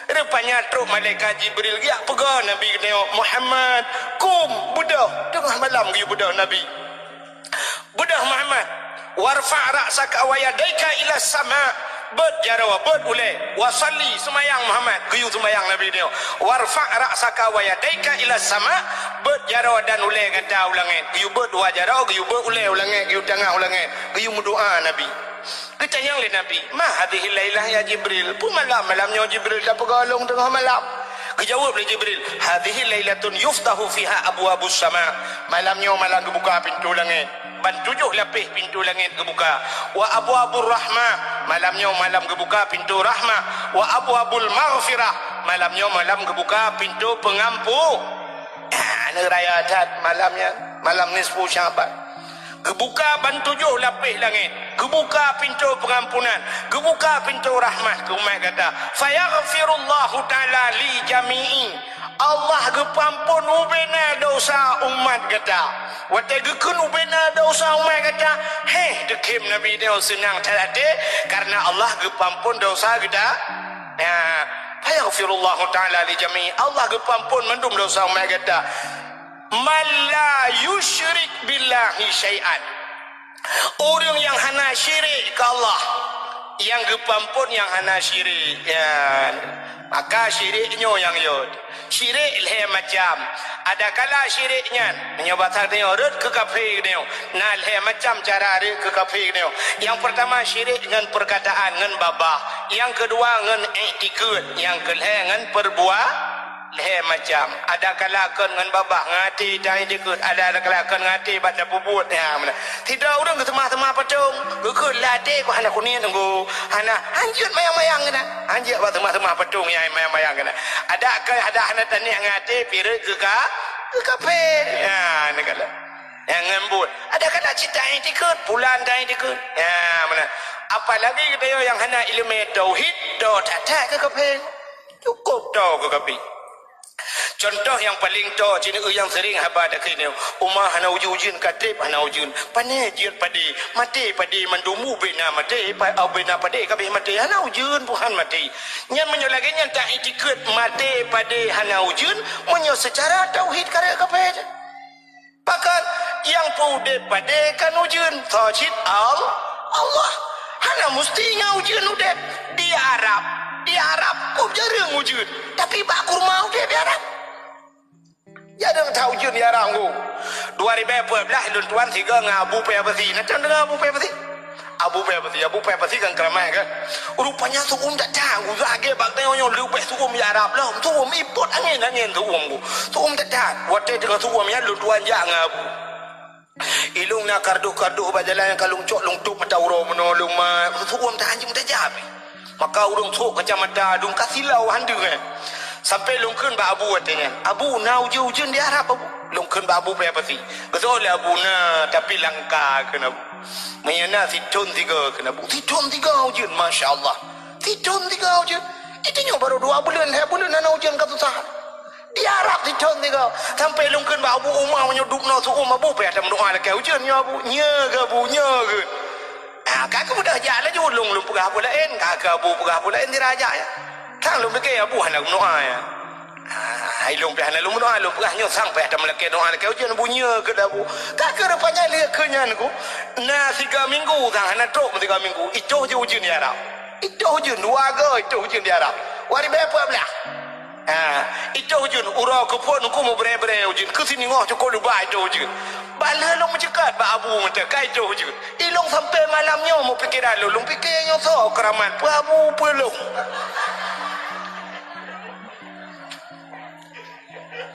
Rupanya trok malaikat Jibril geujak peugah Nabi geutanyoe, "Muhammad, kum, beudôh." Teungoh malam geuyue beudôh Nabi. Beudôh Muhammad, "Warfa' ra'saka wa yadaika ila sama." Beuet jaroe, beuet ulée. "Wa shalli," seumayang Muhammad. Geuyue seumayang Nabi geutanyoe. "Warfa' ra'saka wa yadaika ila sama." Beuet jaroe dan ulée gata u langét. Geuyue beuet dua jaroe, geuyue beuet ulée u langét, geuyue tangah u langét. Geuyue meudoa Nabi. Geutanyong lé Nabi, "Ma hadhihil lailah ya Jibril?" Peue malam, malam nyoe Jibril tapeugah lôn teungoh malam? Geujaweueb lé Jibril, "Hadhihi lailatun yuftahu fiha abwabus sama." Malam nyoe malam geubuka pintoe langét. Ban tujoh lapéh pintoe langét geubuka. "Wa abwabur rahmah." Malam nyoe malam geubuka pintoe rahmah. "Wa abwabul maghfirah." Malam nyoe malam geubuka pintoe peungampu. Ah, neuh raya that malam nyan, malam nisfu Sya'ban. Geubuka ban tujoh lapéh langét, geubuka pintoe peungampunan, geubuka pintoe rahmat keu umat gata. Fayaghfirullahu ta'ala li jami'i. Allah geupeuamphon ubena dosa umat gata. Watée geukheun ubena dosa umat gata, héh, teukhém Nabi nyoe seunang that até, kareuna Allah geupeuamphon dosa gata. Ya, fayaghfirullahu ta'ala li jami'i. Allah geupeuamphon mandum dosa umat gata. Man la yusyrik billahi syai'an. Ureuëng nyang hana syirik keu Allah, nyang geupeuamphon nyang hana syirik. Ya. Maka syirik nyoe nyang yot. Syirik lhée macam. Adakala syirik nyan, meunyoe basa tanyoe rhot keu kafé geutanyoe, na lhée macam cara rhot keu kafé geutanyoe. Nyang peurtama syirik ngon peurkataan, ngon babah. Nyang keudua ngon iktikeuet, nyang keulhée ngon peurbuat. Lhée macam. Adakala kon ngon babah, ngon até ta iktikeuet, adakala kon ngon até bak tapeubuet. Ya, meunan. Sidroe ureuëng geuseumah-seumah patong, geukeue lam até ku hana kuniet nunggu, hana, hanjeuet mayang-mayang keunan. Hanjeuet bak seumah-seumah patong nyang mayang-mayang keunan. Ada ke, ada hana taniet ngon até, pireut keu ka, keu kafé. Ya, neukalon. Nyang ngon buet. Adakala cit ta iktikeuet, pulan ta iktikeuet. Ya, meunan. Apalagi geutanyoe nyang hana iéleumé tauhid, to that-that keu kafé. Cukôp to keu kafé. Cuntoh nyang paleng to, ci neueu nyang seuring haba takheun nyoe, uma hana ujeuen-ujeuen, ka treb hana ujeuen. Pané jeuet padé, maté padé mandum, ubena maté, pa-, ubena padé ka abéh maté, hana ujeuen pih han maté. Nyan meunyoe lagée nyan ta iktikeuet maté padé hana ujeuen, meunyoe seucara tauhid ka rhot kafé. Pakon nyang peuudeb padé kan ujeuen, soe cit? Al-, Allah. Hana musti ngon ujeuen udeb. Di Arab, di Arab, kok jareueng ujeuen. Tapi bak kurma udeb di Arab. Jareueng that ujeuen di Arab, ngô. Dua ribèe peuet blah lôn tuan sigoe ngon Abu Paya Besi. Na cit deungoe Abu Paya Besi? Abu Paya Besi, Abu Paya Besi kan keuramat kan? Rupanya seuuem that-that, udah lagée bak tanyoe nyoe leubeh seuuem ya Arab lom. Seuuem ipot angén-angén seuuem ku. Seuuem that-that. Watée teungoh seuuem nyan lôn tuan jak ngon Abu. Ilôn na kardus-kardus bak jalan nyang ka lôn cok lôn tôp mata uroe meunoe lôn ma-, seuuem that anjeung tajak. Maka ureuëng sôk kacamata dum ka silau handeueng, eh. Sampai lôn kheun bak Abu watée nyan, "Abu, na ujeuen-ujeuen di Arab, Abu?" Lôn kheun bak Abu Paya Besi. Geusoe lé Abu, "Na, tapi langka," kheun Abu. Meunyoe na sithon sigoe kheun Abu. Sithon sigoe ujeuen, masya Allah. Sithon sigoe ujeuen. Di tanyoe barô dua buleuen, lhée buleuen hana ujeuen ka susah. Di Arab sithon sigoe. Sampai lôn kheun bak Abu, "Uma meunyoe dubnoe seuuem Abu, payah tameudoa lakée ujeuen nyoe Abu." "Nyo keuh Abu, nyo keuh." Ah, ka keuh mudah jak laju, lôn, lôn peugah peue laén, ka keuh Abu peugah peue laén, sira jak nyan. Sang lôn pike Abu hana geumeudoa nyan. Ah, hai lôn pih hana lôn meudoa, lôn peugah nyoe sang payah tameulakée doa lakée ujeuen, Abu, nyo keuh Abu. Ka keuh rupanya lheueh kheun nyan ku, na siga minggu sang hana trok siga minggu, itoh jih ujeuen di Arab. Itoh ujeuen, dua goe itoh ujeuen di Arab. Dua ribèe peuet blah. Ha, itoh ujeuen, uroe keuphon ku meubrée-brée ujeuen, keu siningoh cukôp leubah itoh ujeuen. Bah lheueh lôn meuceukat bak Abu meuteuk, ka itoh ujeuen. Ilôn sampai malam nyoe meupikeran lôn, lôn pike nyoe soe keuramat, peue Abu, peue lôn.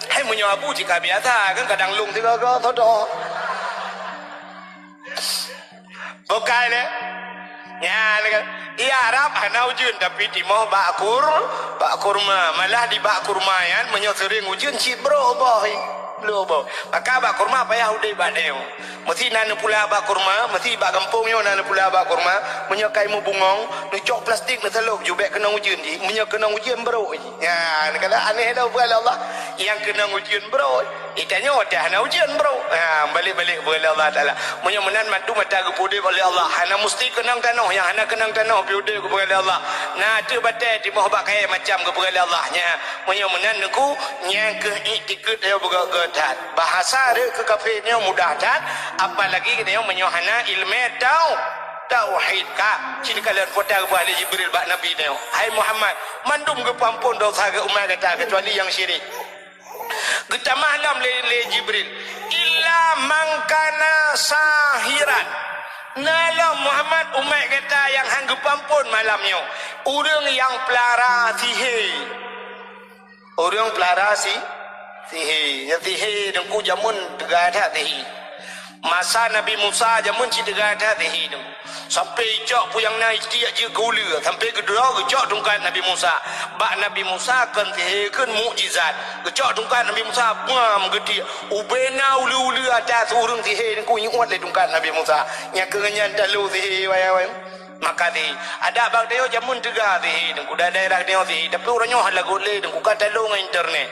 Hai meunyoe Abu cit ka biasa, kan kadang lôn sigoe-goe soe. Bukai lé. Nyan kan. Di Arab hana ujeuen, tapi timoh bak kur-, bak kurma. Malah di bak kurma nyan, meunyoe seuring ujeuen, cit brok boh. Brok boh. Maka bak kurma payah udeb bak tanyoe. Meusi na neupula bak kurma, meusi bak gampông nyoe na neupula bak kurma. Meunyoe kai meubungong, neucok plastik neusalôb ju bék keunong ujeuen jih. Meunyoe keunong ujeuen, brok jih. Nyan, kalau aneh dah buat Allah. Nyang keunong ujeuen, brok. Di tanyoe watée hana ujeuen, brok. Ha, balek-balek keupada Allah Taala. Meunyoe meunan mandum ata geupeuudeb oleh Allah, hana musti keunong tanoh, nyang hana keunong tanoh pih udeb keupada Allah. Na ateueh batée timoh bak kayée macam keupada Allah. Nya, meunyoe meunan neungku, nyang keuh iktikeuet nyoe beugét-gét that. Bahasa rhot keu kafé nyoe mudah that, apalagi nyoe meunyoe hana iéleumé tau-, tauhid ka. Cit kalon peue ta geupeugah lé Jibril bak Nabi nyoe, "Hai Muhammad, mandum geupeuamphon dosa geuh umat gata keucuali nyang syirik." Geutamah lom lé, lé Jibril, "Illa man kana sahiran." Na lom Muhammad umat gata nyang han geupeuamphon malam nyoe, ureuëng nyang peulara sihé. Ureuëng peulara si-, sihé. Nyang sihé teungku jameun teuga that sihé. Masa Nabi Musa jameun cit teuga that sihé teungku. Sampoe icok peue nyang na itiek jeuet keu uleue, sampoe geudroe geucok tungkat Nabi Musa. Bak Nabi Musa kon sihé, kon mukjizat. Geucok tungkat Nabi Musa, bam, geutiek. Ubena uleue-uleue ata ureuëng sihé teungku, iuet lé tungkat Nabi Musa. Nyang keu nyan talo sihé wayang-wayang. Maka sihé. Adak bak tanyoe jameun teuga sihé teungku, daerah tanyoe sihé. Tapi uroe nyoe hana lagot lé teungku, ka talo ngon internet.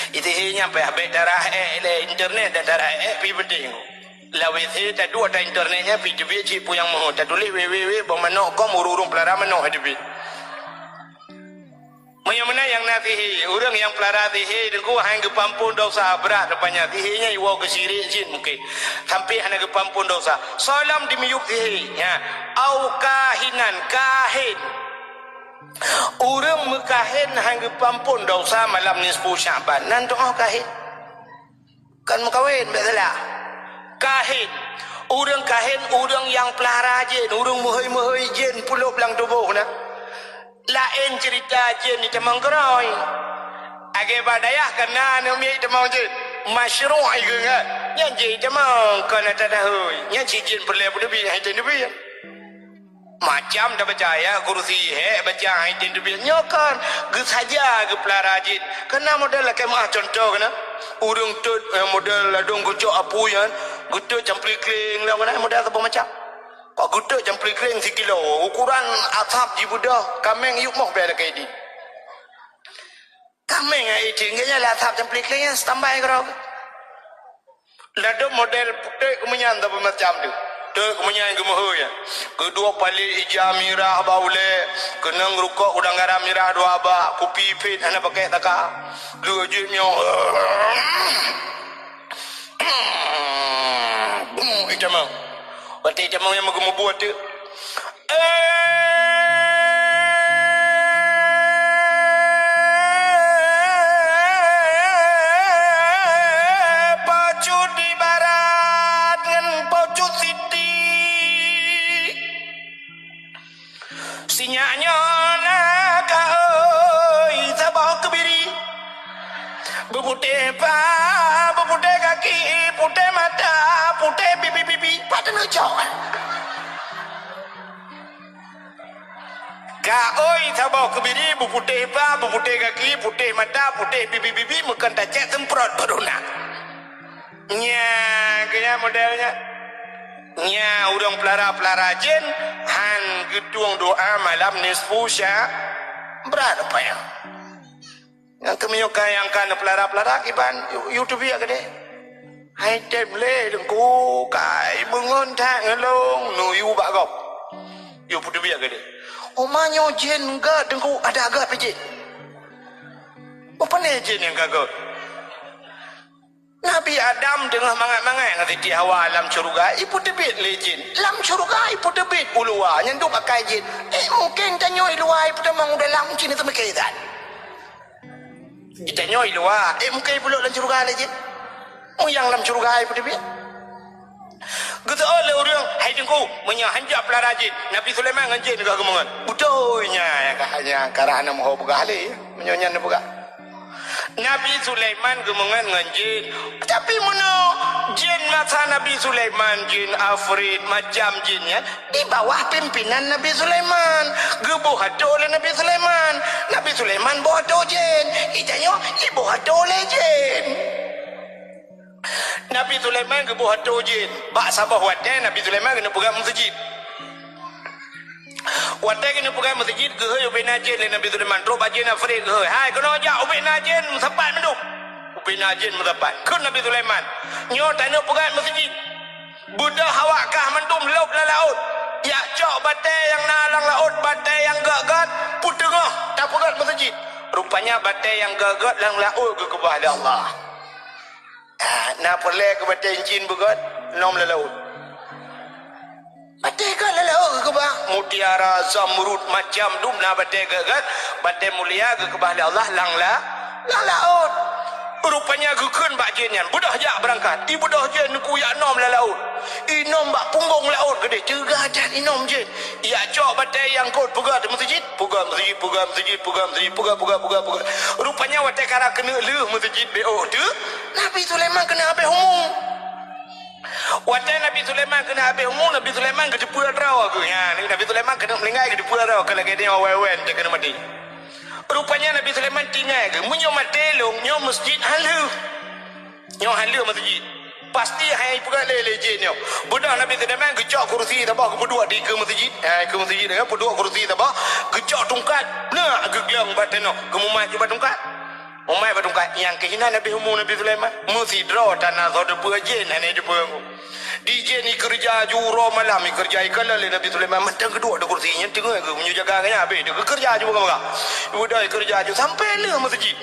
Sihé nyan payah bèk tarah ék lé internet dan tarah ék pi penting. Lawét sihé taduek ata internet nyan pi teubiet cit peue nyang meuhôi, tatuléh www boh manok com, ureuëng-ureuëng peulara manok hai teubiet. Meunyoe meunan nyang na sihé, ureuëng nyang peulara sihé teungku han geupeuampon desya, brat rupanya. Sihé nyan iwoe keu syirik jin mungken. Sampoe hana geupeuampon desya. Soe lom dimiyueb sihé nyan, au kahinan, kahin. Ureuëng meukahin han geupeuampon desya malam nisfu Sya'ban. Nan tu'oh kahin. Kon meukawen, bèk salah. Kahin. Ureuëng kahin, ureuëng nyang peulara jén, ureuëng meuhôi-meuhôi jén pulôp lam tuboh na. Laén ceurita jén jitamong keurôi. Lagèe bak dayah kana aneuk miet jitamong jén. Masyruh i geungat. Nyan jén jitamong kon ata tahôi. Nyan cit jén peureulèe peuteubiet, hai teubiet. Macam tabaca ayat kursi, hék baca hai teubiet nyoe kon geusaja geupeulara jén. Kana model lakèe meuah cuntoh kana. Ureuëng tot, eh, model ladôm geucok apui nyan, geutot camplikling lam kana model saboh macam. Kok geutot camplikling sikilo, ukuran asab jibeudôh kaméng yup moh bèe lakèe di. Kaméng nyang icing geuh nyan lam asab camplikling nyan standby keudroe. Ladôm model putéh keumeunyan saboh macam tu. Putéh keumeunyan geumeuhôi nyan. Geuduek palek ija mirah bak ulèe, keunong rukok udang garam mirah dua bak, kupi phet hana pakèk saka. Lheueh jeuet nyoe. Bung itamong. Watèe itamong nyan meugeumeubuet teuk. Eh, Po Cut di barat ngon Po Cut Siti. Sinyak nyoe na ka oi saboh keubiri. Beuputéh pa, beuputéh gaki, putéh mata, putéh bibi-bibi. Pat neucok. Ka oi saboh keubiri, beuputéh pa, beuputéh gaki, putéh mata, putéh bibi-bibi, meukon tacèt seumprot baru na. Nya, keu nyan model nyan. Nya, ureuëng peulara-peulara jén han geutueng doa malam nisfu sya-, brat rupanya. Nyang keumeunyoe ka nyang ka neupeulara-peulara kiban, yue, yue teubiet keudéh. Hai tem lé teungku, kai beungon that ngon lôn, neuyue bak gob. Yue peuteubiet keudéh. Uma nyoe jén gét teungku, adak gét pih jén. Pane jén nyang ka gét? Nabi Adam teungoh mangat-mangat ngon Siti Hawa lam syeuruga, ipeuteubiet lé jén. Lam syeuruga ipeuteubiet u luwa, nyan duek akai jén. Eh, mungken tanyoe i luwa ipeutamong u dalam, cit neuteumiké that. Tanyoe i luwa, eh, mungken ipeuleuk lam syeuruga lé jén. Meunyo lam syeuruga ipeuteubiet. Geuseuôt lé ureuëng, "Hai Teungku, meunyoe hanjeuet peulara jén, Nabi Sulaiman ngon jén ka geumeungon." Beutôi nyan, nyang ka, nyang ka rhana meuho peugah lé, meunyoe nyan neupeugah. Nabi Sulaiman geumeungon ngon jén. Tapi meunoe jén masa Nabi Sulaiman, jén afrit, macam jén nyan, di bawah pimpinan Nabi Sulaiman. Geuboh atô lé Nabi Sulaiman. Nabi Sulaiman boh atô jén. Itanyoe iboh atô lé jén. Nabi Sulaiman geuboh atô jén. Bak saboh watèe Nabi Sulaiman keuneuk peugöt meuseujid. Watèe keuneuk peugöt meuseujid, geuhôi ubena jén lé Nabi Sulaiman. Trok bak jén afrit geuhôi, "Hai, keunoe jak ubena jén meusapat mandum." Ubena jén meusapat. Kheun Nabi Sulaiman, "Nyoe taneuk peugöt meuseujid. Beudôh awak kah mandum lôb lam laôt. Jak cok batèe nyang na lam laôt, batèe nyang gèt-gèt, peuteungoh tapeugöt meuseujid." Rupanya batèe nyang gèt-gèt lam laôt geukeubah lé Allah. Ah, na peureulèe keu batèe incin beugöt, nom lam laôt. Batèe gèt lam laôt geukeubah, mutiara, zamrud, macam dum na batèe gèt-gèt, batèe mulia geukeubah lé Allah lam la-, lam laôt. Rupanya geukheun bak jén nyan, "Beudôh jak beurangkat." Ibeudôh jén Teungku jak nom lam laôt. Inom bak punggong laôt keudéh, teuga that inom jén. Jak cok batèe nyang kôt peugöt meuseujid. Peugöt meuseujid, peugöt meuseujid, peugöt meuseujid, peugöt, peugöt, peugöt, peugöt. Rupanya watèe ka rab keuneuk lheueh meuseujid B O teuh, Nabi Sulaiman keuneuk habéh umu. Watée Nabi Sulaiman keuneuk habéh umu, Nabi Sulaiman geuteupeue droe geuh. Nyan, Nabi Sulaiman keuneuk meuninggai geuteupeue droe, ka lagée nyoe awai-awai teuh keuneuk maté. Rupanya Nabi Sulaiman tinggai geuh, meunyoe maté lôn, nyoe meuseujid haleue. Nyoe haleue meuseujid. Pasti hai peugah lé, lé jén nyoe. Beudôh Nabi Sulaiman geucok kursi saboh geupeuduek di keue meuseujid. Ha, keue meuseujid, peuduek kursi saboh, geucok tungkat, blah geuglong bak tanoh, geumumat bak tungkat. Umat bak tungkat nyang keuh inan Nabi umu Nabi Sulaiman. Meusidroe tana soe teupeue jén hana teupeue ngku. Di jén ikeureuja ju uroe malam ikeureuja ikalon lé Nabi Sulaiman mantong geuduek di kursi nyan teungoh geuh meunyoe jaga nyan habéh geukeureuja ju peugah-peugah. Udah ikeureuja ju sampoe lheueh meuseujid.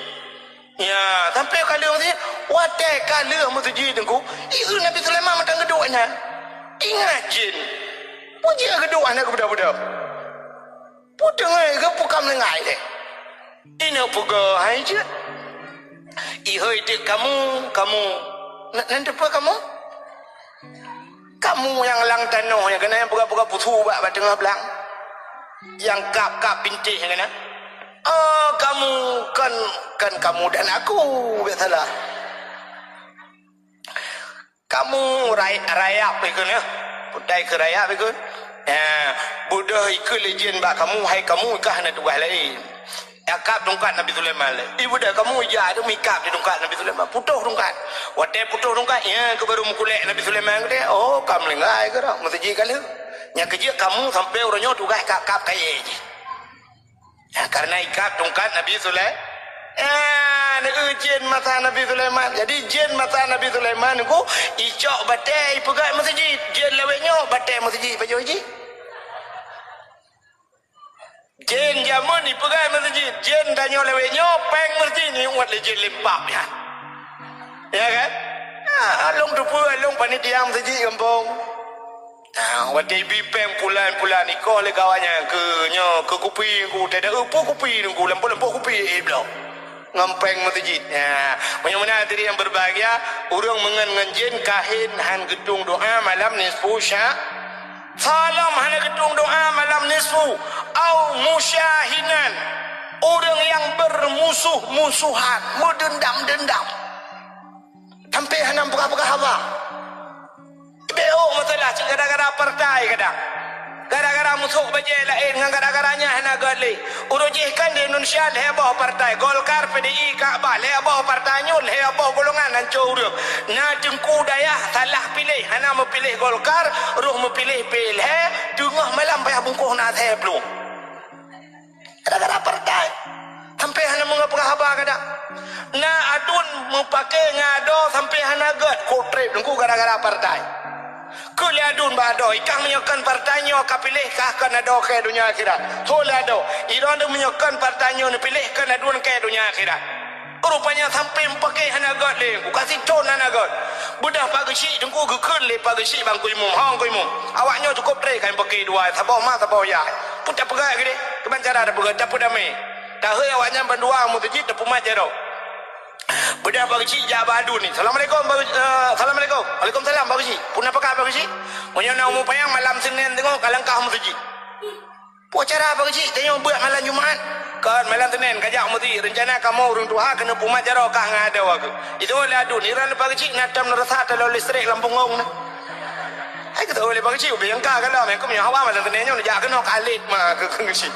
Ya, sampoe ka lheueh meuseujid. Watée ka lheueh meuseujid ngku, ieu Nabi Sulaiman mantong geuduek nyan. Ingat jén. Peue jeuet geuduek hana geubeudôh-beudôh. Peue teungoh geuh peue ka meuninggai lé. Inong peugah hai jeuet. Ihôi teuk kamu, kamu. Na, nan teupeue kamu? Kamu nyang lam tanoh nyang keunan nyang peugah-peugah pusu bak, bak teungoh blang. Nyang kab-kab bintéh nyang keunan. Oh, kamu kan, kan kamu dan aku, biasalah. Kamu ray-, rayap ikheun, ya. Putai keu rayap ikheun. Ya, beudôh ikheun lé jén bak kamu, hai kamu ikah hana tugaih laén. Ikab tungkat Nabi Sulaiman lé. Ibeudôh kamu ija tu mikab di tungkat Nabi Sulaiman. Putôh tungkat. Watée putôh tungkat, ya, keu baru meukulek Nabi Sulaiman geude. Oh, ka meulinggai keu dah. Meuseujid ka lheueh. Nyang keujeuet kamu sampoe uroe nyoe tugaih kab-kab kayée jih. Ya, karena ikab tungkat Nabi Sulaiman. Ya, neu jén masa Nabi Sulaiman. Jadi, jén masa Nabi Sulaiman ku icok batée ipeugah meuseujid. Jén lawét nyoe batée meuseujid pajoh jih. Jén jameun ipeugah meuseujid. Jén tanyoe lawét nyoe péng meuseujid ni umat lé jén limpab ya. Ya kan? Ya, along teupeue along panitia meuseujid gampông. Nah, watée ibi péng pulan-pulan ikoh lé kawan nyan keu nyoe, keu kupi ngku, teuda, "Eh, peue kupi ngku, lampôh-lampôh kupi, eh, bloe." Ngon péng meuseujid. Nah, meunyoe meunan hadirin yang berbahagia, ureuëng meungon ngon jén kahin han geutueng doa malam nisfu sya-, salom hana geutueng doa malam nisfu, au musyahinan, ureuëng yang bermusuh-musuhan, meudendam-dendam. Sampai hana peugah-peugah haba. Beu masalah cit gara-gara partai kadang. Gara-gara musoh bajée laén ngon gara-gara nyan hana gét lé. Ureuëng jih kan di Indonesia lhée boh partai. Golkar, P D I, Kakbah, lhée boh partai nyoe, lhée boh golongan hanco ureuëng. Na teungku dayah salah piléh, hana meupiléh Golkar, roh meupiléh P L H, teungoh malam payah bungkôh na asée plueng. Gara-gara partai. Sampai hana meungoh peugah haba gata. Na aduen meupaké ngon adoe sampai hana gét, kotreb teungku gara-gara partai. Keu lé aduen bak adoe, ikah meunyoe kon partai nyoe ka piléh kah kon adoe keu donya akhirat. Tho lé adoe, idong meunyoe kon partai nyoe neupiléh kon aduen keu donya akhirat. Rupanya sampai meupaké hana gét lé, buka sithon hana gét. Beudah Pak Geuchik teungku geukheun lé Pak Geuchik bak Teungku Imum. Ho Teungku Imum, awak nyoe cukup treb ka meupaké dua, saboh ma saboh yah. Peue tapeugah keudeh? Keuban cara tapeugah, tapeudamé. Tahôi awak nyan bandua meuseujid tapeumat jaroe. Beudah Pak Geuchik jak bak aduen ni. "Assalamualaikum, Pak Geuchik." "Eh, assalamualaikum." "Waalaikumsalam, Pak Geuchik." "Peue na peugah, Pak Geuchik?" "Meunyoe na umu panyang malam Senin teungoh ka langkah meuseujid." "Peue cara, Pak Geuchik? Tanyoe beuet malam Jumat." "Kon, malam Senin ka jak meuseujid. Rencana kamoe ureuëng tuha keuneuk peumat jaroe kah ngon adoe keuh." Itu lé aduen, iran Pak Geuchik na tom neurasa taloe listrik lam punggong na. Hai kata oleh Pak Geuchik, ubé nyang ka kalau, meukum nyoe hawa malam Senin nyoe jak keunoe ka lét ma keu Geuchik.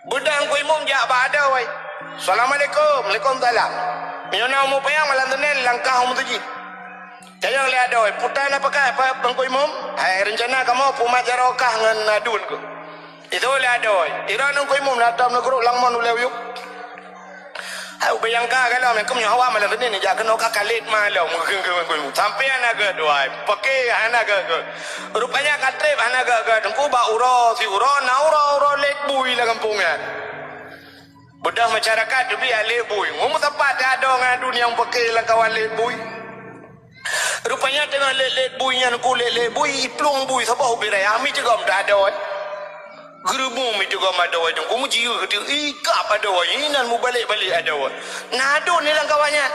Beudah Teungku Imum jak bak adoe. "Assalamualaikum." "Waalaikumsalam." "Meunyoe na umu panyang malam Senin langkah u meuseujid." Tanyong lé adoe, "Peue na peugah, Pak Teungku Imum?" "Hai, rencana kamoe peumat jaroe kah ngon aduen keuh." Itu lé adoe, "Iran Teungku Imum na tom neugrôk lam mon ulée uyueb." Hai, ubé nyang ka kalau, meukum nyoe hawa malam Senin jak keunoe ka kalét malam. Sampai hana gét, wai. Paké hana gét-gét. Rupanya ka treb hana gét-gét. Teungku bak uroe siuroe na uroe-uroe lét bui lam gampông nyan. Beudah masyarakat teubiet lét bui. Ngum sapat adoe ngon aduen nyang paké lam kawan lét bui. Rupanya teungoh lét-lét bui nyan ku lét-lét bui, iplueng bui saboh ubé raya, mi teugom adoe. Geureumu mi teugom adoe, teungku meujieu keu ikab adoe, inan mubalek-balek adoe. Na aduen lam kawan nyan.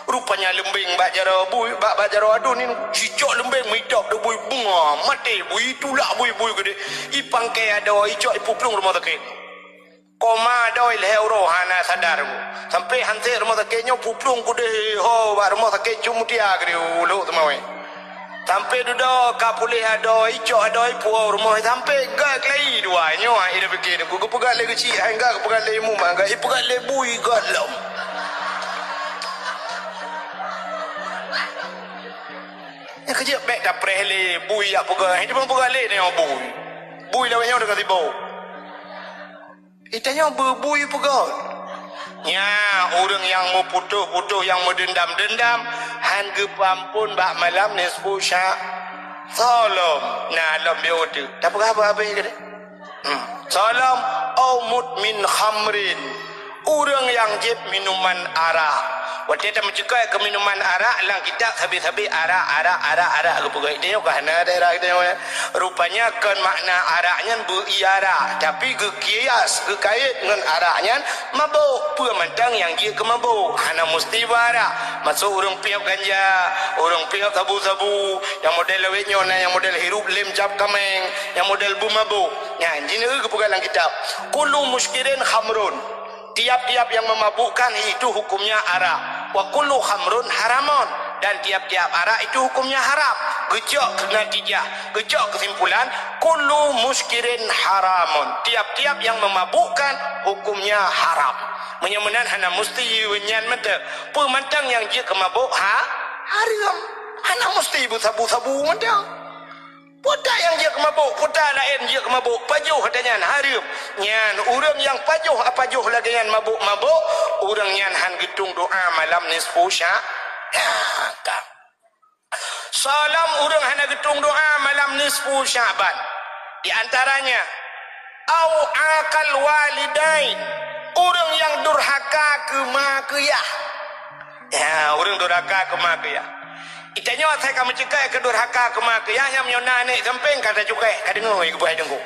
Rupanya leumbeng bak jaroe bui, bak, bak jaroe aduen ni, jicok leumbeng meutôb di bui bunga, maté bui, itulak bui-bui keudeh. Ipangkai adoe, icok ipeuplueng rumoh sakét. Koma adoe lhée uroe hana sadar. Sampai han sép rumoh sakét nyoe peuplueng keudeh ho bak rumoh sakét Cut Mutia keudeh u Lhok Seumawé. Sampai dudoe ka puléh adoe, icok adoe ipuwoe u rumoh, sampai gak keulai dua nyoe, hai ida pike, geupeugah lé geuchik, hai gak geupeugah lé imum, hai gak ipeugah lé bui gak lom. Nyang keujeuet bék tapreh lé bui yak peugah, hai teuma peugah lé nyoe bui. Bui lawét nyoe deungon sibok. Ita nyoe beubui peugah. Nya, ureuëng nyang meuputôh-putôh, nyang meudendam-dendam, han geupeuamphon bak malam nisfu Sya-, Soe lom, na lom biôh teuk. Tapeugah apa habéh keudeh? Hmm. Soe lom, au mudmin khamrin. Ureuëng nyang jieb minuman arak. Watée tameucukôi keu minuman arak, lam kitab sabe-sabe arak, arak, arak, arak geupeugah. Ita nyoe ka hana daerah ita nyoe. Rupanya kon makna arak nyan beu-ie arak, tapi geukias, geukait ngon arak nyan mabök. Peue mantong nyang jeuet keu mabök, hana musti beu arak. Masôk ureuëng piôp ganja, ureuëng piôp sabu-sabu, nyang model lawét nyoe na nyang model hirup lem cap kaméng, nyang model beumabök. Nyan, jineuk geupeugah lam kitab, "Kullu muskirin khamrun." Tiap-tiap yang memabukkan itu hukumnya arak. Wa kullu khamrun haramun. Dan tiap-tiap arak itu hukumnya haram. Geucok keu natijah, geucok keusimpulan, kullu muskirin haramun. Tiap-tiap yang memabukkan hukumnya haram. Meunyoe meunan hana musti nyan mantong. Peue mantong nyang jeuet keu mabök ha-, hareuem. Hana musti beusabu-sabu mantong. Peue ta nyang jeuet keu mabök, peue ta laén jeuet keu mabök, pajoh ata nyan hareuem. Nyan ureuëng nyang pajoh, pajoh lagée nyan mabök-mabök, ureuëng nyan han geutueng doá malam nisfu Sya-, Syaban. Soe lom ureuëng hana geutueng doá malam nisfu Syaban. Di antaranya, au aqal walidain, ureuëng nyang durhaka keu ma keu yah. Ya, ureuëng durhaka keu ma keu yah. Ita nyoe asai ka meucukée keu durhaka keu ma keu yah, nyang meunyoe na aneuk sampéng ka tacukée, ka deungoe geupeugah teungku.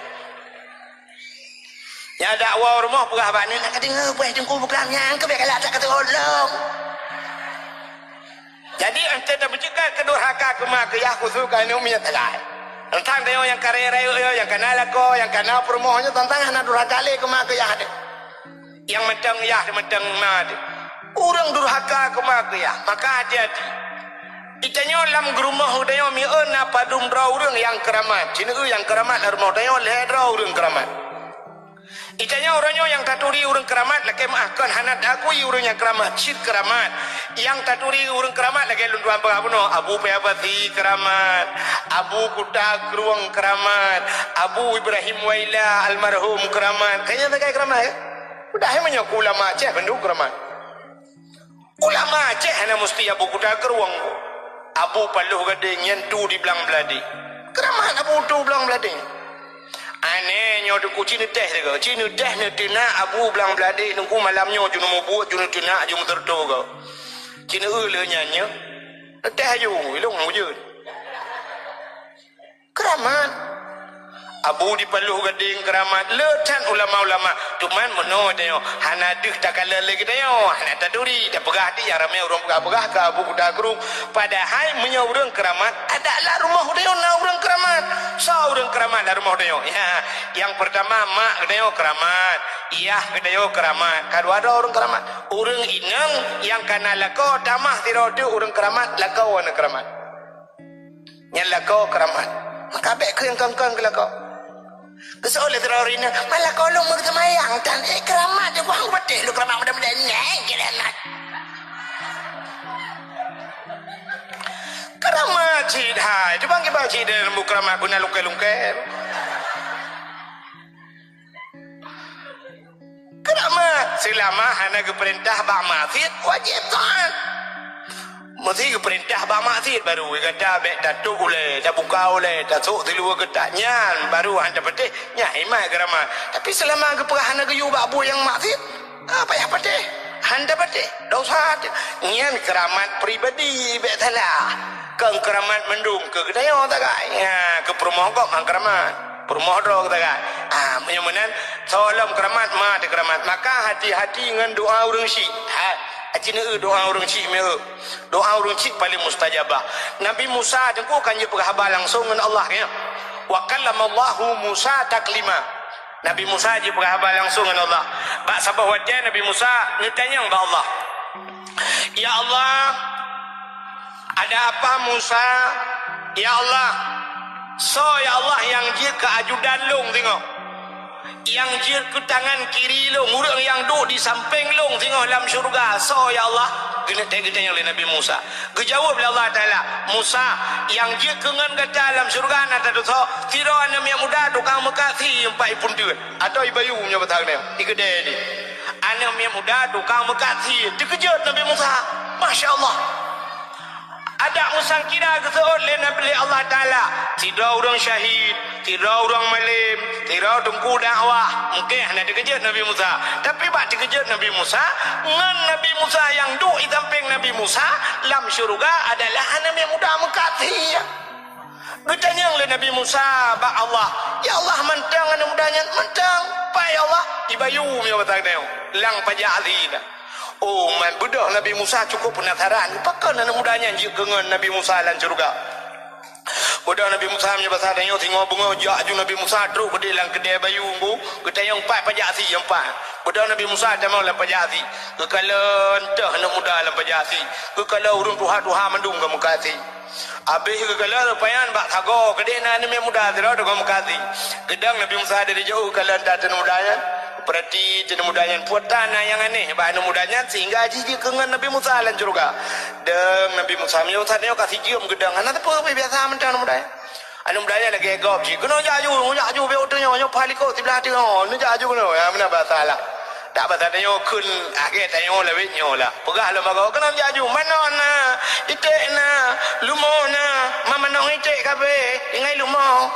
Nyang dakwa rumoh peugah bak aneuk, "Ka deungoe geupeugah teungku buklam nyan, keu bék galak that ka teuolong." Jadi, enteuk tameucukée keu durhaka keu ma keu yah khusos keu aneuk miet sagai. Teuntang tanyoe nyang ka rayeuk-rayeuk nyoe, nyang ka na lakoe, nyang ka na peurumoh nyoe, teuntang hana durhaka lé keu ma keu yah deh. Nyang mantong yah, mantong ma deh. Ureuëng durhaka keu ma keu yah, maka hati-hati. Ita nyoe lam geurumoh geutanyoe mieu na padum droe ureuëng nyang keuramat. Sineuk nyang keuramat lam rumoh tanyoe lhée droe ureuëng keuramat. Ita nyoe uroe nyoe nyang taturi ureuëng keuramat lakée meuáh kon hana taakui ureuëng nyang keuramat, cit keuramat. Nyang taturi ureuëng keuramat lakée lôn tuan peugah bunoe, Abu Paya Basi keuramat, Abu Kuta Krueng keuramat, Abu Ibrahim Waila almarhum keuramat. Kayaknya sagai keuramat ya? Udah hai meunyoe ulama Aceh bandum keuramat. Ulama Aceh hana musti Abu Kuta Krueng. Abu Paloh Gadeng nyan tu di Blang Bladeh. Keuramat Abu tu Blang Bladeh. Aneh nyoe teungku ci neuteh teuga. Ci neuteh neuteunak Abu Blang Bladeh teungku malam nyoe ju neumubuet, ju neuteunak, ju meuseureutoe ga. Ci neueu le nyan nyoe. Neuteh aju, ilong ujeuen. Keuramat. Abu di Paloh Gadeng keuramat, le that ulama-ulama. Cuman meunoe tanyoe hana deuh takalon lé geutanyoe, hana taturi, tapeugah di nyang ramé ureuëng peugah-peugah keu Abu Kuta Krueng. Padahai meunyoe ureuëng keuramat, adak lam rumoh geutanyoe na ureuëng keuramat. Soe ureuëng keuramat lam rumoh tanyoe? Ya, nyang peurtama mak geutanyoe keuramat, yah geutanyoe keuramat, ka dua droe ureuëng keuramat. Ureuëng inong nyang ka na lakoe tamah sidroe teuk ureuëng keuramat, lakoe na keuramat. Nyan lakoe keuramat. Maka bék keu nyang kon-kon keu lakoe. Geuseuôt lé sidroe ureuëng inong, "Ma lakoe lôn meuseumayang tan, eh, keuramat di buang beuteh lôn keuramat mudah-mudahan nyan keuramat." Keuramat cit hai, cuba kiban cit dan bu keuramat guna lungkée-lungkée. Keuramat, seulama hana geupeurintah bak maksiet, wajéb taát. Meuseuti geupeurintah bak maksiet, baru gata bék tatôp ulée, tabuka ulée, tasôk siluweue geutak. Nyan baru han tapatéh, nyan imat keuramat. Tapi seulama geupeugah hana geuyue bak buet nyang maksiet, ah, payah patéh. Han tapatéh, dosa. Nyan keuramat pribadi, bék salah. Kon keuramat mandum keu geutanyoe sagai. Nyan, keu peurumoh gob han keuramat. Peurumoh droe geutanyoe. Ah, meunyoe meunan, soe lom keuramat, ma teukeuramat. Maka hati-hati ngon doa ureuëng syik. Ha, aci neueu doa ureuëng syik meu. Doa ureuëng syik paléng mustajabah. Nabi Musa teungku kan jipeugah haba langsong ngon Allah, ya. Wa kallamallahu Musa taklima. Nabi Musa jipeugah haba langsong ngon Allah. Bak saboh watée Nabi Musa neutanyong bak Allah, "Ya Allah, ada apa Musa Ya Allah, soe ya Allah nyang jeuet keu ajudan lôn singoh? Nyang jeuet keu tangan kiri lôn, ureuëng nyang duek di sampéng lôn singoh lam syeuruga, soe ya Allah? Geuneuk teugeutanyong lé Nabi Musa. Geujaweueb lé Allah Taala, "Musa, nyang jeuet keu ngon gata lam syeuruga na tatusoe, sidroe aneuëk miet muda tukang meukat sie pat ipunteuen, atau ibayu meunyoe basa geutanyoe, ikeudée di. Aneuëk miet muda tukang meukat sie." Teukeujot Nabi Musa. Masya Allah. Adak meusangkira geuseuôt lé Nabi, lé Allah Taala, sidroe ureuëng syahid, sidroe ureuëng malém, sidroe teungku dakwah. Mungken hana teukeujot Nabi Musa. Tapi bak teukeujot Nabi Musa, ngon Nabi Musa nyang duek di sampéng Nabi Musa lam syeuruga adalah aneuëk miet muda meukat sie. Geutanyong lé Nabi Musa bak Allah, "Ya Allah, mantong aneuëk muda nyan, mantong?" "Pat ya Allah?" "Ibayu meunyoe basa geutanyoe, lam pajak sie na." Oh, man beudôh Nabi Musa cukup peunasaran, pakon aneuëk muda nyan jeuet keu ngon Nabi Musa lam syeuruga. Beudôh Nabi Musa meunyoe basa tanyoe singoh beungoh, jak aju Nabi Musa trok keudeh lam keudée bayu ngon geutanyong pat pajak sie nyang pat. Beudôh Nabi Musa tamong lam pajak sie, geukalon teuh aneuëk muda lam pajak sie, geukalon ureuëng tuha-tuha mandum ka meukat sie. Abéh geukalon, rupanya bak sagoe keudeh na aneuëk miet muda sidroe tukang meukat sie. Geudong Nabi Musa dari jauh geukalon that aneuëk muda nyan. Peurati aneuëk muda nyan, peue tan na nyang aneh bak aneuëk muda nyan sehingga jih jeuet keu ngon Nabi Musa lam syeuruga. Dong Nabi Musa, meunyoe basa tanyoe ka sijeuem geudong, hana sapeue, biasa mantong aneuëk muda nyan. Aneuëk muda nyan lagée gob jih, "Keunoe jak aju, jak aju, bék u teungoh, nyoe palikot siblah teungoh, neujak aju keunoe." Ya, meunan basa lah. Dak basa tanyoe kheun lagée tanyoe lawét nyoe lah. Peugah lom bagoe, "Keunoe jak aju, manok na, iték na, lumoh na, ma manok iték kabeh, tinggai lumoh."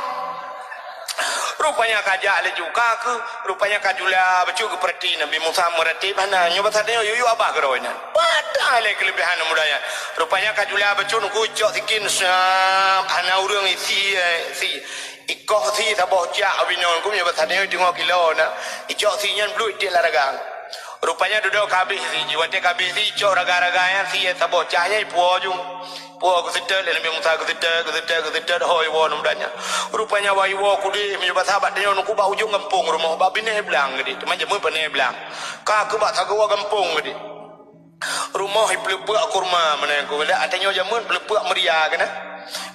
Rupanya ka jak laju, ka keu, rupanya ka jula bacut geupeurati Nabi Musa meuratéb hana, nyoe basa tanyoe yue-yue abah keudroe nyan. Padahai lé keuleubehan aneuëk muda nyan. Rupanya ka jula bacut nungku icok sikin siab, hana ureuëng isi, eh, si. Ikoh sie saboh cak ubinoe, nungku meunyoe basa tanyoe teungoh kilo na. Icok sie nyan bluet iték lam raga. Rupanya dudoe ka abéh sie, watée ka abéh sie icok raga-raga nyan sie saboh cak nyan ipuwoe ju. Puwoe geuseutôt lé Nabi Musa, geuseutôt, geuseutôt, geuseutôt, ho iwoe aneuëk muda nyan. Rupanya wah iwoe keudeh, meunyoe basa bak tanyoe nungku bak ujong gampông rumoh, bak binéh blang keudeh, teuma jameun binéh blang. Ka keu bak sagoe gampông keudeh. Rumoh ipeuleupeuk kurma meunan ku, dak tanyoe jameun peuleupeuk meuria keunan.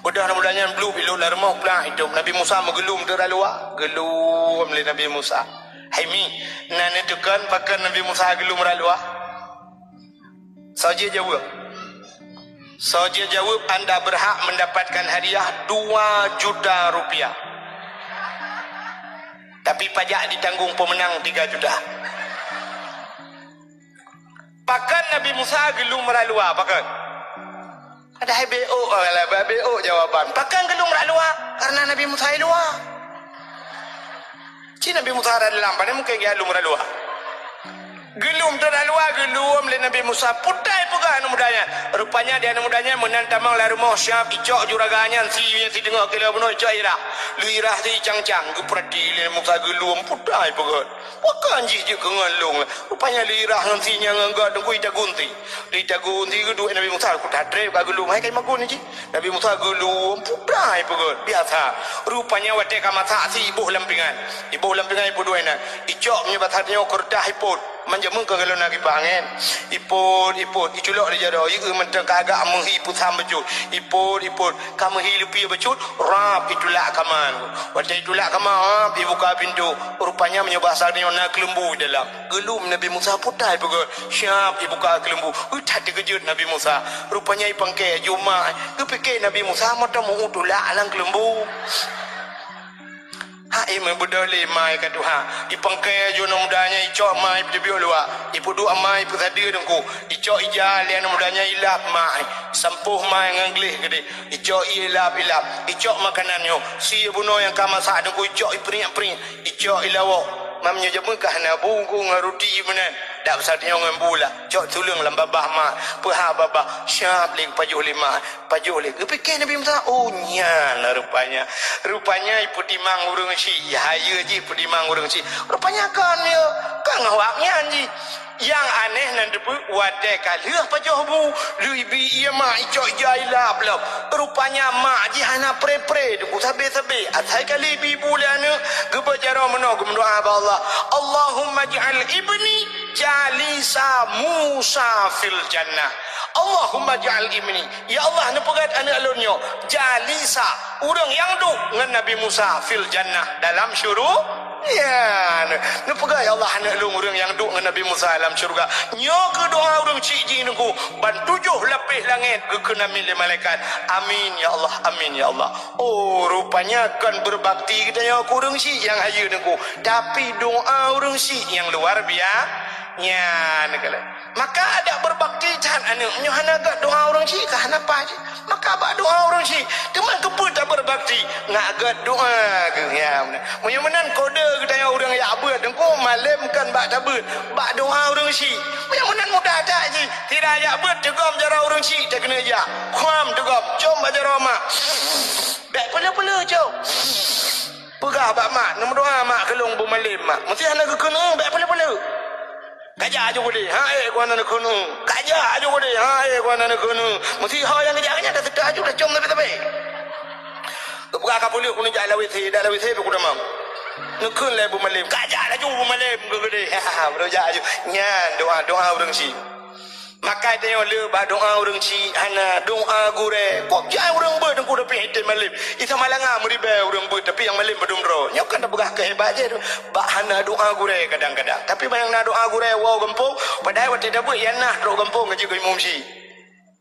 Beudôh aneuëk muda nyan bluet ilot lam rumoh, plah itôb. Nabi Musa meugeulom teuk rot luwa, geulom lé Nabi Musa. Hai mi, na neuteukon pakon Nabi Musa geulom rot luwa? Soe jeuet jaweueb? Soe jeuet jaweueb, anda berhak mendapatkan hadiah dua juta rupiah. Tapi pajak ditanggung pemenang tiga juta. Pakon Nabi Musa geulom rot luwa, pakon? Padahai bék, bék jawaban. Pakon geulom rot luwa? Karena Nabi Musa i luwa. Ci Nabi Musa rot dalam, pane mungken geulom rot luwa. Geulom teuk rot luwa, geulom lé Nabi Musa, putai peugah aneuëk muda nyan. Rupanya di aneuëk muda nyan meunan tamong lam rumoh siab, icok ju raga nyan sie, sie teungoh kilo bunoe icok irah. Lheueh irah sie cang-cang, geupeurati lé Musa geulom, putai peugah. Pakon jih jeuet keu ngon lôn? Rupanya lheueh irah ngon sie nyan ngon göt teungku itagun sie. Lheueh itagun sie geuduek Nabi Musa, ku that treb ka geulom, hai kai magun jih. Nabi Musa geulom putai peugöt biasa. Rupanya watée ka masak sie iboh lam pingan. Iboh lam pingan ipeudua inan. Icok meunyoe basa tanyoe keureutah ipot. Man jameun ka galon na kipah angén. Ipot, ipot, iculok di jaroe, ieu mantong ka agak meuhi peusam bacut. Ipot, ipot, ka meuhi leupie bacut, rab itulak kama. Watée itulak kama, rab ibuka pintoe. Rupanya meunyoe basa tanyoe na keuleumbu di dalam. Geulom Nabi Musa putai peugöt, siab ibuka keuleumbu. Ui, that teukeujot Nabi Musa. Rupanya ipangkée aju mak, geupike Nabi Musa mantong meu-uet tulak lam keuleumbu. Ha, imeubeudôh lé mai ka tuha. Ipangkée aju aneuëk muda nyan, icok mai ipeuteubiet luwa. Ipeuduek mai ipeusadeue teungku. Icok ija lé aneuëk muda nyan ilap mai. Sampôh mai ngon gleh keudeh. Icok ilap-ilap. Icok makanan nyoe. Sie bunoe nyang ka masak teungku icok ipriek-priek. Icok ilawok, mam nyoe jameun ka hana bu ngon ruti meunan. Dak basa tanyoe ngon bu lah. Cok tuleueng lam babah mak, peuhah babah, siab lé geupajoh lé mak, pajoh lé. Geupike Nabi Musa, oh, nyan rupanya. Rupanya ipeutimang ureuëng syiek, hayeue jih ipeutimang ureuëng syiek. Rupanya kon yo, kon awak nyan jih. Nyang aneh nan teupeu, watée ka lheueh pajoh bu, lheueh ibi ié mak icok ija ilap lom. Rupanya mak jih hana pre-pre teungku sabe-sabe. Asai ka lheueh ibi bu lé aneuëk, geuba jaroe meunoe geumeudoá bak Allah, "Allahumma ij'al ibni jalisa Musa fil jannah." Allahumma ja'al ibni, ya Allah, neupeugét aneuk lôn nyoe, jalisa, ureuëng nyang duek ngon Nabi Musa fil jannah, dalam syuru-, ya, neupeugét, ya Allah, aneuk lôn ureuëng nyang duek ngon Nabi Musa lam syeuruga. Nyoe keuh doa ureuëng chik jih Teungku, ban tujoh lapéh langét geukheun amin lé malaikat. Amin ya Allah, amin ya Allah. Oh, rupanya kon beubakti geutanyoe keu ureuëng chik nyang hayeue Teungku, tapi doa ureuëng chik nyang luar bia-, nyan keuh. Maka adak beubakti that aneuk, meunyoe hana gét doa ureuëng chik ka hana paih jih. Maka bak doa ureuëng chik, teuma keupeue tabeubakti? Ngat gét doa geuh, ya, meunan. Meunyoe meunan kode geutanyoe ureuëng jak beuet Teungku, malém kon bak tabeuet, bak doa ureuëng chik. Meunyoe meunan mudah that jih, sira jak beuet teugom jaroe ureuëng chik takeuneuk jak. Khuam teugom, com bak jaroe mak. Bék peuleu-peuleu com. Peugah bak mak, neumeudoa mak keu lôn beumalém mak. Meusé hana geukheun, bék peuleu-peuleu. Kajak aju keudeh, ha, eh, ku hana neukheun, uh. Kajak aju keudeh, ha, eh, ku hana neukheun, uh. Meusé ho nyang geujak nyan dah seutôt aju dah com sabe-sabe. Geupeugah ka puléh, ku neujak lam WC, dak lam WC pih ku tamong. Neukheun lé beumalém. Kajak laju beumalém keu keudeh. Ha, ha, baru jak aju. Nyan doa, doa ureuëng chik. Maka tanyoe le bak doa ureuëng chik hana, doa gurée. Kok jai ureuëng beuet Teungku tapi item malém. Isa malanga meuribée ureuëng beuet tapi nyang malém padum droe. Nyoe kan tapeugah keu hebat jih. Bak hana doa gurée kadang-kadang. Tapi ban nyang na doa gurée woe gampông, padahai watée tabeuet nyang na trok gampông ngaji keu imum chik.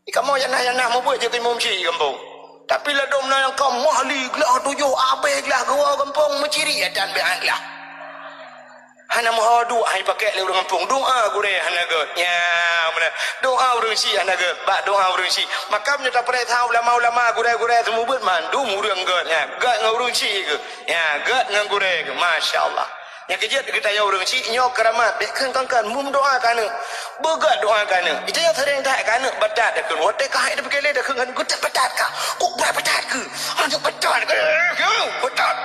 Di kamoe nyang na, nyang na mubeuet jeuet keu imum chik gampông. Tapi ladôm na nyang ka mahli glah tujoh, abéh glah geuwoe gampông meuciri atan beuhat glah. Hana meuho duek hai pakék lé ureuëng gampông. Doa gurée hana gét. Nya, meunan. Doa ureuëng chik hana gét. Bak doa ureuëng chik. Maka meunyoe tapeuriksa ulama-ulama, gurée-gurée seumubeuet mandum ureuëng gét. Nya, gét ngon ureuëng chik keuh. Ya, gét ngon gurée geuh, masya Allah. Nyang keujeuet geutanyoe ureuëng chik nyoe keuramat, bék kheun kon-kon, meudoa keu aneuk. Beugét doa keu aneuk. Geutanyoe seuréng that keu aneuk batat takheun. Watée ka hai tapike lé takheun ngon geutat batat ka. Kok brat batat keu? Aneuk batat keu? Batat.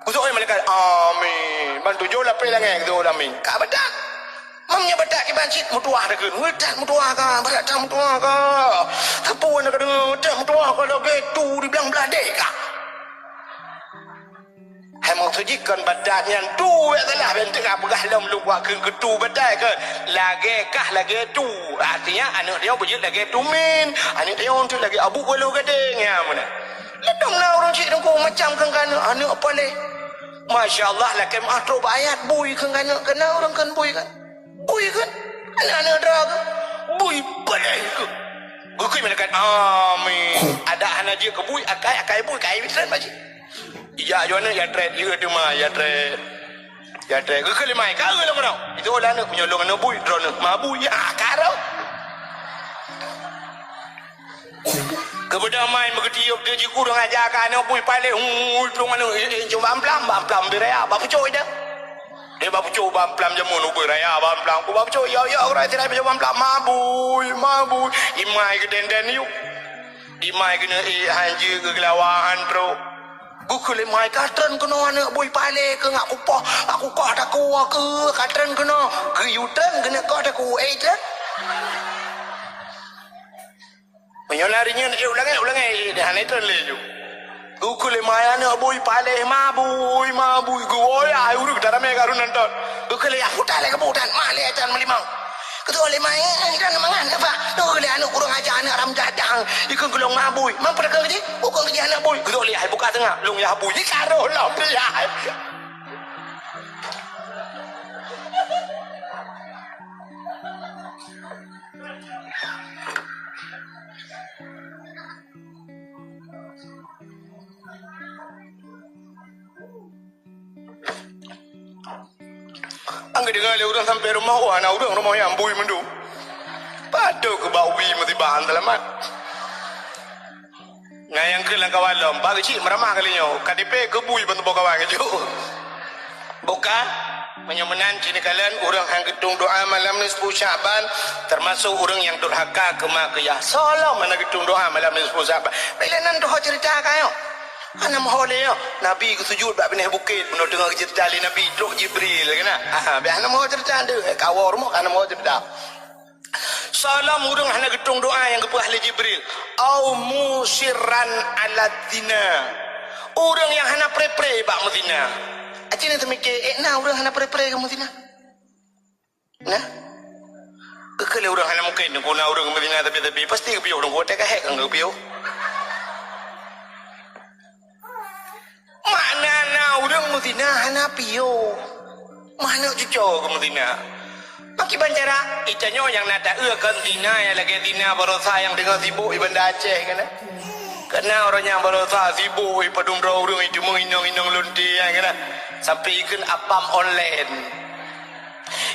Khusyuk malaikat, amin. Ban tujoh lapéh langét keu amin. Ka batat. Meunyoe batat kiban cit meutuah takheun. Batat meutuah ka, batat meutuah ka. Sapeue na ka deungoe, batat meutuah ka lagée tu di blang bladée ka. Hai maksud jih kon batat nyan tu, ya salah, ben teuka peugah lom luwa keu, keu tu batai kon. Lagée kah lagée tu. Artinya aneuk dia beujeuet lagée tu min. Aneuk dia untuk lagée abu walau gadeng ya meunan. Ladôm na ureuëng chik Teungku macam kan, kan aneuk paléh. Masya Allah, lakée meuah trok bak ayat bui kan, kan aneuk kena ureuëng kan bui kan. Bui kan? Aneuk-aneuk droe keuh. Bui paléh keuh. Geukheun malaikat, amin. Adak hana jeuet keu bui, akai, akai bui, kai bisan baji. Ijak jua aneuk ya trét, ya teuma ya trét. Ya trét. Geukheun lé mai, ka lôn keunoe. Itu lah aneuk punya lôn aneuk bui, droeneuh ma bui. Ah, ka roh. Keubeudôh mai meugeutiup teuh jikureueng aja ka aneuk bui paléh, hui, plueng aneuk, eh, eh, cuma amplam, bak amplam beu raya, bak pucok ida. Dia bak pucok bak amplam jameun ubeuh raya, bak amplam, ku bak pucok, ya, ya, orang tidak baca bak amplam, mabui, mabui. Imai ke denden yuk. Imai kena, eh, hanjeuet ke gelawa antro. Gukheun lé mai ka treun keunoe aneuk bui paléh ke ngak kupoh, aku koh takue ke ka treun keunoe. Geuyue treun keuneuk koh takue, eh, treun. Meunyoe lari nyan, eh, ulang, eh, ulang, eh, dah hana treun lé ju. Gukheun lé mai aneuk bui paléh mabui, mabui, geuwoe ai ureuëng taramé ka rhun nonton. Gukheun lé, "Ah, puta lé keubu tan, ma lé tan meulimong." Geutoh lé mai, eh, dan mangan apa? Toh lé aneuk kurang ajar aneuk haram jadah. Ikheun keu lôn mabui. Mampu dah kheun keu jih? Bukon keu jih aneuk bui. Geutoh lé ai buka teunga, lôn yah bui. Ikaroh lom dia. Anggeudeuga lé ureuëng sampai rumoh, wah, na ureuëng rumoh nyan bui mandum. Padub keu bak ubi meusibahan seulamat. Ngai nyang keu lam kawan lom, bak geuchik meuramah kali nyoe, ka dipée keu bui ban teuboh kawan geujok. Buka, meunyoe meunan cit neukalon ureuëng han geutung doa malam nisfu Sya'ban, teumasok ureuëng nyang durhaka keu ma keu yah. Soe lom hana geutung doa malam nisfu Sya'ban. Bila nan tuho ceurita ka nyoe. Hana meuho lé nyoe. Nabi geusujut bak binéh bukét, bunoe teungoh geuceurita lé Nabi, trok Jibril keunan. Ha, biar hana meuho ceurita tu. Kawoe rumoh hana meuho ceurita. Soe lom ureuëng hana geutung doa nyang geupeugah lé Jibril, "Au musirran ala zina." Ureuëng nyang hana pré-pré bak meuzina. Aci na teumiké, eh, na ureuëng hana pré-pré keu meuzina? Nah. Geukheun lé ureuëng hana mungkar. Teungku na ureuëng meuzina tapi-tapi, pasti geupiôh teungku, watée ka hék kan geupiôh. Makna na ureuëng meuzina hana piôh. Manök cuco keu meuzina. Makiban cara, itanyoe nyang na taeu kon zina nyang lagée zina baroesa nyang deungoe sibok di Banda Aceh kana. Kana uroe nyan baroesa sibok di padum droe ureuëng itu meunginong-inong lonte nyang kana. Sampai ikheun apam online.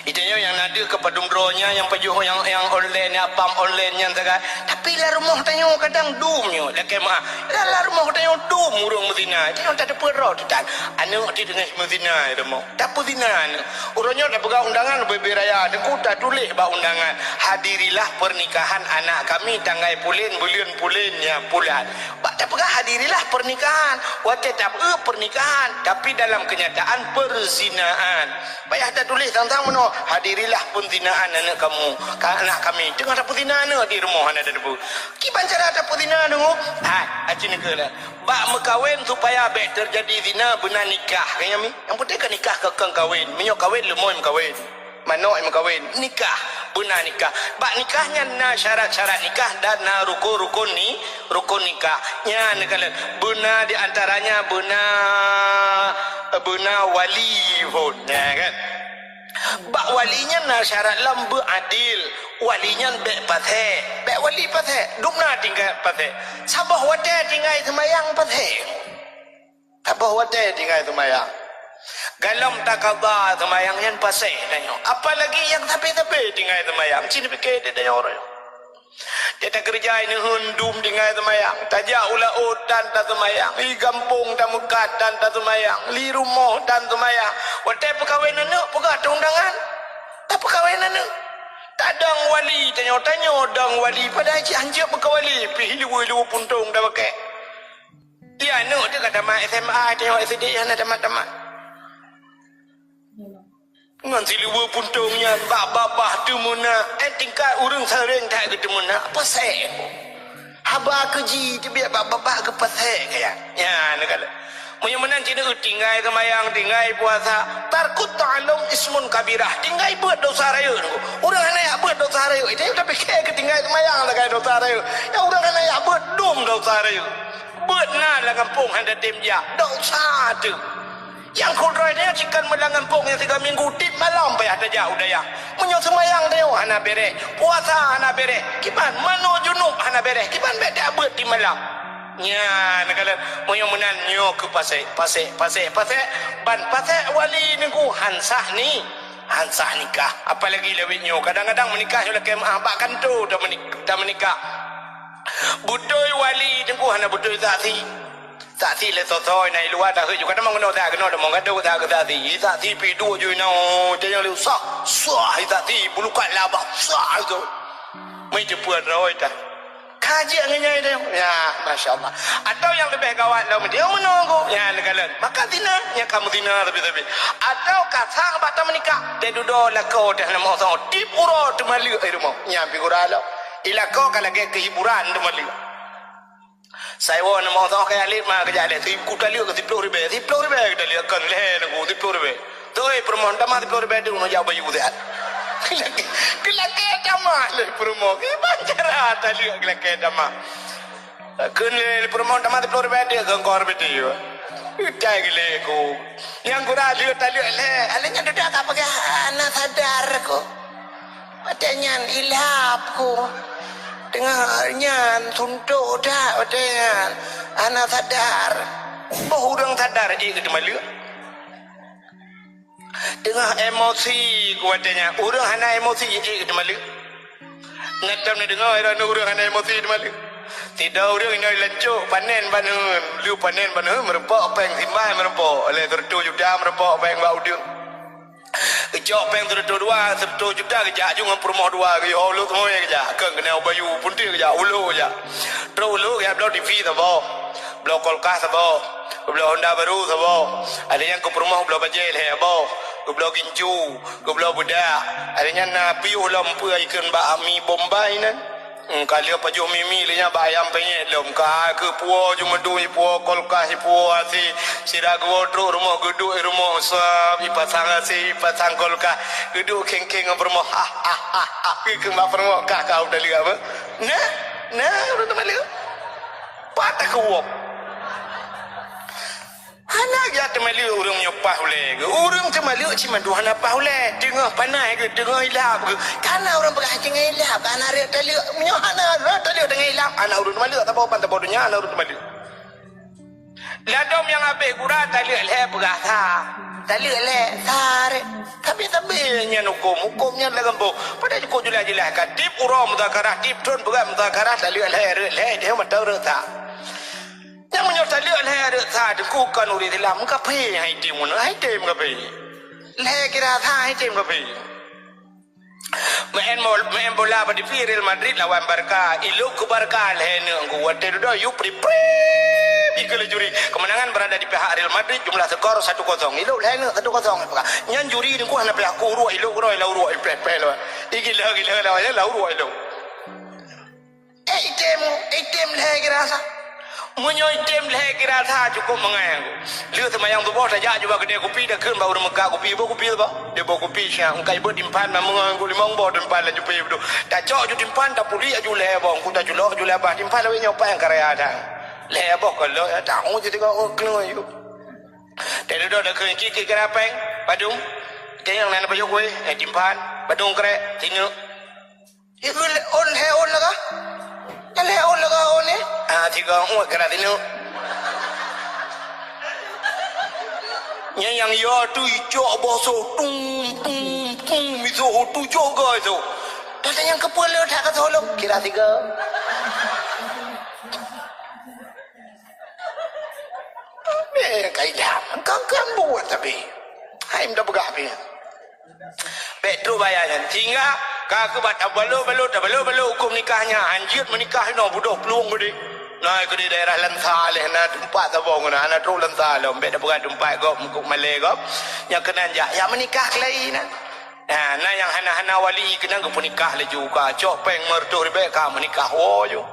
Itanyoe nyang na deuh keu padum droe nyan nyang pajoh nyang, nyang online nyan apam online nyan sagai. Tapi lam rumoh tanyoe kadang dum nyoe lakée meuah. Lam, lam rumoh tanyoe dum ureuëng meuzina. Itanyoe tateupeue droe teutan. Aneuëk ti teungoh meuzina rumoh. Tapeuzina aneuëk. Uroe nyoe tapeugah undangan bubé raya, teungku tatuléh bak undangan, "Hadirilah pernikahan anak kami tanggai pulen, buleuen pulen, ya, pulan." Bak tapeugah, "Hadirilah pernikahan." Watée tapeugah pernikahan, tapi dalam kenyataan perzinaan. Payah tatuléh sang-sang meunoe, "Hadirilah peuzinaan aneuk kamu, ka-, anak kami." Teungoh tapeuzina aneuëk di rumoh hana tateupeue. Kiban cara tapeuzina aneuëk? Hai, aci neukeula. Bak meukawen supaya bék teujadi zina beuna nikah. Kaya mi, nyang penting ka nikah ka kong kawen. Meunyoe kawen, leumoi meukawen. Manök meukawen. Nikah, beuna nikah. Bak nikah nyan na syarat-syarat nikah dan na rukun-rukun ni, rukun nikah. Nyan neukalon. Beuna di antaranya beuna, beuna wali phon. Ya kan? Bak wali nyan na syarat lom beuadil. Wali nyan bék pasék. Bék wali pasék. Dumna tinggai pasék. Saboh watée tinggai seumayang pasék. Saboh watée tinggai seumayang. Galom takaba seumayang nyan pasék tanyoe. Apalagi nyang sabe-sabe tinggai seumayang. Cit pike di tanyoe. Takeureuja ineuen dum tinggai seumayang. Tajak u laôt tan taseumayang. Di gampông tameukat tan taseumayang. Di rumoh tan seumayang. Watée peukawen aneuëk peugah teu undangan. Tapeukawen aneuëk. Tadong wali tanyoe, tanyoe dong wali. Padahai cit hanjeuet meuka wali. Pih luweue-luweue puntông tabakée. Di aneuëk teuka tamat S M A, tanyoe S D hana tamat-tamat. Ngon siluweue puntông nyan bak babah teumeunak, eh, tingkat ureuëng sareng that geuteumeunak, pasék. Haba keuji teubiet bak babah geupasék kaya. Nyan neukalon. Meunyoe meunan cit neukalon tinggai seumayang, tinggai puasa, tarkut ta'allum ismun kabirah, tinggai beuet dosa rayeuk. Ureuëng hana jak beuet dosa rayeuk, itu tapi keu tinggai seumayang sagai dosa rayeuk. Ya ureuëng hana jak beuet dum dosa rayeuk. Beuet na lam gampông hana tem jak, dosa teuh. Nyang kudroe nyoe jikheun meulang gampông nyang siga minggu tiep malam payah tajak u dayah. Meunyoe seumayang tanyoe hana béréh, puasa hana béréh, kiban manoe junub hana béréh, kiban bék tajak beuet tiep malam. Nyan neukalon, meunyoe meunan nyoe keu pasék, pasék, pasék, pasék, ban pasék wali teungku han sah ni, han sah nikah. Apalagi lawét nyoe, kadang-kadang meunikah nyoe lakée meuah bak kantô tameunik-, tameunikah. Beutôi wali teungku hana beutôi saksi. Saksi lé soe-soe na i luwa takheueh juga tamong keunoe that keunoe tamong gadôh that keu saksi. Saksi pi dua ju inoe tanyong lé sah, sah saksi bulukat labah sah itu. Meuteupeu droe tah. Ka jeuet ngon nyan itu. Ya, masya Allah. Atau nyang leubeh gawat lom dia menunggu. Ya, neukalon. Maka zina, nyang kamu zina lebih-lebih. Atau ka sang bak tameunikah. Dia dudoe lakoe teuh nama sang. Tiep uroe teumaleuk di rumoh. Nya figura lom. Ilakoe ka lagée keuhiburan teumaleuk. Saiwoe na mantong kaya lét ma geujak lé, siku taleuek keu siploh ribée, siploh ribée geutaleuk kon lhée nangku siploh ribée. Toi peurumoh tamah siploh ribée tu neujak bayu siat. Geulakée tamah lé peurumoh, kiban cara taleuek geulakée tamah. Kheun lé peurumoh tamah siploh ribée tu keu engkor beti. Utai geulée ku. Nyang gura leuek taleuek lhée, alé nyan dudoe ka peugah hana sadar ku. Watée nyan ilhab ku. Teungoh nyan suntok that watée nyan. Hana sadar. Boh ureuëng sadar ék geuteumaleuk. Teungoh emosi ku watée nyan. Ureuëng hana emosi ék geuteumaleuk. Ngat tom neudeungoe droeneuh ureuëng hana emosi teumaleuk. Sidroe ureuëng inoe lancok panen baneuen. Lheueh panen baneuen meurumpok péng simbai meurumpok. Lhée seureutôh juta meurumpok péng bak udeueng. Geucok péng seureutôh dua, seureutôh juta geujak ju ngon peurumoh dua, geuyoh u lhok seumue geujak, keu keunoe bayu punte geujak, u lhok geujak. Trok u lhok geujak bloe T V saboh, bloe kulkas saboh, bloe honda baru saboh. Ada nyang keu peurumoh bloe bajée lhée boh, geubloe gincu, geubloe beudak. Ada nyang na piôh lom peue ikheun bak ami Bombay nan. Hmm, ka lheueh pajoh mimi lé nyan bak ayam penyet lom. Ka keu puwoe ju meudui, puwoe kulkas, puwoe A C. Sira geuwoe trok rumoh geuduek rumoh sab, ipasang A C, ipasang kulkas. Geuduek kheng-kheng ngon peurumoh. Ha, ha, ha, ha. Geukheun bak peurumoh, "Kah, kah u taleuek apa?" "Nah, nah, ureueng teumaleuek." Pat takeuwok. Hana jak teumaleuek ureueng meunyoe paih ulèe geuh. Ureueng teumaleuek cit mandum hana paih ulèe. Teungoh panas geuh, teungoh ilap geuh. Kana ureueng peugah teungoh ilap, kana rhot taleuek. Meunyoe hana rhot taleuek teungoh ilap, hana ureueng teumaleuek, saboh ban saboh donya hana ureueng teumaleuek. Ladôm nyang habéh gura taleuek lhèe peugah sa. Taleuek lhèe, sa rhot. Tapi, tapi nyan hukôm, hukôm nyan lam gampông. Padahai cukôp jeulaih-jeulaih ka. Tiep uroe muzakarah, tiep thôn peugah muzakarah, taleuek lhèe, rhot lhèe, deh mantong rhot sa. Nyang meunyoe taleuek lhèe rhot sa teungku kon ureueng Islam, kafé hai tem ngon, hai tem kafé. Lhèe kira sa hai tem kafé. Main bol-, main bola bak T V Real Madrid lawan Barca. Ilok keu Barca lhèe neuk teungku. Watèe dudoe yub prip-prip ikeue lé juri. Kemenangan berada di pihak Real Madrid, jumlah skor satu kosong. Ilok lhèe neuk satu kosong. Nyan juri teungku hana peulah ku uruek, ilok keudroe lau uruek, ipleh-pleh lawat. Igila-gila lawat, lau uruek ilok. Eh, item, item lhèe kira sa. Meunyoe item lhèe kira sa cukôp mangai. Lheueh seumayang suboh tajak ju bak keudè kupi, takheun bak ureueng meukat kupi, "Boh kupi saboh." Dia boh kupi siat, engkai beuet timphan, na meungon limong boh timphan laju pih beudôh. Tacok ju timphan, tapulik aju lhèe boh, engku taculok ju lhèe boh timphan lawét nyoe pat nyang karaya that. Lhèe boh ka lheueh, tahu je tiga oh kena aju. Teududoe takheun cit kira péng, padum. Tanyong nan pajoh kueh, eh, timphan, padum krek, singeuk. Ibu le-, ôn lhèe ôn lagak? Lhèe ôn lagak ôn ni? Ah, tiga ôn kena tinu. Nyan nyang yo tu icok boh so, tum, tum, tum, iso tu cok ga iso. Tata nyang kepala tak ka solo, kira tiga. Eh, kaidah. Kang, kang buat tapi. Hai, minta peugah pih. Bèk trok baya nyan. Sehingga ka keubat tabalot-balot, tabalot-balot huköm nikah nyan. Hanjeuet meunikah inoe budôh plueng keudeh. Na keudeh daerah Lansa leh, na teumpat saboh ngon na, hana trok Lansa lom. Bèk tapeugah teumpat gob, meukeue malèe gob. Nyang keunan jak, jak meunikah keulayi na. Na, na nyang hana-hana wali keunan geupeunikah laju ka. Cok péng meureutoh ribèe ka meunikah woe ju.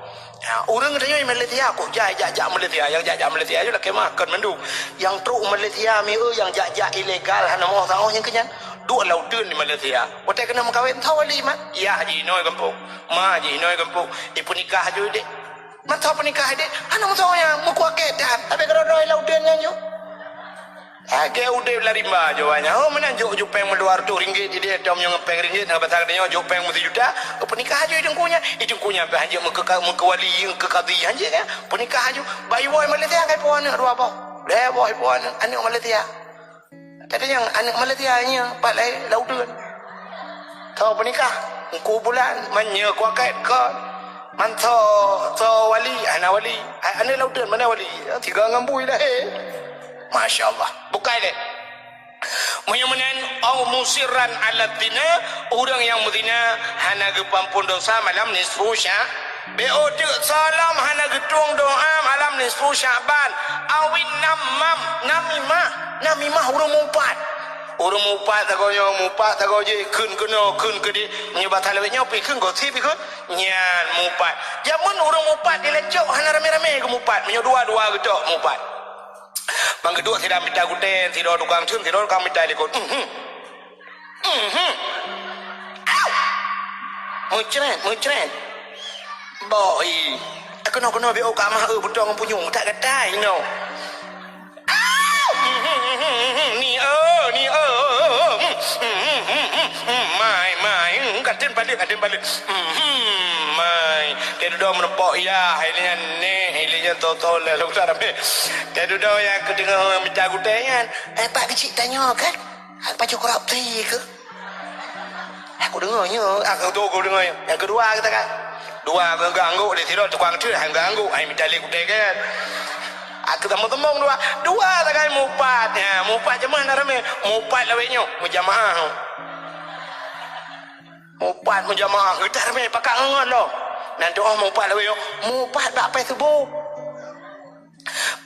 Ha, ureueng tanyoe Malaysia, kok jai jak-jak Malaysia, nyang jak-jak Malaysia nyoe lakèe meu'ah kon mandum. Nyang trok Malaysia miseue nyang jak-jak ilegal hana meu'oh saôh nyang keunyan. Duek lam uteuen di Malaysia. Watèe keuneuk meukawen, tho wali mat. Yah jih inoe gampông. Ma jih inoe gampông. Ipeunikah ju deh. Mantong peunikah deh. Hana meusoe nyang meukuakét that. Tapi keudroe-droe lam uteuen nyan ju. Lagèe udép lam rimba jawabannya. Oh, meunan jok ju péng meudua reutôh ringgit, idéh tom nyang péng ringgit, na basa geutanyoe jok péng meusijuta, peunikah aju i teungku nyan. I teungku nyan pih hanjeuet meukeue-, meukeue wali, meukeue kadhi hanjeuet nyan. Peunikah aju. Bak iwoe Malaysia kai po aneuk dua boh. Lhèe boh ipo aneuk, aneuk Malaysia. Tapi nyang aneuk Malaysia nyan pat laén lam uteuen. Tho peunikah, Teungku Bulan, meunyoe kuakét kon. Man tho, tho wali, hana wali. Hai aneuk lam uteuen, mana wali? Tiga ngon bui lahé. Masya Allah. Bukai lé. Meunyoe meunan, au musirran ala zina, ureueng nyang meuzina hana geupeuampôn dosa malam nisfu Sya-, bèk teuk salam hana geutueng doa malam nisfu Sya'ban, awin namam, namimah, namimah ureueng mupat. Ureueng mupat sagoe nyoe, mupat sagoe jih, kheun keunoe, kheun keudeh. Meunyoe basa lawét nyoe, pi kheun gosip, pi kheun. Nyan mupat. Jameun ureueng mupat dilecok hana ramé-ramé geumupat, meunyoe dua-dua geutok mupat. Ban geuduek sidang mita gutèe, sidroe tukang theun, sidroe tukang mita likot. Mhm. Mhm. Au! Meucrét, meucrét. Boh i. Keunoe-keunoe bèk u kamah, eu, beutôi ngon punyueng, that gatai inoe. Au! Mhm, mhm, mhm. Ni, eu, ni, eu. Mhm, mhm, mhm, mhm. Mai, mai. Mhm, ka tem balik, ka tem balik. Mhm, mai. Teududoe meureumpok yah, hai lé nyan nèh, hai lé nyan toto lé, lôn tak ramé. Teududoe nyang keudeungoe mita gutèe nyan. Eh, Pak Keuchik tanyoe kan? Pajoh korupsi keuh? Aku deungoe nyoe, aku tu aku deungoe nyoe. Nyang keudua kita kan. Dua geuangguk di sidroe tukang theun, hai geuangguk, hai mita lé gutèe kan. Aku sama tembong dua. Dua sagai mupat. Ya, mupat jamaah na ramé. Mupat lawét nyoe, mujamaah. Mupat mujamaah, geutar mé pakat ngon lom. Nan doh mupat lawét nyoe, mupat bak Facebook.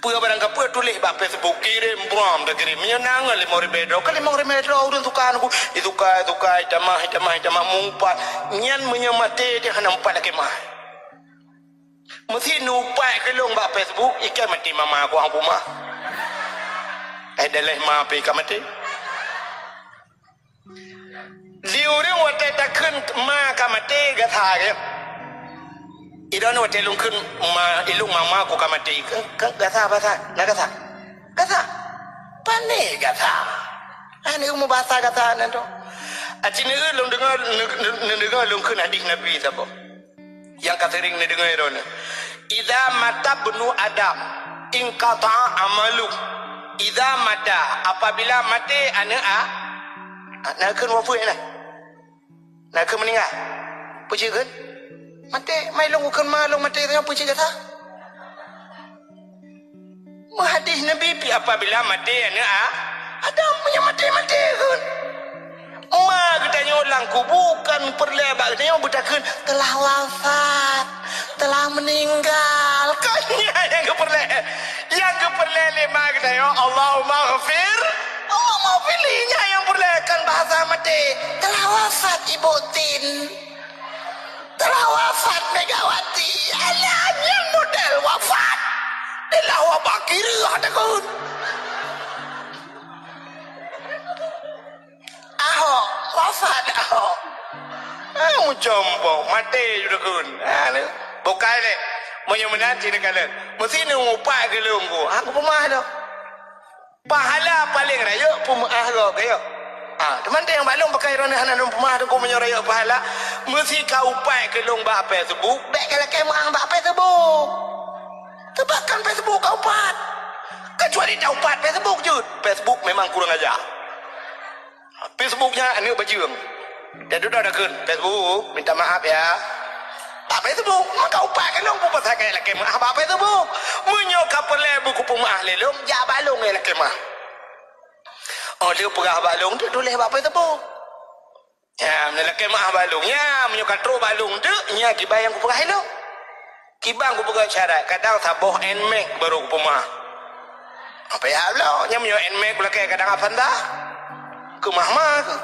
Peue barang kapeue tuléh bak Facebook, kirém brom takirém. Meunyoe na ngon limong ribèe droe, ka limong ribèe droe ureueng tuka nunggu. Ituka, ituka, itamah, itamah, itamah, mupat. Nyan meunyoe maté, dia hana mupat lakèe meu'ah. Meusi neuupat keu lôn bak Facebook, ikai maté mama ku hana peumah. Eh, daleh ma pih ka maté. Di ureuëng watée takheun ma ka maté, gata geuh. Idong watée lôn kheun ma, ilung mama ku ka maté, ke, ke gata basa, na gata. Gata. Pane gata. Ani mu basa gata nan tu. Aci ni lôn deungoe, ne-, ne-, neudeungoe lôn kheun hadis Nabi saboh. Nyang ka seuring neudeungoe droeneuh. "Idza mata ibnu Adam, inqata'a amalu." Idza mata, apabila maté aneuëk a-, a-, na kheun wafeuet na. Na kheun meuninggai. Peue cit kheun? Maté, mai lôn kheun ma lôn maté, nyoe peue cit gata? Meuhadis Nabi pih apabila maté aneuëk a-, Adam, meunyoe maté, maté kheun. Ma geutanyoe lam kubu kan peureulée bak geutanyoe beutakheun telah wafat, telah meninggal. Kan nyan nyang geupeureulée. Nyang geupeureulée lé ma geutanyoe, Allahumma ghafir, Allahumma ghafirli. Nyan nyang peureulée kan bahasa maté. Telah wafat Ibu Tin. Telah wafat Megawati. Alah, nyan model wafat. Telah wabah kira takheun. Ahok, wafat Ahok. Ah, meucompo, maté ju takheun. Ah, ni. Bukai leh. Meunyoe meunan cit neukalon. Meusi neuupat keu lôn ku. Aku peumah tu. Pahala paleng rayeuk peumeu'ah gob keu yôh. Ah, teuma teuh nyang bak lôn pakai droeneuh hana lôn peumah teungku meunyoe rayeuk pahala. Meusi ka upat keu lôn bak Facebook, bék ka lakée meu'ah bak Facebook. Teuma kan Facebook ka upat. Kecuali ta upat Facebook jeuet. Facebook memang kurang aja. Facebook nyan aneuëk bajeueng. Dan dudoe takheun, "Facebook, minta maaf ya." Bak Facebook, maka upat keu lôn peue pasai ka lakée meu'ah bak Facebook. Meunyoe ka peureulée buku peumeu'ah lé lôn, jak bak lôn lakée meu'ah. Oh, lheueh peugah bak lôn, tuléh bak Facebook. Ya, meunyoe lakée meu'ah bak lôn, ya, meunyoe ka trok bak lôn, deuek, nya kiban nyang kupeugah ilôn. Kiban kupeugah syarat, kadang saboh Nmax barô kupeumah. Apa ya Allah, nyan meunyoe Nmax kulakée kadang Avanza. Keumah-mah keuh.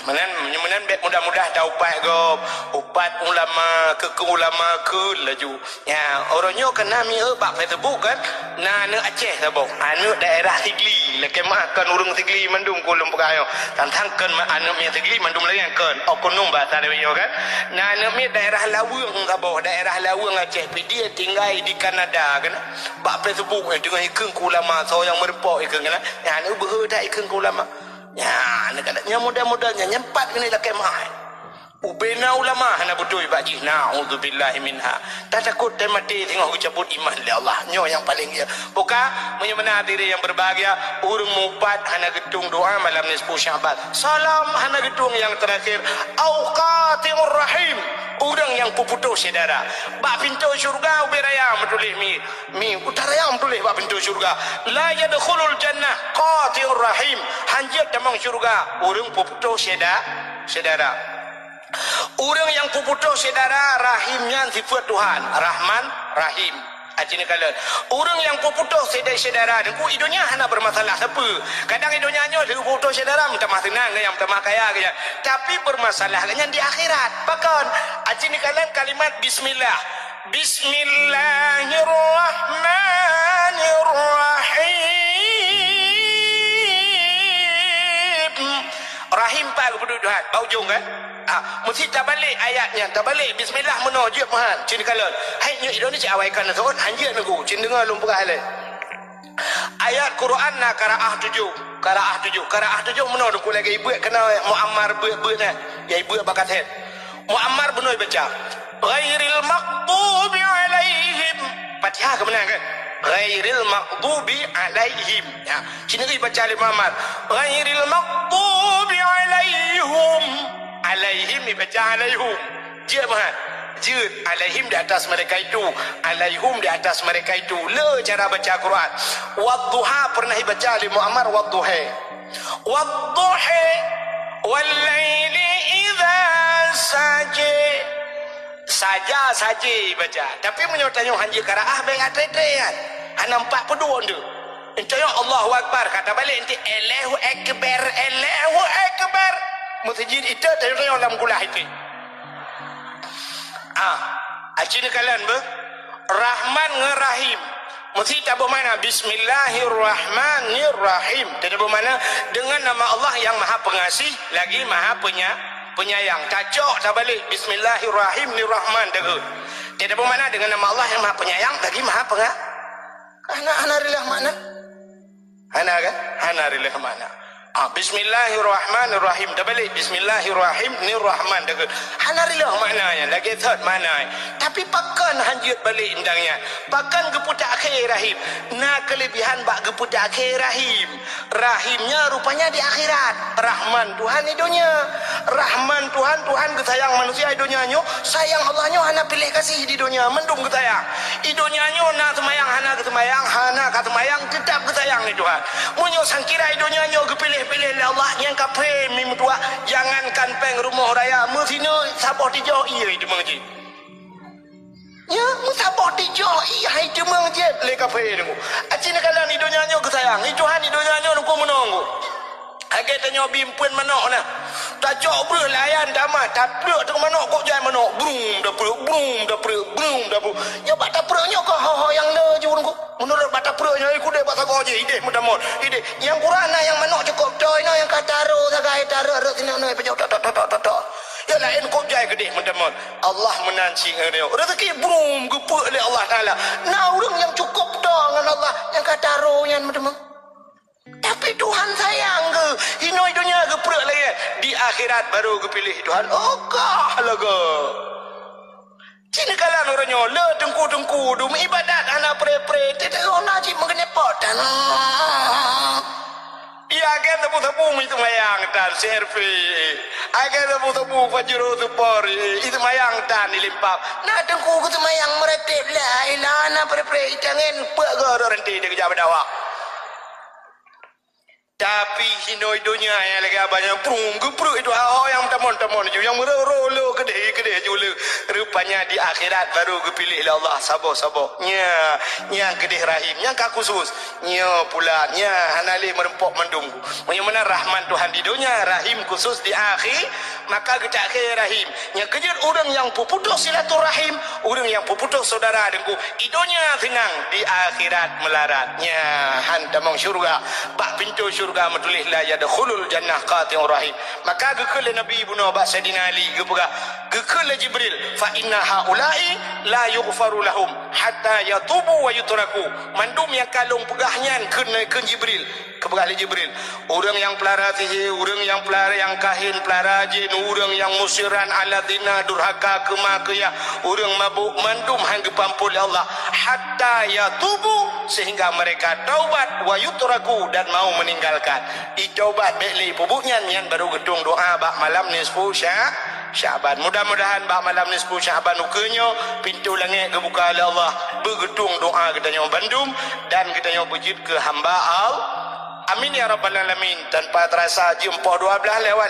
Meunan, meunan bék mudah-mudah ta upat gob, upat ulama, keu, keu ulama keu laju. Ya, uroe nyoe keunan mié bak Facebook kan, na aneuëk Aceh saboh, aneuëk daerah Sigli, lakée meu'ah kon ureuëng Sigli mandum ku lôn peugah nyoe. Tantang kon ma-, aneuëk miet Sigli mandum lagée kon, oknum bahasa lewat nyoe kan. Na aneuëk miet daerah Laweueng saboh, daerah Laweueng Aceh, pih dia tinggai di Kanada kan. Bak Facebook, eh, teungoh ikheun keu ulama, soe nyang meureumpok ikheun kan. Nyan, beuhe that ikheun keu ulama. Nyan, nyan muda-muda nyan, nyan pat keuneuk lakée meu'ah. Ubena ulama hana beutôi bak jih, na'udzubillahi minha. Tatakot teumaté singoh geucabut iman lé Allah. Nyoe nyang paleng jeuet. Buka, meunyoe meunan hadirin yang berbahagia, ureuëng mupat hana geutung doa malam nisfu Sya'ban. Salam hana geutung yang terakhir. Au qati'ur rahim, ureuëng nyang peuputôh syedara. Bak pintoe syurga ubé raya meutuléh mi, mi, uta raya meutuléh bak pintoe syurga. La yadkhulul jannah qati'ur rahim, hanjeuet tamong syurga ureuëng peuputôh syeda-, syedara. Ureuëng nyang peuputôh syedara, rahim nyan sifeuet Tuhan, Rahman, Rahim. Aci neukalon. Ureuëng nyang peuputôh syeda-, syedara, teungku, i donya hana bermasalah sapeue. Kadang i donya nyoe lheueh peuputôh syedara, meutamah seunang, nyang meutamah kaya, kaya. Tapi bermasalah nyan di akhirat. Pakon? Aci neukalon kalimat bismillah. Bismillahirrahmanirrahim. Rahim pat geupeuduek Tuhan, bak ujong kan? Ah, meusti tabalek ayat nyan, tabalek bismillah meunoe jeuet meuhan, cit neukalon. Hai nyoe Indonesia awai kan ngon, hanjeuet ngon, cit deungoe lôn peugah lé. Ayat Quran na qiraah tujoh, qiraah tujoh, qiraah tujoh meunoe teungku lagée ibuet kena Muammar buet-buet nyan, ya ibuet bak kaset. Muammar bunoe baca, "Ghairil maghdubi alaihim." Fatihah keu meunan kan? "Ghairil maghdubi alaihim." Ya, sini tu baca lé Muammar, "Ghairil maghdubi alaihum." Alaihim dibaca alaihum. Jeuet meuhan. Jeuet. Alaihim di atas mereka itu. Alaihum di atas mereka itu. Le cara baca Quran. Wadduha pernah dibaca lé Muammar wadduha. Wadduha. Wallaili idza saja. Saja, saja baca. Tapi meunyoe tanyoe hanjeuet qiraah, bék atré-tré nyan. Hana empat peuduek nyoe. Tanyoe Allahu Akbar, ka tabalek nanti Allahu Akbar, Allahu Akbar. Meuseujid itu tanyoe lam gulah itu. Ah. Aci neukalon beuh, Rahman ngon Rahim. Meusti taboh makna, Bismillahirrahmanirrahim. Taboh makna, dengan nama Allah yang Maha Pengasih lagi Maha Penya-, Penyayang. Tacok tabalek, Bismillahirrahmanirrahim, ni Rahman tageut. Taboh makna, dengan nama Allah yang Maha Penyayang lagi Maha Penga-, hana, hana reuloh makna. Hana kan? Hana reuloh makna. Ah, Bismillahirrahmanirrahim. Tabalek, Bismillahirrahmanirrahim. Hana reuloh makna nyan. Lagèe thot makna nyan. Tapi pakon hanjeuet balek bintang nyan? Pakon geupeutak akhé Rahim? Na keulebihan bak geupeutak akhé Rahim. Rahim nyan rupanya di akhirat. Rahman Tuhan di donya. Rahman Tuhan, Tuhan geusayang manusia di donya nyoe. Sayang Allah nyoe hana piléh gaséh di donya, mandum geusayang. Di donya nyoe na seumayang, hana geuseumayang, hana ka seumayang, teutap geusayang lé Tuhan. Meunyoe sangkira di donya nyoe geupiléh-piléh lé Allah, nyang kafé mi meutuah, jangankan péng rumoh raya, meusineuk saboh tijoh ié teuma jih. Ya, meusaboh tijoh ié hai teuma jih lé kafé nyoe. Aci neukalon di donya nyoe geusayang, di Tuhan di donya nyoe nungku meununggu. Lagèe tanyoe bi eumpeuen manok na. Tacok breuh layan tamah, tapreuek teuk manok kok jai manok. Brum, tapreuek, brum, tapreuek, brum, tapreuek. Nyoe bak tapreuek nyoe keuh ho-ho nyang le jih nungku. Meunurot bak tapreuek nyoe, ikudeh bak sagoe jih, ideh meutamon. Ideh. Nyang kurang na nyang manok cukôp toe nyoe nyang ka taro sagai, taro rot singoh nyoe, pajoh tok, tok, tok, tok, tok, tok. Ya laén kok jai keudeh meutamon. Allah meunan cit ngon nyoe. Rezeki brum geupeuek lé Allah Taala. Na ureueng nyang cukôp toe ngon Allah, nyang ka taro nyan meutamon. Tapi Tuhan sayang geuh, inoe donya geupreuek lagèe, di akhirat baru geupiléh Tuhan. Oh, kah lagèe. Cit neukalon uroe nyoe, le teungku-teungku dum ibadat hana pre-pre, teuteuk na cit meugeunepot tan. Iya, akhé sabu-sabu mi seumayang tan, C R V. Akhé sabu-sabu Fajro Supor, i seumayang tan di limpah. Na teungku geuseumayang meuratéb la ilaha na pre-pre, itangen peue goro ranté dikeujak beudawa. Tapi hinoe donya nyang lagèe abah nyan prung geupreuek itu ho nyang meutamon-tamon ju, nyang meuroro-ro keudeh-keudeh ju le. Rupanya di akhirat baru geupiléh lé Allah saboh-saboh. Nya, nyang keudeh rahim, nyang ka khusus. Nyoe pula, nya hana lé meureumpok mandum. Meunyoe meunan rahman Tuhan di donya, rahim khusus di akhi-, maka geutak akhé rahim. Nyang keujeuet ureueng nyang peuputôh silaturahim, ureueng nyang peuputôh syedara deungku, di donya seunang, di akhirat meularat. Nya han tamong syeuruga. Bak pintoe syeuruga meutuléh, "La yadkhulul jannah qati'ur rahim." Maka geukheun lé Nabi bunoe bak Saidina Ali geupeugah, geukheun lé Jibril, "Fa inna haula'i la yughfaru lahum hatta yatubu wa yutraku." Mandum nyang ka lôn peugah nyan, kheun, kheun Jibril. Geupeugah lé Jibril, ureueng nyang peulara sihé, ureueng nyang peulara nyang kahin, peulara jén, ureueng nyang musiran, ala zina, durhaka, keuma, keuyah, ureueng mabök, mandum han geupeuampôn lé Allah, hatta yatubu, sehingga mereka taubat, wa yutraku, dan mau meninggalkan. Itaubat, bèk lé peubuet nyan, nyan baru geutueng doa bak malam nisfu Sya-, Sya'ban. Mudah-mudahan bak malam nisfu Sya'ban ukeue nyoe, pintoe langèt geubuka lé Allah, beugeutueng doa geutanyoe bandum, dan geutanyoe beujeuet keu hamba Al-, Amin ya rabbal alamin. Tanpa terasa jeuem poh dua belas lewat.